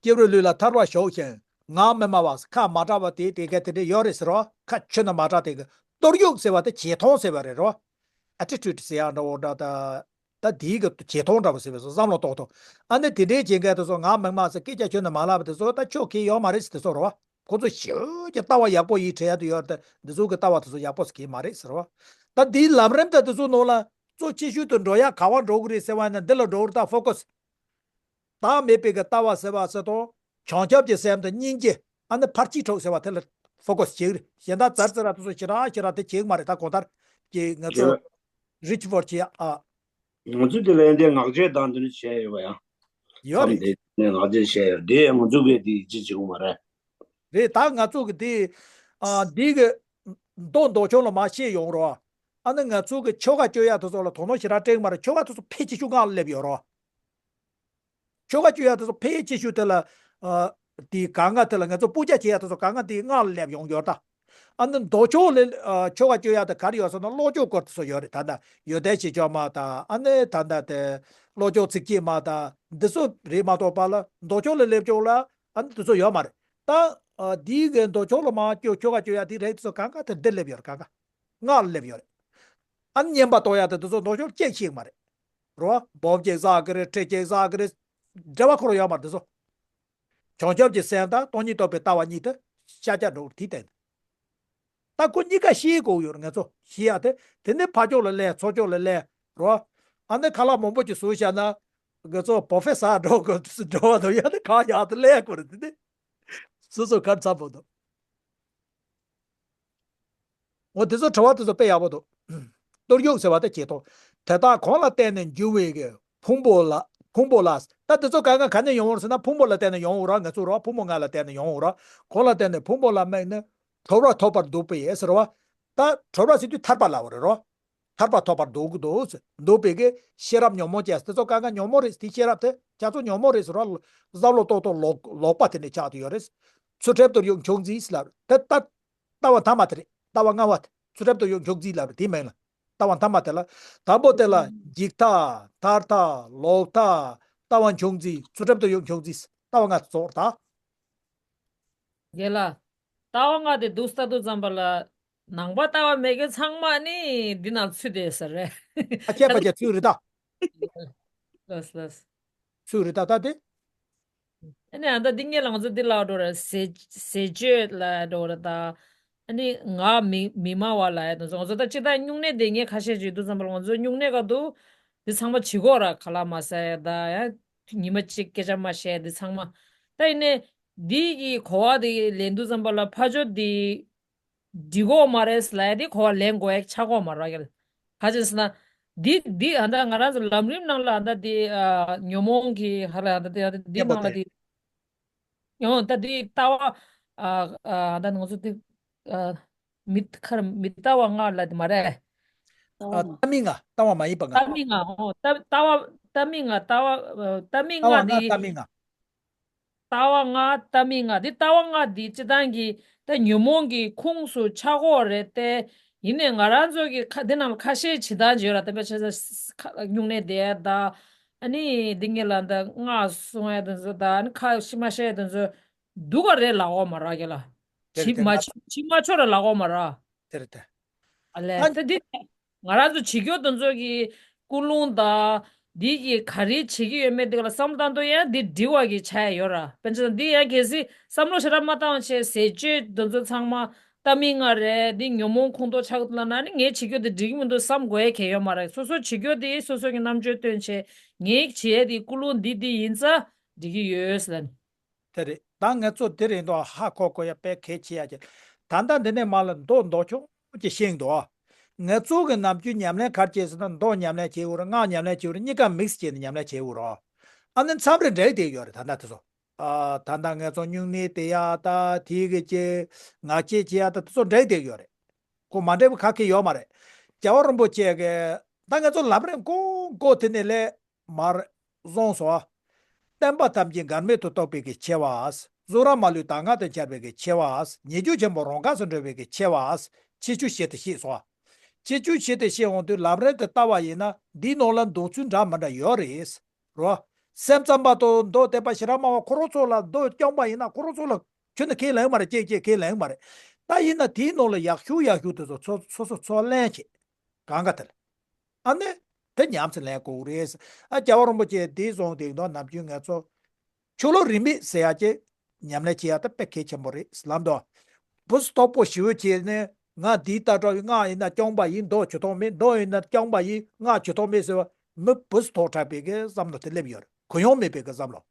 སྐྱེ་བོའི་ལུས་ལ་ཐར་བར་ཞུགས་ཤིང་ངག་མི་སྨྲ་བ། ཁ་མ་གྲགས་པ་དེ་དེ་ག་དེ་འདྲས་ཡོད་རེད་ཟེར་རོ། ཁ་ཆོད་ན་མ་གྲགས་དེ་གི་སྟོར་གཡུག་ཟེར་བ་དེ་བྱེ་ཐང་ཟེར་བ་རེད་རོ། ཨ་ཊི་ཊུ་ཌི་ཟེར་ཡག་འདྲ་བོ་འདྲ་ད། ད་དེའི་གི་བྱེ་ཐང་འདྲ་བོ་ཟེར་བས་སོ་བསམ་བློ་གཏོང་ཐུབ། ཨ་ནི་དེ་འདྲའི་བྱེད་མཁན་དེ་ཚོ་ངག་མི་སྨྲ་ཟེར་སྐད་ཆ་ཆོད་ན་མ་ལབ་པ་དེ་ཚོ་ད་ཆོ་གི་ཡོད་མ་རེད་ཟེར་དེ་ཚོ་རོ། ཁོ་ཚོ་ཞེ་པོ་ཅིག་ལྟ་བ་ཡག་པོ་ཡིན་དྲན་ཡག་དེ་ཡོད་རེད། དེ་ཚོ་གི་ལྟ་བ་དེ་ཚོ་ཡག་པོ་ཟེར་གི་མ་རེད་ཟེར་བ། ད་འདིའི་ལམ་རིམ་ད་དེ་ཚོ་ནང་ལ་གཙོ་ཆེ་ཤོས་དུ་འགྲོ་ཡག་ག་བ་འགྲོ་གི་རེད་ཟེར་བ་ཡིན་ན་འདི་ལ་འགྲོ་གི་རེད། ད་ཕོ་ཀ་སི། བདག་མེད་པའི་གི་ལྟ་བ་ཟེར་བ་ཟེར་དང་། བྱང་ཆུབ་ཀྱི་སེམས་དང་སྙིང་རྗེ། ཨ་ནི་ཕར་ཕྱིན་དྲུག་ཟེར་བ་དེ་ལ་ཕོ་ཀ་སི་བྱེད་ཀྱི་རེད། གཞན་དག་ཙར་ཙི་ར་དེ་ཚོ་ཞེ་དྲག་ཞེ་དྲག་དེ་བྱེད་ཀྱི་མ་རེད། ད་གང་ལྟར་གྱི་ང་ཚོ་རེད། རི་ཆི་ཝར་བྱེད་ཡ་ཨ། ང་ཚོ་དེ་ལ་ཡང་དེ་ངག་བཅད་དང་དེ་འདྲ་བྱས་ཡོད་པ་ཡང་། ཡོད་རེད། མཚམས་དེ་ནས་ངག་བཅད་བྱས་ཡོད་དེ་ང་ཚོ་གིས་དེ་ཅི་བྱེད་དགོས་མ་རེད། རེད། ད་ང་ཚོ་གི་དེ་ཨ་འདི་གི་མདོ་མདོ་ཆུང་ལ་མ་བཤད་ཡོང་རོགས། ཨ་ནི་ང་ཚོ་གི་ཆོ་ག་བཅོ་ཡ་དེ་ཚོ་ལ་དོ་སྣང་ཞེ་དྲག་སྤྲད་ཀྱི་མ་རེད། ཆོ་ག་དེ་ཚོ་ཕལ་ཆེ་ཤོས་སྔགས་ལ་སླེབས་ཡོད་རོགས། ཆོ་ག་བཅོ་ཡ་དེ་ཚོ་ཕལ་ཆེ་ཤོས་དེ་ལ། ཨ། དེའི་གང་ག་དེ་ལ་ང་ཚོ་སྤུ་རྒྱག་བྱེད་ཡ་དེ་ཚོ་གང་ག་དེའི་སྔགས་ལ་སླེབས་ཡོང་ཡོད་ད། ཨ་ནི་མདོ་ཕྱོགས་ལ་ཨ་ཆོ་ག་བཅོ་ཡ་དེ་ག་རེ་ཡོད་ཟེར་ན་བློ་སྦྱོང་སྐོར་དེ་ཚོ་ཡོད་རེད། ད་ལྟ་ཡོན་ཏན་བཞི་བཅོ་ལྔ་དང་ཨ་ནི་ད་ལྟ་དེ་བློ་སྦྱོང་ཚིགས་བཅད་མ་དང་འདི་ཚོ་རེད་མ་གཏོགས་པ་ལ་མདོ་ཕྱོགས་ལ་སླེབས་ཕྱོགས་ལ་ཨ་ནི་དེ་ཚོ་ཡོད་མ་རེད། ད་ཨ་འདིའི་གི་མདོ་ཕྱོགས་ལ་མ་སྐྱོ་ཆོ་ག་བཅོ་ཡ་དེ་རེད། དེ་ཚོ་གང་ག་དེ་འདིར་སླེབས་ཡོད་རེད། གང་ག་སྔགས་ལ་སླེབས་ཡོད་རེད། ཨ་ནི་བསྙེན་པ་གཏོང་ཡ་དེ་དེ་ཚོ་མདོ་ཕྱོགས་ལ་སྐྱེ་ཤེས་མ་རེད། རོ། སྦོམ་གཅིག་བསགས་ཀྱི་རེད། ཁྲི་གཅིག་བསགས་ཀྱི་རེད། འབྲེལ་བ་ཁོ་རང་ཡོད་མ་རེད་དེ་ཚོ། བྱང་ཆུབ་ཀྱི་སེམས་དང་སྟོང་ཉིད་རྟོགས་པའི་ལྟ་བ་གཉིས་དེ་ཤར་རྒྱག་འགྲོ་དེ་བསྟན། ད་ཁོ་གཉིས་ཀ་ཤེས་དགོས་ཡོད་རེད། ང་ཚོ་ཤེས་ཡ་དེ་དེ་ནས་ཕ་ཕྱོགས་ལ་སླེབས། ཚུར་ཕྱོགས་ལ་སླེབས། རོ། ཨ་ནི་ཁ་ལག་མང་པོ་ཅིག་བཟོས་བཞག་ན་ང་ཚོ་བོ་ཕེ་སར་འགྲོ་དགོས་འགྲོ་བ་དང་ཡ་ནི་གང་ཡག་ཏུ་སླེབས་དགོས་རེད། དེ་ནས་སོ་སོ་གར་འཚམ་པོ་འདུག་འོ་དེ་ཚོ་དྲི་བ་དེ་ཚོ་དཔེ་ཡག་པོ་འདུག་གཏོར་བཅུག་ཟེར་བ་དེ་བྱེད་དོ། དེ་དག་གང་ལ་བརྟེན་ནས་འབྱུང་བའི་གི་ཕུང་པོ་ལ། ཕུང་པོ་ལ། ད་དེ་ཚོ་གང་ག་ག་ནས་ཡོང་བ་རེད་ཟེར་ན་ཕུང་པོ་ལ་བརྟེན་ནས་ཡོང་བ་ར། ང་ཚོ་ར་ཕུང་པོ་ལྔ་ལ་བརྟེན་ནས་ཡོང་བ་ར། གང་ལ་བརྟེན་ནས་ཕུང་པོ་ལ་དམིགས་ནས་གྲོལ་བ་ཐོབ་པར་འདོད་པས་ཟེར་བ། ད་གྲོལ་བ་ཟེར་དུས་ཐར་པ་ལ་བ་རེད་རོ། ཐར་པ་ཐོབ་པར་འདོད་ཀྱི་འདུག་འདོད་པའི་གི་ཤེས་རབ་ཉོན་མོངས་ཅན་དེ་ཚོ་གང་ག་ཉོན་མོངས་རེད། དེ་ཤེས་རབ་དེ་རྒྱ་མཚོ་ཉོན་མོངས་རེད་ཟེར་བ། བསམ་བློ་ཏོག་ཏོག་ལོག་ལོག་པ་དེ་ནས་ཆགས་ཏེ་ཡོད་རེད། ཚུལ་ཁྲིམས་གཏོར་བཅུག་མཆོག་འཛིན་ཟེར་ལབ་རེད། དེ་ལྟ། ལྟ་བ་ཐ་མ་དེ་རེད། ལྟ་བ་ལྔ་བ་དེ་ཚུལ་ཁྲིམས་གཏོར་བཅུག་མཆོག་འཛིན་ལབ་རེད། དེའི་མིང་ལ་ལྟ་བ་ཐ་མ་དེ་ལ། དང་པོ་དེ་ལ་འཇིག་ལྟ། མཐར་ལྟ། ལོག་ལྟ། ལྟ་བ་མཆོག་འཛིན། ཚུལ་ཁྲིམས་གཏོར་བཅུག་མཆོག་འཛིན། ལྟ་བ་ལྔ་རྫོགས་ད། རྒན་ལགས། ལྟ་བ་ལྔ་དེ་འདུག་ལྟ་དུས་ཙམ་པ་ལ་ནང་པ་ལྟ་བ་མེད་མཁན་ཚང་མ་ནི་འདི་ནང་ཚུད་བསྡད་ས་རེད། ཨ་ཁྱད་པར་ཅན་ཚུད་རེད་ད། ལགས་ལགས། ཚུད་རེད་ད་ད་དེ། ཨ་ནི་ཨ་ད་འདི་ངས་ལ་ང་ཚོ་འདི་ལ་འགྲོ་ར་ཟས་ཟས་སྤྱོད་ལ་འགྲོ་ར་ད། ཨ་ནི་ངག་མི་མི་སྨྲ་བ་ལ་ཡ་དང་ང་ཚོ་ད་སྤྱི་བཏང་སྨྱུང་གནས་དེ་ངས་ཁ་ཤས་ཅིག་འདུག་ཙམ་པ་ལ་ང་ཚོ་སྨྱུང་གནས་ག་འདུག་འདི་ཚང་མ་བྱེད་དགོས་ར། ཁ་ལག་མ་ཟ་ཡ་ད་ཡ་ཉི་མ་གཅིག་སྐད་ཆ་མ་བཤད་འདི་ཚང་མ། ད་ཡིན་ནའི་འདི་གི་གོ་བ་དེ་ལེན་དུས་ཙམ་པ་ལ་ཕ་ཆོས་འདི་འགྲིག་གོ་མ་རེད་ལབ་ཡ་དེ་གོ་བ་ལེན་དགོས་ཡ་ཆགས་གོ་མ་རེད་ཀྱི། ག་ཅི་ཟེར་ན། འདི་འདི་ཨ་ད་ང་རང་ཚོ་ལམ་རིམ་ནང་ལ་ཨ་ད་འདི་ཨ་ཉོན་མོངས་ཀྱི་ཧ་ལ་ཨ་ད་འདི་ཨ་ད་འདི་ནང་ལ་འདི། ཡང་ད་འདི་ལྟ་བ་ཨ་ཨ་ད་ང་ཚོ་འདི་ཨ་མི་ཁར་མི་ལྟ་བ་ལྔ་ལ་དེ་མ་རེད། ལྟ་བ་ལྔ། ལྟ་མིན་ལྔ། ལྟ་བ་མ་ཡིན་པ་ལྔ། ལྟ་མིན་ལྔ། ཨོ་ལྟ་ལྟ་བ་ལྟ་མིན་ལྔ། ལྟ་བ་ཨ་ལྟ་མིན་ལྟ་བ་ལྔ་ལྔ། འདི་ལྟ་མིན་ལྔ། ལྟ་བ་ལྔ་ལྟ་མིན་ལྔ། འདི་ལྟ་བ་ལྔ་འདི་སྤྱི་བཏང་གི་ད་ཉོན་མོངས་ཀྱི་ཁོངས་སུ་ཆགས་ཀྱི་ཡོད་རེད་དེ། ཡིན་ནའི་ང་རང་ཚོ་གི་ཁ་འདི་ནང་ལ་ཁ་ཤས་བྱེད་སྟངས་ཅིག་ཡོད་ར། དེ་བས་ཆ་ས་ཁ་སྨྱུང་གནས་བསྡད་ད། ཨ་ནི་འདི་ངེད་ལ་ད་སྔགས་གསུང་ཡ་དེ་ཚོ་ད་ཨ་ནི་ཁ་ཤི་མ་ཤེས་དེ་ཚོ་སྡུག་ག་རེད་ལབ་ཀྱི་ཡོད་མ་རེད་ཀྱི་ལ། དེ་རེད་བྱེད་དེ་མ་ང་བྱེད་བྱེད་མ་ཆོག་རེད་ལབ་ཀྱི་ཡོད་མ་རེད། དེ་རེད་དེ། ཨ་ལས། ད་ད་འདི་ང་རང་ཚོ་བྱེད་རྒྱུ་དེ་ཚོ་གི་ཀུན་སློང་དང་འདི་གི་ག་རེ་བྱེད་ཀྱི་ཡོད་མེད་དེ་ག་ལ་བསམ་བློ་བཏང་དུས་ཡང་འདི་འགྲིག་པ་གི་ཆགས་ཡ་ཡོད་ར། དཔེར་ན་འདི་ཡང་གལ་སྲིད་བསམ་བློ་ཞེ་དྲག་མ་བཏང་བྱས་ཟས་སྤྱོད་དེ་ཚོ་ཚང་མ་ལྟ་མིན་ལྔ་རེད། འདི་ཉོན་མོངས་ཁོངས་གཏོགས་ཆགས་ལབ་ན་ནི་ངས་བྱེད་རྒྱུ་འདི་འགྲིག་གི་མི་འདུག་བསམ་དགོས་ཡ་གང་ཡང་ཡོད་མ་རེད། སོ་སོ་བྱེད་རྒྱུ་འདི་སོ་སོ་གི་རྣམ་དཔྱོད་བཏོན་བྱས་ངས་བྱེད་ཡ་འདི་ཀུན་སློང་འདི་འདི་ཡིན་ཙང་འགྲིག་གི་ཡོད་ཟེར་ལབ་ནི། དེ་རེད། ད་ང་ཚོ་དེ་རིང་དུ་ཧ་གོ་དགོས་ཡ་དཔེ་གལ་ཆེ་ཡ་ཅིག་ད་ལྟ་འདི་ནས་མར་ལ་མདོ་མདོ་ཆུང་ཅིག་ཤེས་འདུག་ང་ཚོ་གི་ནམ་རྒྱུན་ཉམས་ལེན་ག་རེ་བྱེད་ཟེར་ན་མདོ་ཉམས་ལེན་བྱེད་དགོས་རེད། སྔགས་ཉམས་ལེན་བྱེད་དགོས་རེད། གཉིས་ཀ་མིག་སི་བྱས་ནས་ཉམས་ལེན་བྱེད་དགོས་རེད། ཨ་ནི་མཚམས་རེ་འགྲིག་བསྡད་ཡོད་རེད། ད་ལྟ་དེ་ཚོ། ཨ་ད་ལྟ་ང་ཚོ་སྨྱུང་གནས་བསྡད་ཡ་ད་དེའི་གི་ཅིག་ངག་བཅད་བྱེད་ཡ་ད་དེ་ཚོ་འགྲིག་བསྡད་ཡོད་རེད། ཁོ་མ་འགྲིག་པ་ག་གེ་ཡོད་མ་རེད། རྒྱལ་བ་རིན་པོ་ཆེ་གི་ད་ང་ཚོ་ལམ་རིམ་ཀོ་ཀོ་དེ་ནས་ལས། མར་བཟུང་སོ། བསྟན་པ་ཐམས་ཅད་འགལ་མེད་དུ་རྟོགས་པའི་གི་ཆེ་བ། གཟུགས་རབ་མ་ལུས་དང་ངག་ཏུ་འཆར་བའི་གི་ཆེ་བ། ཉེ་རྒྱུ་ཆེན་པོ་རང་ག་སུ་འགྲོ་བའི་གི་ཆེ་བ། ཆེ་ཆུང་བཞི་དེ་ཤེས་སོ། ཆེ་ཆུང་བཞི་དེ་ཤེས་འོང་དུས་ལམ་རིམ་དེ་ལྟ་བ་ཡིན་ན་འདིའི་ནང་ལ་འདོད་ཚུལ་འདྲ་མི་འདྲ་ཡོད་རེད། རོ། སེམས་ཙམ་པ་དང་མདོ་སྡེ་པ་ཞེ་དྲག་མང་བ་ཁོ་རང་ཚོ་ལ་མདོ་སྐྱོང་པ་ཡིན་ན་ཁོ་རང་ཚོ་ལ་ཁྱོན་ནས་ཁས་ལེན་མ་རེད། ཅེས་ཅེས་ཁས་ལེན་མ་རེད། ད་ཡིན་ན་དེའི་ནང་ལ་ཡག་ཤོས་ཡག་ཤོས་དེ་ཚོ་ཚོ་སོ་སོ་ཚོ་ལེན་བྱེད། གང་ག་དེ་ལ། ཨ་ནི། དེ་ཉམས་སུ་ལེན་དགོས་རེད། ཨ་རྒྱལ་བ་རིན་པོ་ཆེ་དེའི་གསུང་དེ་དང་ནམ་རྒྱུན་ང་ཚོ། ཆོས་ལུགས་རིས་མེད་ཟེར་ཡ་ཅིག་ཉམས་ལེན་བྱེད་ཡ་ད་དཔེ་གལ་ཆེན་པོ་རེད་ལབ་འདུག་བུ་སྟོབས་པོ་ཞེ་པོ་བྱས་ནས་ང་འདིའི་ལྟ་གྲུབ་ཡིན། སྔགས་ཡིན་ན་རྐྱང་པ་ཡིན། མདོ་ཇུས་གཏོགས་མེད། མདོ་ཡིན་ན་རྐྱང་པ་ཡིན། སྔགས་ཇུས་གཏོགས་མེད་ཟེར་བ་མི་བུ་སྟོབས་དྲག་པའི་གི་བསམ་བློ་དེ་སླེབས་ཡོད་རེད། གུ་ཡངས་མེད་པའི་གི་བསམ་བློ།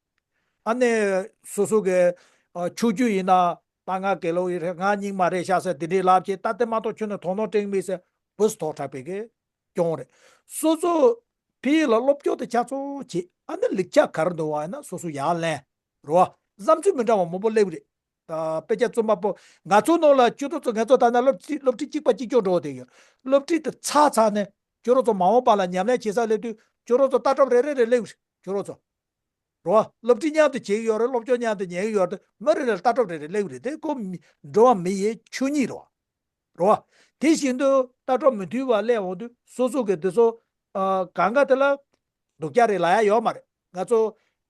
ཨ་ནི་སོ་སོ་གི་ཨ་ཆོས་བརྒྱུད་ཡིན་ན་ད་ང་དགེ་ལུགས་ཡིན་རེད། ང་རྙིང་མ་རེད་ཤག་ཟེར་དེ་འདྲའི་ལབ་བྱས། ད་དེ་མ་གཏོགས་ཁྱོན་ནས་དོ་སྣང་སྤྲད་མེད་ཟེར་བུ་སྟོབས་དྲག་པའི་གི་སྐྱོན་རེད། སོ་སོ་ཕ་ཡུལ་ལ་སློབ་སྦྱོང་དེ་ཆ་ཚང་བྱེད། ཨ་ནི་ལེགས་ཆ་ག་རེ་འདུག་བ་ཡིན་ན་སོ་སོ་ཡར་ལེན། རེད་བ། བསམ་ཚུལ་མི་འདྲ་བ་མང་པོ་སླེབས་རེད། ད་དཔེ་ཆ་རྩོམ་པ་པོ་ང་ཚོ་ནང་ལ་ཁྱོད་རང་ཚོ་ང་ཚོ་ད་ནང་སློབ་ཁྲིད་སློབ་ཁྲིད་གཅིག་པ་གཅིག་རྐྱང་འགྲོ་བསྡད་ཡོད། སློབ་ཁྲིད་དེ་ཚར་ཚར་ནས་ཁྱོད་རང་ཚོ་མ་འོངས་པ་ལ་ཉམས་ལེན་བྱེད་ས་སླེབས་དུས་ཁྱོད་རང་ཚོ་ལྟ་གྲུབ་རེ་རེ་རེ་སླེབས་རེད། ཁྱོད་རང་ཚོ། རེད་བ། སློབ་ཁྲིད་མཉམ་དུ་བྱེད་ཀྱི་ཡོད་རེད། སློབ་སྦྱོང་མཉམ་དུ་ཉན་གྱི་ཡོད་རེད། མི་རེ་རེ་ལ་ལྟ་གྲུབ་རེ་རེ་སླེབས་ཀྱི་རེད། དེ་ཁོ་མི་འགྲོ་བ་མི་ཡི་ཆོས་ཉིད་རེད་བ། རེད་བ། དེ་བཞིན་དུ་ལྟ་གྲུབ་མི་མཐུན་པ་སླེབས་འོང་དུས་སོ་སོ་གི་དེ་ཚོ་ཨ་གང་ག་དེ་ལ་སྡུག་ཅག་རེད་ལབ་ཡ་ཡོད་མ་རེད། ང་ཚོ་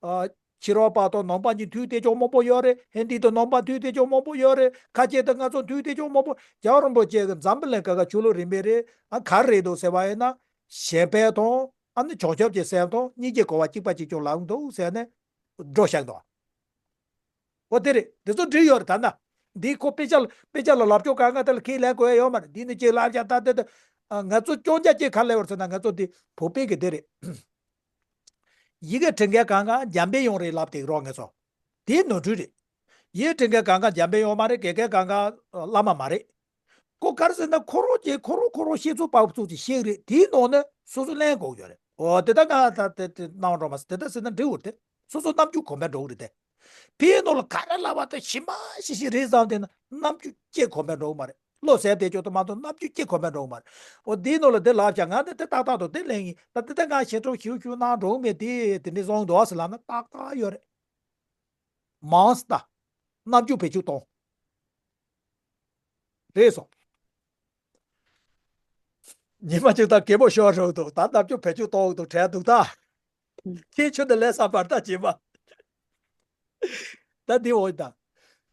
ཨ་ཕྱི་རོལ་པ་དང་ནང་པ་གཉིས་མཐུན་བསྡད་ཆོག་མང་པོ་ཡོད་རེད། ཧིན་དི་དང་ནང་པ་མཐུན་བསྡད་ཆོག་མང་པོ་ཡོད་རེད། ཁ་ཆེ་དང་ང་ཚོ་མཐུན་བསྡད་ཆོག་མང་པོ། རྒྱལ་བ་རིན་པོ་ཆེ་གི་འཛམ་བུ་གླིང་ག་ག་ཆོས་ལུགས་རིས་མེད་རེད། ཨ་ག་རེ་རེད་འདུག་ཟེར་བ་ཡིན་ན། གཞན་ཕན་དང་ཨ་ནི་བྱང་ཆུབ་ཀྱི་སེམས་དང་སྙིང་རྗེ་དགའ་བ་གཅིག་པ་གཅིག་རྐྱང་ལབ་འདུག་ཟེར་ནས་སྒྲོ་བཤད་འདུག་འོ་དེ་རེད། དེ་ཚོ་འབྲི་ཡོད་རེད། ད་ན་འདི་ཁོ་དཔེ་ཆ་ལ་དཔེ་ཆ་ལ་ལབ་ཕྱོགས་གང་ག་དེ་ལ་ཁས་ལེན་དགོས་ཡ་ཡོད་མ་རེད། འདི་ནི་ཅིག་ལབ་ཀྱང་ད་དེ་དེ་ང་ཚོ་སྐྱོན་ཆ་ཅིག་ག་ལ་ཡོད་རེད་ཟེར་ན། ང་ཚོ་འདི་བོད་པའི་གི་དེ་རེད། ཡི་གེ་འབྲི་མཁན་གང་ག་འཇམ་དཔལ་དབྱངས་རེད་ལབ་བསྡད་རོགས་ང་ཚོ། དེ་ནོར་འཁྲུལ་རེད། ཡི་གེ་འབྲི་མཁན་གང་ག་འཇམ་དཔལ་དབྱངས་མ་རེད། དགེ་རྒན་གང་ག་བླ་མ་མ་རེད། ཁོ་ག་རེ་ཟེར་ན་ཁོ་རང་གིས་ཁོ་རང་ཁོ་རང་ཤེས་ཚོད་དཔག་ཚོད་ཅིག་ཤེས་ཀྱི་རེད། དེའི་ནང་ནས་སོ་སོ་ལེན་དགོས་ཡོད་རེད། འོ་དེ་ལྟར་ང་ད་དེ་དེ་གནང་རོགས་མ་ཟེར། དེ་ལྟར་ཟེར་ན་འགྲིག་གི་རེད་དེ། སོ་སོ་རྣམ་འགྱུར་གོམས་པས་འགྲོ་གི་རེད་དེ། དེའི་ནང་ལ་ག་རེ་ལབ་པ་དེ་ཞིབ་མ་ཞིབ་ཞིབ་རེད་བསམ་བསྡད་ན་རྣམ་འགྱུར་ཅིག་གོམས་པས་འགྲོ་གི་མ་རེད། བློ་གསལ་བསྡད་ཆོག་ཏུ་མ་གཏོགས་རྣམ་འགྱུར་ཅིག་གོམས་པས་འགྲོ་གི་མ་རེད། འོ་དེའི་ནང་ལ་དེ་ལབ་བྱ། ང་ནི་དེ་ཏག་ཏག་ཏུ་དེ་ལེན་ཡིན། ད་དེ་ལྟར་ང་ཞིབ་འཚོལ་ཞིབ་ཞིབ་གནང་འགྲོ་གི་མེད་དེ། དེ་འདྲ་སོང་འདུག་ཟེར་ལབ་ན་ཏག་ཏག་ཡོད་རེད། མང་སྟ། རྣམ་འགྱུར་བེད་སྤྱོད་གཏོང་། རེད་སོང་། ཉི་མ་གཅིག་ད་གད་མོ་ཤོར་རོགས་འདུག་ད་རྣམ་འགྱུར་བེད་སྤྱོད་གཏོང་འདུག་དྲན་འདུག་ད། ཁྱེད་ཆོ་འདི་ལས་བསམ་པར་ད་བྱེད་མ། ད་འདི་འོ་ད།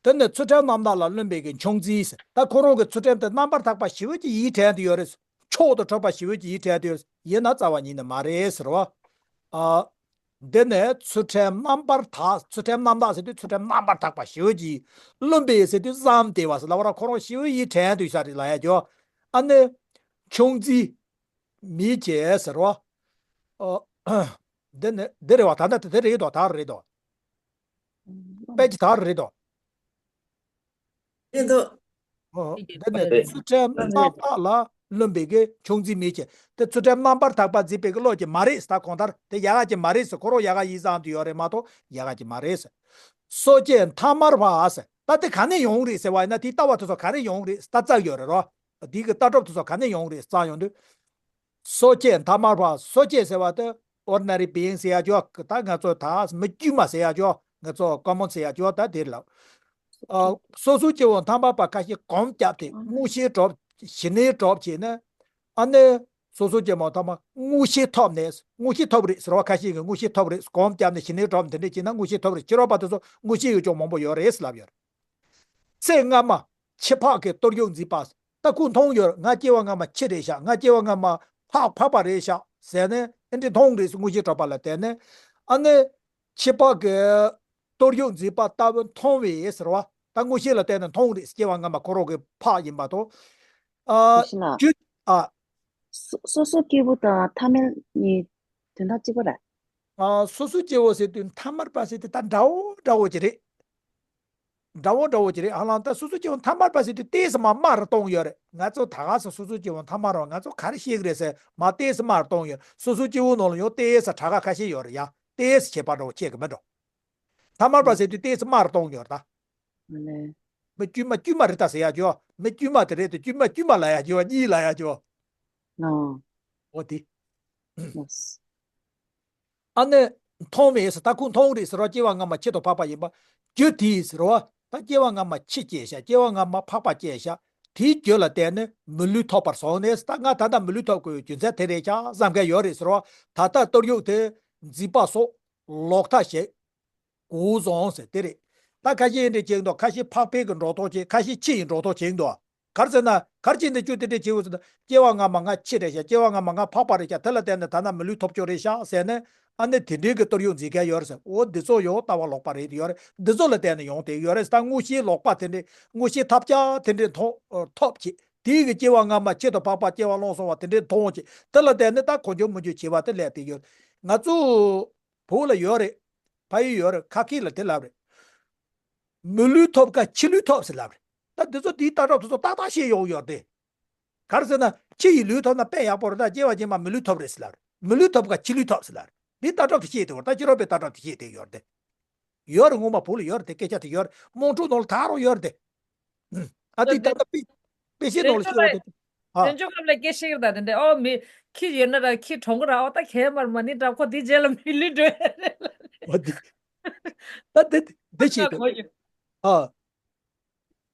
དེ་ནས་ཚུལ་ཁྲིམས་རྣམ་དག་ལ་བླུན་པའི་གི་མཆོག་འཛིན་ཟེར། ད་ཁོ་རང་གི་ཚུལ་ཁྲིམས་དེ་རྣམ་པར་དག་པ་ཞེ་པོ་ཅིག་ཡིད་དྲན་དུ་ཡོད་རེད། མཆོག་ཏུ་གྲུབ་པ་ཞེ་པོ་ཅིག་ཡིད་དྲན་དུ་ཡོད་རེད། ཡིན་ན་རྩ་བ་ཉིད་ནས་མ་རེད་ཟེར་བ། ཨ། འདི་ནས་ཚུལ་ཁྲིམས་རྣམ་པར་དག་ཚུལ་ཁྲིམས་རྣམ་དག་ཟེར་དུས་ཚུལ་ཁྲིམས་རྣམ་པར་དག་པ་ཞེ་པོ་ཅིག་བླུན་པའི་ཟེར་དུས་བསམ་བདེ་བ་ཟེར་ལབ་པ་ར། ཁོ་རང་ཞེ་པོ་ཡིད་དྲན་དུ་ཡོད་ས་རེད་ལབ་ཡ་ཅོ། ཨ་ནི། མཆོག་འཛིན། མི་བྱེད་ཟེར་བ། ཨོ། འདི་ནི་འདི་རེད་བ། ད་ལྟ་དེ་རེད་དོ། ད་རེད་དོ། དཔེ་ཅི་ད་རེད་དོ། རེད་དོ། ཨོ། འདི་ནི་ཚུལ་ཁྲིམས་རྣམ་དག་ལ་བླུན་པའི་གི་མཆོག་འཛིན་མི་བྱེད། དེ་ཚུལ་ཁྲིམས་རྣམ་པར་དག་པ་འཛིན་པའི་གི་བློ་ཅིག་མ་རེད་ཟེར། ད་གང་ལྟར་དེ་ཡག་ག་ཅིག་མ་རེད་ཟེར། ཁོ་རང་ཡག་ག་ཡིད་བཟང་དུ་ཡོད་རེད་མ་གཏོགས་ཡག་ག་ཅིག་མ་རེད་ཟེར། སོ་སྐྱེ་ཐ་མལ་པ་ཟེར། ད་དེ་ག་ནས་ཡོང་རེད་ཟེར་བ་ཡིན་ན། དེའི་ལྟ་བ་དེ་ཚོ་ག་ནས་ཡོང་རེད་ད་བཙལ་ཡོད་རེད་རོ། དེའི་གི་ལྟ་གྲུབ་དེ་ཚོ་ག་ནས་ཡོང་རེད་བཙལ་ཡོང་དུས། སོ་སྐྱེ་ཐ་མལ་པ། སོ་སྐྱེ་ཟེར་བ་དེ་ordinary being ཟེར་ཡ་ཅོ། ད་ང་ཚོ་ད་མི་དཀྱུས་མ་ཟེར་ཡ་ཅོ། ང་ཚོ་common ཟེར་ཡ་ཅོ། ད་དེ་ལ། ཨ། སོ་སོ་སྐྱེ་བོ་ཐ་མལ་པ་ཁ་ཤས་གོམ་བརྒྱབ་སྟེ་དངོས་གཞིའི་གྲོགས་ཞི་གནས་གྲོགས་བྱས་ནས། ཨ་ནི་སོ་སོ་སྐྱེ་བོ་ཐ་མལ་དངོས་གཞི་ཐོབ་ནས། དངོས་གཞི་ཐོབ་རེད་ཟེར་བ། ཁ་ཤས་ཀྱིས་དངོས་གཞི་ཐོབ་རེད། གོམ་བརྒྱབ་ནས་ཞི་གནས་གྲོགས་དེ་འདྲས་བྱས་ན་དངོས་གཞི་ཐོབ་རེད། ཕྱི་རོལ་པ་དེ་ཚོ་དངོས་གཞི་ཡོད་ཅོག་མང་པོ་ཡོད་རེད་ཟེར་ལབ་ཡོད་རེད། ཚེ་སྔ་མ་འཆི་འཕགས་ཀྱི་གཏོར་གཡོག་འཛིན་པ། ད་ཁོས་མཐོང་ཡོད། ང་སྐྱེ་བ་སྔ་མ་འཆི་རེད་ཤག་ང་སྐྱེ་བ་སྔ་མ་འཕགས་འཕགས་པ་རེད་ཤག་ཟེར་ནས་ཨེ་འདྲས་མཐོང་རེད་ཟེར། དངོས་གཞིའི་གྲོགས་པ་ལ་བརྟེན་ནས། ཨ་ནི་འཆི་འཕགས་ཀྱི་གཏོར་གཡོག་འཛིན་པ་ལྟ་བུ་མཐོང་བས་ཟེར་བ། ད་དངོས་གཞི་ལ་བརྟེན་ནས་མཐོང་རེད། སྐྱེ་བ་སྔ་མ་ཁོ་རང་གི་འཕགས་ཡིན་པ་དང་། ཨ། ཞི་ན། རྒྱུ། ཨ། སོ་སོ་སོ་སྐྱེ་བོ་དང་ཐ་མལ་གཉིས་དོན་དག་གཅིག་པ་རེད། ཨ། སོ་སོ་སྐྱེ་བོ་ཟེར་དུས་ཐ་མལ་པ་ཟེར་དུས་ད་འདྲ་བོ་འདྲ་བོ་ཅིག་རེད། འདྲ་བོ་འདྲ་བོ་ཅིག་རེད། ཧ་ལམ་ད་སོ་སོ་སྐྱེ་བོ་ཐ་མལ་པ་ཟེར་དུས་ཏོག་ཙམ་མར་དམའ་རུ་གཏོང་ཡོད་རེད། ང་ཚོ་ད་ག་ས་སོ་སོ་སྐྱེ་བོ་ཐ་མལ་རེད་བ། ང་ཚོ་ག་རེ་ཤེས་ཀྱི་རེད་ཟེར་མར་ཏོག་ཙམ་དམའ་རུ་གཏོང་ཡོད། སོ་སོ་སྐྱེ་བོ་ནང་ལ་ཡང་ཏོག་ཙམ་དྲག་ག་ཁ་ཤས་ཡོད་རེད་ཡ། ཏོག་ཙམ་ཁྱད་པར་འདྲ་བོ་ཁྱད་ཀྱི་མི་འགྲོ། ཐ་མལ་པ་ཟེར་དུས་ཏོག་ཙམ་དམའ་རུ་གཏོང་ཡོད་རེད་ད། ཨ་ལས། མི་དཀྱུས་མ་དཀྱུས་མ་རེད་ད་ཟེར་ཡ་ཅོ། མི་དཀྱུས་མ་དེ་རེད་དེ། དཀྱུས་མ་དཀྱུས་མ་ལབ་ཡ་ཅོ། གཉིས་ལབ་ཡ་ཅོ། ཨོ། འོ་དེ། ལགས། ཨ་ནི། མཐོང་བས་ཟེར། ད་ཁོས་མཐོང་རེད་ཟེར་བ། སྐྱེ་བ་སྔ་མ་འཆི་དང་འཕགས་པ་ཡིན་པ། རྒྱུ་དེས་ཟེར་བ། ད་སྐྱེ་བ་སྔ་མ་འཆི་སྐྱེས་ཤག་སྐྱེ་བ་སྔ་མ་འཕགས་པ་སྐྱེས་ཤག་དེའི་རྒྱུ་ལ་བརྟེན་ནས་མི་ལུས་ཐོབ་པར་བཟུང་ནས། ད་ང་ད་ལྟ་མི་ལུས་ཐོབ་དགོས་པའི་རྒྱུ་མཚན་དེ་རེད་ཤག་བསམ་མཁན་ཡོད་རེད་ཟེར་བ། ད་ལྟ་གཏོར་གཡོག་དེ་འཛིན་པ་སོགས་ལོག་ལྟ་བྱེད། གོ་བཟང་ཟེར་དེ་རེད། ད་ཁ་ཤས་འདྲ་བྱེད་འདུག་ཁ་ཤས་འཕགས་པའི་གི་འགྲོ་སྟངས་བྱེད། ཁ་ཤས་འཆི་ཡི་འགྲོ་སྟངས་བྱེད་འདུག་ག་རེ་ཟེར་ན། ག་རེ་བྱས་ནས་ཁྱོད་དེ་འདྲ་བྱེད་འོས་ཟེར་ན། སྐྱེ་བ་སྔ་མ་ང་འཆི་རེད་ཤག་སྐྱེ་བ་སྔ་མ་ང་འཕགས་པ་རེད་ཤག་དེ་ལ་བརྟེན་ནས་ད་ནང་མི་ལུས་ཐོབ་ཆོག་རེད་ཤག་ཟེར་ནས། ཨ་ནི་དེ་འདྲའི་གི་གཏོར་གཡོག་འཛིན་མཁན་ཡོད་རེད་ཟེར། འོ་འདི་ཚོ་ཡང་ལྟ་བ་ལོག་པ་རེད་ཡོད་རེད། འདི་ཚོ་ལ་བརྟེན་ནས་ཡོང་བསྡད་ཡོད་རེད་ཟེར། ད་དངོས་གཞིའི་ལོག་པ་དེ་འདྲ། དངོས་གཞིའི་ཐབས་ཆག་དེ་འདྲ་མཐོང་ཐོབ་བྱས། དེའི་གི་སྐྱེ་བ་སྔ་མ་འཆི་དང་འཕགས་པ་སྐྱེ་བ་བླངས་སོང་བ་དེ་འདྲ་མཐོང་བྱས། དེ་ལ་བརྟེན་ནས་ད་གང་བྱུང་མང་བྱུང་བྱས་པ་དེ་ལས་དེ་ཡོད། ང་ཚོ་བོད་ལ་ཡོད་རེད། ཕ་ཡུལ་ཡོད་རེད། ཁ་སྐད་ལ་དེ་ལབ་རེད། མི་ལུས་ཐོབ་དཀའ་འཆི་ལུས་ཐོབ་ཟེར་ལབ་རེད། ད་འདི་ཚོ་དེའི་ལྟ་གྲུབ་དེ་ཚོ་ཏག་ཏག་ཤེས་ཡོང་ཡོད་དེ། ག་རེ་ཟེར་ན། འཆི་ཡི་ལུས་ཐོབ་ན་དཔེ་ཡག་པོ་རེད། ད་སྐྱེ་བ་རྗེས་མ་མི་ལུས་ཐོབ་རེད་ཟེར་ལབ་རེད། མི་ལུས་ཐོབ་དཀའ་འཆི་ལུས་ཐོབ་ཟེར་ལབ་རེད། འདིའི་ལྟ་གྲུབ་དེ་ཤེས་དེ་བར། ད་ཕྱི་རོལ་པའི་ལྟ་གྲུབ་དེ་ཤེས་དེ་ཡོད་རེད་དེ། ཡོད་རེད། ངོ་མ་བོད་ལ་ཡོད་རེད་དེ། སྐད་ཆ་དེ་ཡོད་རེད། དམངས་ཁྲོད་ནང་ལ་ད་རུང་ཡོད་རེད་དེ། ཨ། དེ་ད་ལྟ་དཔེ་དཔེ་ཆའི་ནང་ལ་ཤོད་རེད་དེ། ཨ། དོན་གཅོད་སྐབས་ལ་སྐད་ཆ་བཤད་ཀྱི་རེད་ད། དེ་འདྲ། ཨོ་མི་ཁྱི་ཡོད་ན་ར་ཁྱི་གྲོངས་ཀྱི་ར། ཨོ་ད་གས་མར་མ་ནི་འདྲ། ཁོ་དེ་རྗེས་ལ་མི་ལུས་འགྲོ་ཡ་རེད་ལ། ཨོ་དེ། ད་དེ་དེ་བྱེད་དགོས། གོ་ཡོད། ཨ།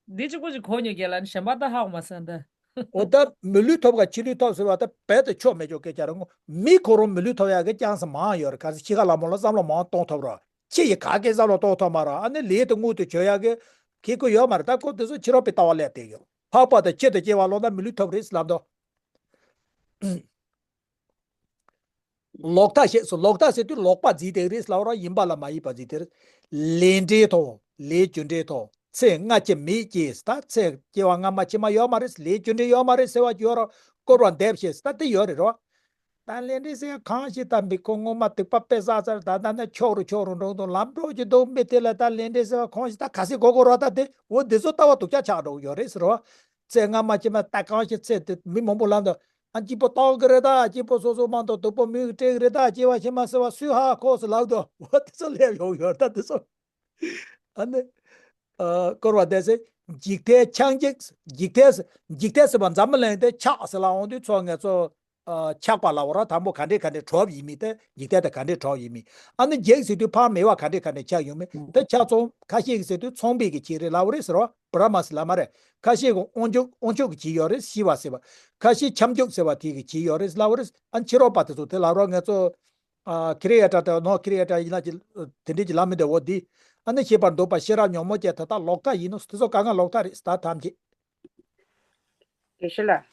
འདི་གཅིག་པོ་ཅིག་གོ་མྱོང་རྒན་ལགས། གཞན་པ་ད་ཧ་གོ་མ་སོང་ད། འོ་ད་མི་ལུས་ཐོབ་ག་ཕྱི་ལུས་ཐོབ་ཟེར་བ་ད་རྦད་དེ་ཆོག་མེད་ཆོག་སྐད་ཆ་རེད། དངོས་མི་ཁོ་རང་མི་ལུས་ཐོབ་ཡག་གི་ཅང་ས་མང་ཡོད་རེད། ག་ཚོད་ཕྱི་ཁ་ལ་མོ་ལ་བསམ་བློ་མང་གཏོང་ཐུབ་རོགས། ཕྱི་ཡི་ག་གེ་བསམ་བློ་གཏོང་ཐུབ་མ་རོགས། ཨ་ནི་ལས་དེ་དངུལ་དེ་བྱོས་ཡག་གི་ཁེ་ཁོ་ཡོད་མ་རེད། ད་ཁོ་དེ་ཚོ་ཕྱི་རོལ་པའི་ལྟ་བ་ལས་བསྡད་ཡོད། འཕགས་པ་དང་ཁྱི་དང་སྐྱེ་བ་ལོག་ན་མི་ལུས་ཐོབ་རེད་ལབ་འདུག་ལོག་ལྟ་ཞེས་སོ། ལོག་ལྟ་ཟེར་དུས་ལོག་པ་འཛིན་དེ་རེད་ལབ་ར། ཡིན་པ་ལ་མ་ཡིན་པ་འཛིན་དེ་རེད། ལས་འབྲས་དང་ལས་རྒྱུ་འབྲས་དང་། ཚེ་སྔ་ཕྱི་མེད་ཅེས། ད་ཚེ་སྐྱེ་བ་སྔ་མ་ཕྱི་མ་ཡོད་མ་རེད། ལས་རྒྱུ་འབྲས་ཡོད་མ་རེད་ཟེར་བ་ཡོད་ར། བསྐོར་བ་འདེབས་ཤེས་ད་དེ་ཡོད་རེད་རོ། ད་ལས་འབྲས་ཟེར་གང་ཞིག་ད་མི་ཁོ་སྔོན་མ་སྡིག་པ་དཔེ་བསགས་ཚར། ད་ད་ནི་ཆོག་རུ་ཆོག་རུ་འགྲོ་འདུག་ལམ་འགྲོ་གི་འདུག་མི་དེ་ལ་ད་ལས་འབྲས་ཟེར་བ་གང་ཞིག་ད་ག་སྲིད་གོ་གོ་རོ། ད་དེ་འོ་འདི་ཚོ་ལྟ་བ་སྡུག་ཅག་ཆགས་འགྲོ་གི་ཡོད་རེད་ཟེར་རོ། ཚེ་སྔ་མ་ཕྱི་མ་ད་གང་ཞིག་ཚེ་དེ་མི་མང་པོ་ལ་འདུག་ཨ་སྐྱིད་པོ་བཏང་གི་རེད་ད། སྐྱིད་པོ་སོ་སོ་མ་གཏོགས་སྡུག་པོ་མི་སྤྲད་གི་རེད་ད། སྐྱེ་བ་ཕྱི་མ་ཟེར་བ་སུས་ཧ་གོ་ཟེར་ལབ་འདུག་འོ་དེ་ཚོ་སླེབས་ཡོང་ཡོད་ད་དེ་ཚོ། ཨ་ནི། ཨ། བསྐོར་བ་འདེབས་ཟེར། འཇིག་མཐའི་ཆགས་འཇིག་འཇིག་མཐའི་འཇིག་མཐའི་ཟེར་བ་འཛམ་བུ་གླིང་དེ་ཆགས་ཟེར་ལབ་འོང་དུས་ཚོ་ངེད་ཚོ། ཨ། ཆགས་པ་ལབ་ར། དང་པོ་ག་འདྲས་ག་འདྲས་གྲོལ་ཡིན་མིན་དེ། འཇིག་མཐའ་དེ་ག་འདྲས་གྲོལ་ཡིན་མིན། ཨ་ནི་འཇིག་ཟེར་དུས་ཕར་མེད་པ་ག་འདྲས་ག་འདྲས་ཆགས་ཡོང་མིན་དེ་ཆགས་ཚོང་ཁ་ཤས་ཀྱིས་ཟེར་དུས་ཚོང་པའི་གི་ཆེད་རེད་ལབ་རེད་ཟེར་རོ། བྲ་མ་ཟེར་ལབ་མ་རེད། ཁ་ཤས་ཀྱིས་དབང་ཕྱུག་དབང་ཕྱུག་གི་ཆེད་ཡོད་རེད། ཤི་བ་ཟེར་བ། ཁ་ཤས་ཁྱབ་འཇུག་ཟེར་བ་དེ་གི་ཆེད་ཡོད་རེད་ལབ་རེད། ཨ་ནི་ཕྱི་རོལ་པ་དེ་ཚོ་དེ་ལབ་རོ། ངེད་ཚོ། ཨ། ཁི་རི་ཨེ་ཊར་དང་ནོན་ཁི་རི་ཨེ་ཊར་ཡིན་ན་ཅི་དེ་འདྲས་ཀྱི་ལབ་མི་འདུག་འོ་འདི། ཨ་ནི་ཤེས་པར་འདོད་པ་ཤེས་རབ་ཉོན་མོངས་ཅན་དེ་དག་ལོག་ལྟ་ཡིན་ནོ། དེ་ཚོ་གང་ག་ལོག་ལྟ་རེད་ད་ཐམས་ཅད། དགེ་བཤེས་ལགས།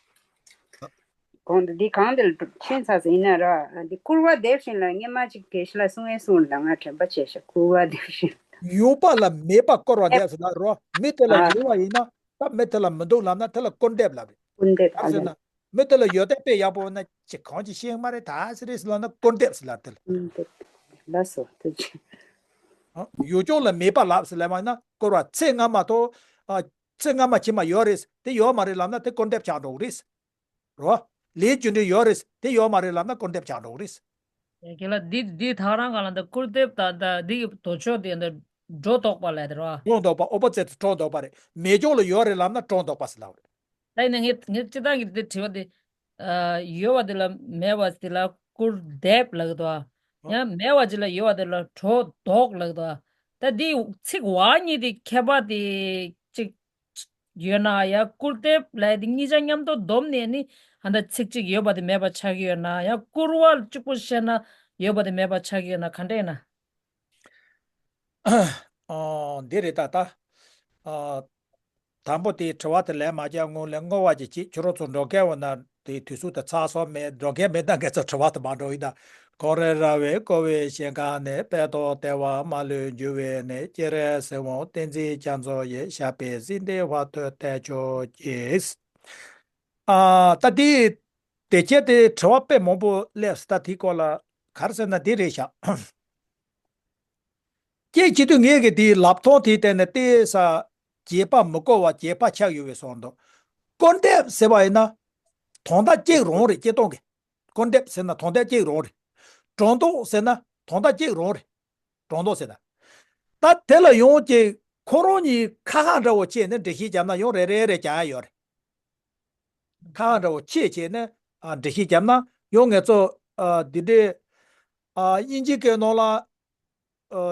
གོང་དུ་འདི་གང་དེ་ཕྱིན་ཚར་ཟིན་ན་ར། འདི་སྐུར་བ་འདེབས་ཤིང་ལ་སྔོན་མ་ཅིག་དགེ་བཤེས་ལགས་གསུང་ཡས་གསུང་ལ་ང་དྲན་པ་བྱས་ཤག་སྐུར་བ་འདེབས་ཤིང་། ཡོད་པ་ལ་མེད་པ་སྐུར་བ་འདེབས་ཟེར་ལབ་རོ། མི་དེ་ལ་ཡོད་པ་ཡིན་ན་ད་མི་དེ་ལ་མི་འདུག་ལབ་ན་དེ་ལ་སྐུར་འདེབས་ལབ་རེད། སྐུར་འདེབས། ག་རེ་ཟེར་ན། མི་དེ་ལ་ཡོད་དེ་དཔེ་ཡག་པོ་ན་ཅི་གང་ཅི་ཤེས་མ་རེད་ད་ཟེར་རེད་ཟེར་ལབ་ན་སྐུར་འདེབས་ཟེར་ལབ་དེ་ལ། ལགས་སོ་ཐུགས་རྗེ་ཆེ། ཡོད་ཅོག་ལ་མེད་པ་ལབ་ཟེར་ལབ་མ་ཡིན་ན་སྐུར་བ་ཚེ་སྔ་མ་ཐོག་ཨ། ཚེ་སྔ་མ་ཕྱི་མ་ཡོད་རེད། དེ་ཡོད་མ་རེད་ལབ་ན་དེ་སྐུར་འདེབས་ཆགས་འགྲོ་གི་རེད། རོ། ལས་རྒྱུ་འབྲས་ཡོད་རེད། དེ་ཡོད་མ་རེད་ལབ་ན་སྐུར་འདེབས་ཆགས་འགྲོ་གི་རེད། ཡ་རྒན་ལགས་འདི་འདི་ཐག་རང་ག་ལ་འདི་སྐུར་འདེབས་དང་ད་འདི་གི་དོ་ཕྱོགས་དེ་འདི་སྒྲོ་འདོགས་པ་ལས་དེ་རོ། སྒྲོ་འདོགས་པ། ཨོ་པོ་ཛིཊ་སྒྲོ་འདོགས་པ་རེད། མེད་ཅོག་ལ་ཡོད་རེད་ལབ་ན་སྒྲོ་འདོགས་པ་ཟེར་ལབ་རེད། ད་ཡིན་ན་ངས་ངས་སྤྱིར་བཏང་གི་འདི་དྲི་བ་འདི། ཨ། ཡོད་པ་དེ་ལ་མེད་པ་དེ་ལ་སྐུར་འདེབས་ལབ་ཀྱི་འདུག་ཨ། ཡང་མེད་པ་ཅིག་ལ་ཡོད་པ་དེ་ལ་སྒྲོ་འདོགས་ལབ་ཀྱི་འདུག་ཨ། ད་འདི་ཚིག་བ་གཉིས་དེ་ཁྱད་པར་དེ་གཅིག་ཡོད་ན་ཡང་སྐུར་འདེབས་ལབ་དེ་གཉིས་ཆ་མཉམ་དུ་བསྡོམས་ནས་ནི་ཨ་ད་ཚིག་གཅིག་ཡོད་པ་དེ་མེད་པ་ཆགས་ཀྱི་ཡོད་ན་ཡང་སྐུར་བ་གཅིག་པུ་བཤད་ན་ཡོད་པ་དེ་མེད་པ་ཆགས་ཀྱི་ཡོད་ན་ག་འདྲ་ཡིན་ན། ཨ། འདི་རེད་ད་ད། ཨ། དང་པོ་དེའི་དྲི་བ་དེ་ལན་མ་རྒྱག་སྔོན་ལ་བསྔོ་བ་ཅིག་བྱེད། ཁྱོད་རང་ཚོ་འགྲོ་མཁན་འོ་ན་དེའི་དུས་ཚོད་དེ་ཚར་སོང་མེད། འགྲོ་མཁན་མེད་ན་ངེད་ཚོ་དྲི་བ་དེ་མ་འགྲོ་ཡིན་ད། ཁོང་རེ་ར་བས་བསྐོར་བའི་ཞིང་ཁམས་ནས། དཔལ་དང་བདེ་བ་མ་ལུས་རྒྱུ་བའི་གནས། སྤྱན་རས་གཟིགས་དབང་བསྟན་འཛིན་རྒྱ་མཚོ་ཡི། ཞབས་པད་སྲིད་མཐའི་བར་དུ་བརྟན་ཅིང་གྱིས། ཨ། ད་དེ་དེ་ཁྱེད་དེ་དྲི་བ་དཔེ་མང་པོ་སླེབས་ད་དེའི་སྐོར་ལ་ག་རེ་ཟེར་ན་དེ་རེད་ཤག་སྐྱེས་བྱེད་དུས་ངེད་ཀྱི་དེའི་ལབ་སྟངས་དེའི་སྟེང་ནས་ཏོག་ཙམ་རྒྱས་པ་མི་གོ་བ་རྒྱས་པ་ཆགས་ཡོད་པའི་བཟོ་འདུག་སྐུར་འདེབས་ཟེར་བ་ཡིན་ན་དོན་དག་གཅིག་རང་རེད། སྤྱིར་བཏང་གི་སྐུར་འདེབས་ཟེར་ན་དོན་དག་གཅིག་རང་རེད། སྒྲོ་འདོགས་ཟེར་ན་དོན་དག་གཅིག་རང་རེད། སྒྲོ་འདོགས་ཟེར་ན། ད་དེ་ལ་ཡང་ཅིག་ཁོ་རང་གཉིས་ཁ་ཁ་འདྲ་བོ་ཕྱེ་ནས་འགྲེལ་བཤད་བརྒྱབ་ན་ཡང་རེ་རེ་རེ་རྒྱག་ཡ་ཡོད་རེད། ཁ་ཁ་འདྲ་བོ་ཕྱེ་བྱས་ནས་ཨ་འགྲེལ་བཤད་བརྒྱབ་ན་ཡང་ངེད་ཚོ་ཨ་འདི་འདྲའི་ཨ་དབྱིན་ཇི་སྐད་ནང་ལ་ཨ་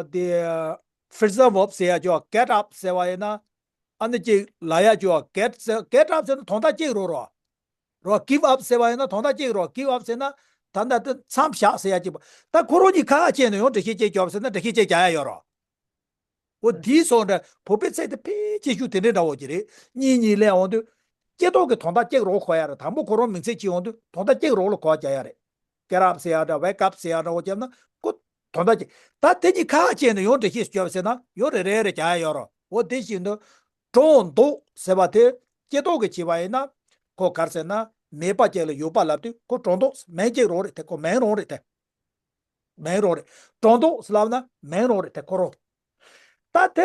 འདི་phrasal verb ཟེར་ཡ་ཅིག་ཡོད། Get up ཟེར་བ་ཡིན་ན་ཨ་ནི་ཅིག་ལབ་ཡ་ཅིག་ཡོད། Get ཟེར། Get up ཟེར་ན་དོན་དག་གཅིག་རང་རེད། རོ། Give up ཟེར་བ་ཡིན་ན་དོན་དག་གཅིག་རོ། Give up ཟེར་ན་ད་ལྟ་དེ་མཚམས་བཞག་ཟེར་ཡ་གཅིག་པ། ད་ཁོ་རང་གཉིས་ཁ་ཁ་ཕྱེ་ནས་ཡང་འགྲེལ་བཤད་ཅིག་རྒྱོབ་ཟེར་ན་འགྲེལ་བཤད་ཅིག་རྒྱག་ཡ་ཡོད་རོ། འོ་དེའི་སོགས་འདྲ་བོད་པའི་ཚིག་དེ་ཕལ་ཆེ་ཤོས་དེ་འདྲའི་འདྲ་བོ་ཅིག་རེད། གཉིས་གཉིས་ལས་འོང་དུས་སྐྱེ་ཐོག་གི་དོན་དག་གཅིག་རོ་གོ་ཡ་རེད། དང་པོ་ཁོ་རང་མིང་ཚིག་ཅིག་འོང་དུས་དོན་དག་གཅིག་རོ་ལ་གོ་རྒྱག་ཡ་རེད། Get up ཟེར་ཡ་འདྲ། Wake up ཟེར་ཡ་འདྲ་བོ་བརྒྱབ་ན་ཁོ་དོན་དག་ཅིག་ད་དེ་གཉིས་ཁ་ཁ་ཕྱེ་ནས་ཡང་འགྲེལ་བཤད་རྒྱོབ་ཟེར་ན་ཡང་རེ་རེ་རེ་རྒྱག་ཡ་ཡོད་རོ། འོ་དེ་བཞིན་དུ་སྒྲོ་འདོགས་ཟེར་བ་དེ་སྐྱེ་ཐོག་གི་བྱས་པ་ཡིན་ན་ཁོ་ག་རེ་ཟེར་ན་མེད་པ་ཅིག་ལ་ཡོད་པ་ལབ་དུས་ཁོ་སྒྲོ་འདོགས་མིང་གཅིག་རང་རེད་དེ། ཁོ་མིང་རང་རེད་དེ། མིང་རང་རེད། སྒྲོ་འདོགས་ཟེར་ལབ་ན་མིང་རང་རེད་དེ་ཁོ་རང་། ད་དེ་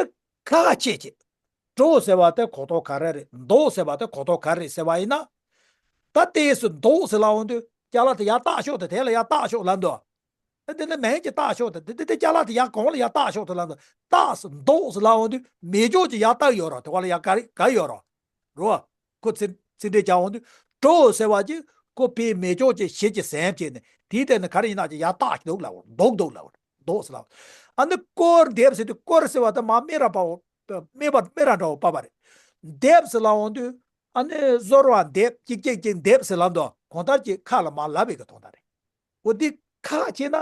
ཁ་ཁ་ཕྱེ་བྱས། སྒྲོ་ཟེར་བ་དེ་གོ་རྟོགས་ག་རེ་རེད། འདོགས་ཟེར་བ་དེ་གོ་རྟོགས་ག་རེ་རེད་ཟེར་བ་ཡིན་ན། ད་ལྟའི་སུ་འདོགས་ཟེར་ལབ་འོང་དུས་ཅ་ལག་དེ་ཡར་བཏགས་ཤོག་དང་དེ་ལ་ཡར་བཏགས་ཤོག་ལབ་འདུག་ཨ་དེ་ནི་མིང་གཅིག་བཏགས་ཤོག་དང་དེ་དེ་དེ་ཅ་ལག་དེ་ཡར་གོང་ལ་ཡར་བཏགས་ཤོག་དང་ལབ་འདུག་བཏགས་འདོགས་ཟེར་ལབ་འོང་དུས་མེད་ཅོག་ཅིག་ཡར་བཏགས་ཡོད་རོ། དེ་བ་ལ་ཡར་ག་རེ་ག་ཡོད་རོ། རོ། ཁོ་ཚིག་ཚིག་འགྲེལ་རྒྱག་འོང་དུས་སྒྲོ་ཟེར་བ་ཅིག་ཁོ་ཕའི་མེད་ཅོག་ཅིག་གཞི་ཅིག་ཟིན་བྱས་ནས་དེའི་སྟེང་ནས་ག་རེ་ཡིན་ན་ཅིག་ཡར་བཏགས་འདུག་ལབ། འདོགས་འདུག་ལབ། འདོགས་ཟེར་ལབ། ཨ་ནི་སྐོར་འདེབས་ཟེར་དུས་སྐོར་ཟེར་བ་དང་མ་སྨད་ར་པའོ། སྨད་པ་སྨད་ར་འདྲ་བོ་པ་པ་རེད། འདེབས་ཟེར་ལ་འོང་དུས་ཨ་ནི་གཟོར་བ་འདེབས་ཅིག་ཅིག་ཅིག་འདེབས་ཟེར་ལ་འདུག་གང་ལྟར་གྱི་ཁ་ལ་མ་ལབ་པའི་གི་དོན་དག་རེད། འོ་འདི་ཁ་ཁ་བྱས་ན་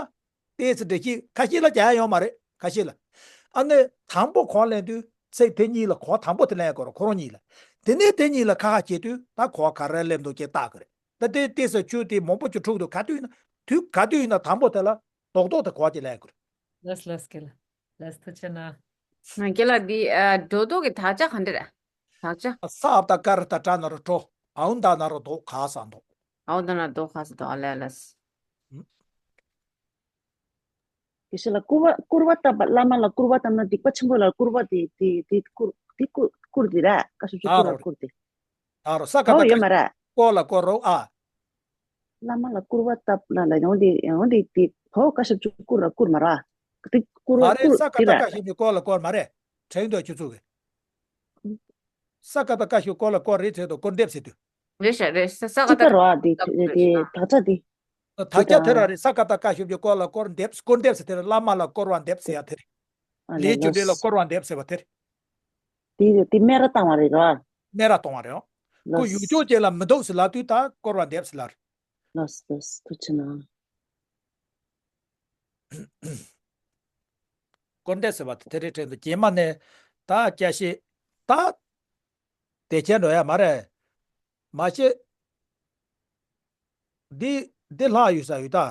ཏོག་ཙམ་འདྲ་ཞིག་ཁ་ཤས་ལ་རྒྱག་ཡ་ཡོད་མ་རེད། ཁ་ཤས་ལ། ཨ་ནི་དང་པོ་གང་ལེན་དུས་ཚིག་དེ་གཉིས་ལ་གང་དང་པོ་དེ་ལེན་དགོས་རེད་ཁོ་རང་གཉིས་ལ། དེ་ནས་དེ་གཉིས་ལ་ཁ་ཁ་བྱེད་དུས་ད་གང་ག་རེ་ལེན་འདུག་ཅེས་བལྟ་དགོས་རེད། ད་དེ་ཏོག་ཙམ་ཆུ་དེ་མང་པོ་ཅིག་འཁྲུག་འདུག་ག་དུས་ཡིན་ན་དུས་ག་དུས་ཡིན་ན་དང་པོ་དེ་ལ་རྡོག་རྡོག་དེ་གང་ཅིག་ལེན་དགོས་རེད། ལགས་ལགས་ཀྱི་ལ། ལགས་ཐུགས་རྗེ་གནང་། ང་རྒན་ལགས་འདི་ཨ་སྒྲོ་འདོགས་ཀྱི་དག་ཆ་ག་འདྲ་རེད། དག་ཆ། ས་ཨ་བཏགས་སྐ་ར་བཏགས་སྐྲ་ན་རོ་སྐྲོ། འ་འོག་མདའ་ན་རོ་འདོག་ག་ས་འདོགས། འ་འོག་མདའ་ན་འདོག་ག་ས་འདོགས། ཨ་ལས་ཨ་ལས། དགེ་བཤེས་ལགས་སྐུར་བ་སྐུར་བ་བཏབ་པ་བླ་མ་ལ་སྐུར་བ་བཏབ་ན་སྡིག་པ་ཆེན་པོ་ལ་སྐུར་བ་དེ་དེ་དེ་སྐུར་དེ་སྐུར་སྐུར་དེ་ར་བཀའ་ཤོག་ཆུ་ད་སྐུར་རོ། ལ་སྐུར་དེ། ད་རོ་ས་ཀ་ཨོ་ད་ཡོད་མ་ར། སྐོར་ལ་སྐོར་རོ་ཨ། བླ་མ་ལ་སྐུར་བ་བཏབ་ལ་ལ་ཡོང་དེ་ཡོང་དེ་དེ་བོ་བཀའ་ཤོག་ཆུ་སྐུར་ལ་སྐུར་མ་ར། དེ་སྐུར་མ་བ་རེད། སྐུར་ས་ཀ་དེ་ད་ར། བཀའ་ཤོག་ཆུ་སྐོར་ལ་སྐོར་མ་རེད། དྲན་འདུག་ཁྱོད་ཚོ་གི། ས་ཀ་ད་བཀའ་ཤོག་སྐོར་ལ་སྐོར་རེད་དྲན་འདུག་སྐོར་འདེབས་ཟེར་དུས། རེད་ཤག་རེད་ཤག་ས་ཀ་ཅི་ད་ལྟར་བ་དེ་ད་སྐོར་དེ་རེད་ཤག་དག་ཆ་དེ། དག་ཆ་དེ་ར་རེད། ས་ཀ་ད་བཀའ་ཤོག་ཆུ་སྐོར་ལ་སྐོར་འདེབས་སྐོར་འདེབས་ཟེར་དེ་ར་བླ་མ་ལ་སྐོར་བ་འདེབས་ཟེར་ཡ་དེ་རེད། ཨ་ལས་ལས་ལོ། རྒྱུ་འབྲས་ལ་སྐོར་བ་འདེབས་ཟེར་བ་དེ་རེད། དེ་དེ་སྨད་ར་བཏང་བ་རེད་ར། སྨད་ར་བཏང་བ་རེད། ཨོ། ལོ། ཁོ་ཡུལ་ཕྱོགས་ཅན་ལ་མི་འདུག་ཟེར་ལབ་དུས་ད་སྐོར་བ་འདེབས་ཟེར་ལབ་རེད། ལོ་ལོ་ཐུགས་རྗེ་གནང་། སྐོར་འདེབས་ཟེར་བ་དེ་དེ་རེད་དྲན་འདུག་རྗེས་མ་ནས་ད་སྐྱ་ཤེས་ད་དེ་ཁྱེར་འགྲོ་ཡ་མ་རེད། མ་གཞི་འདི་འདི་ལྷག་ཡོད་ས་ཡོད་ད།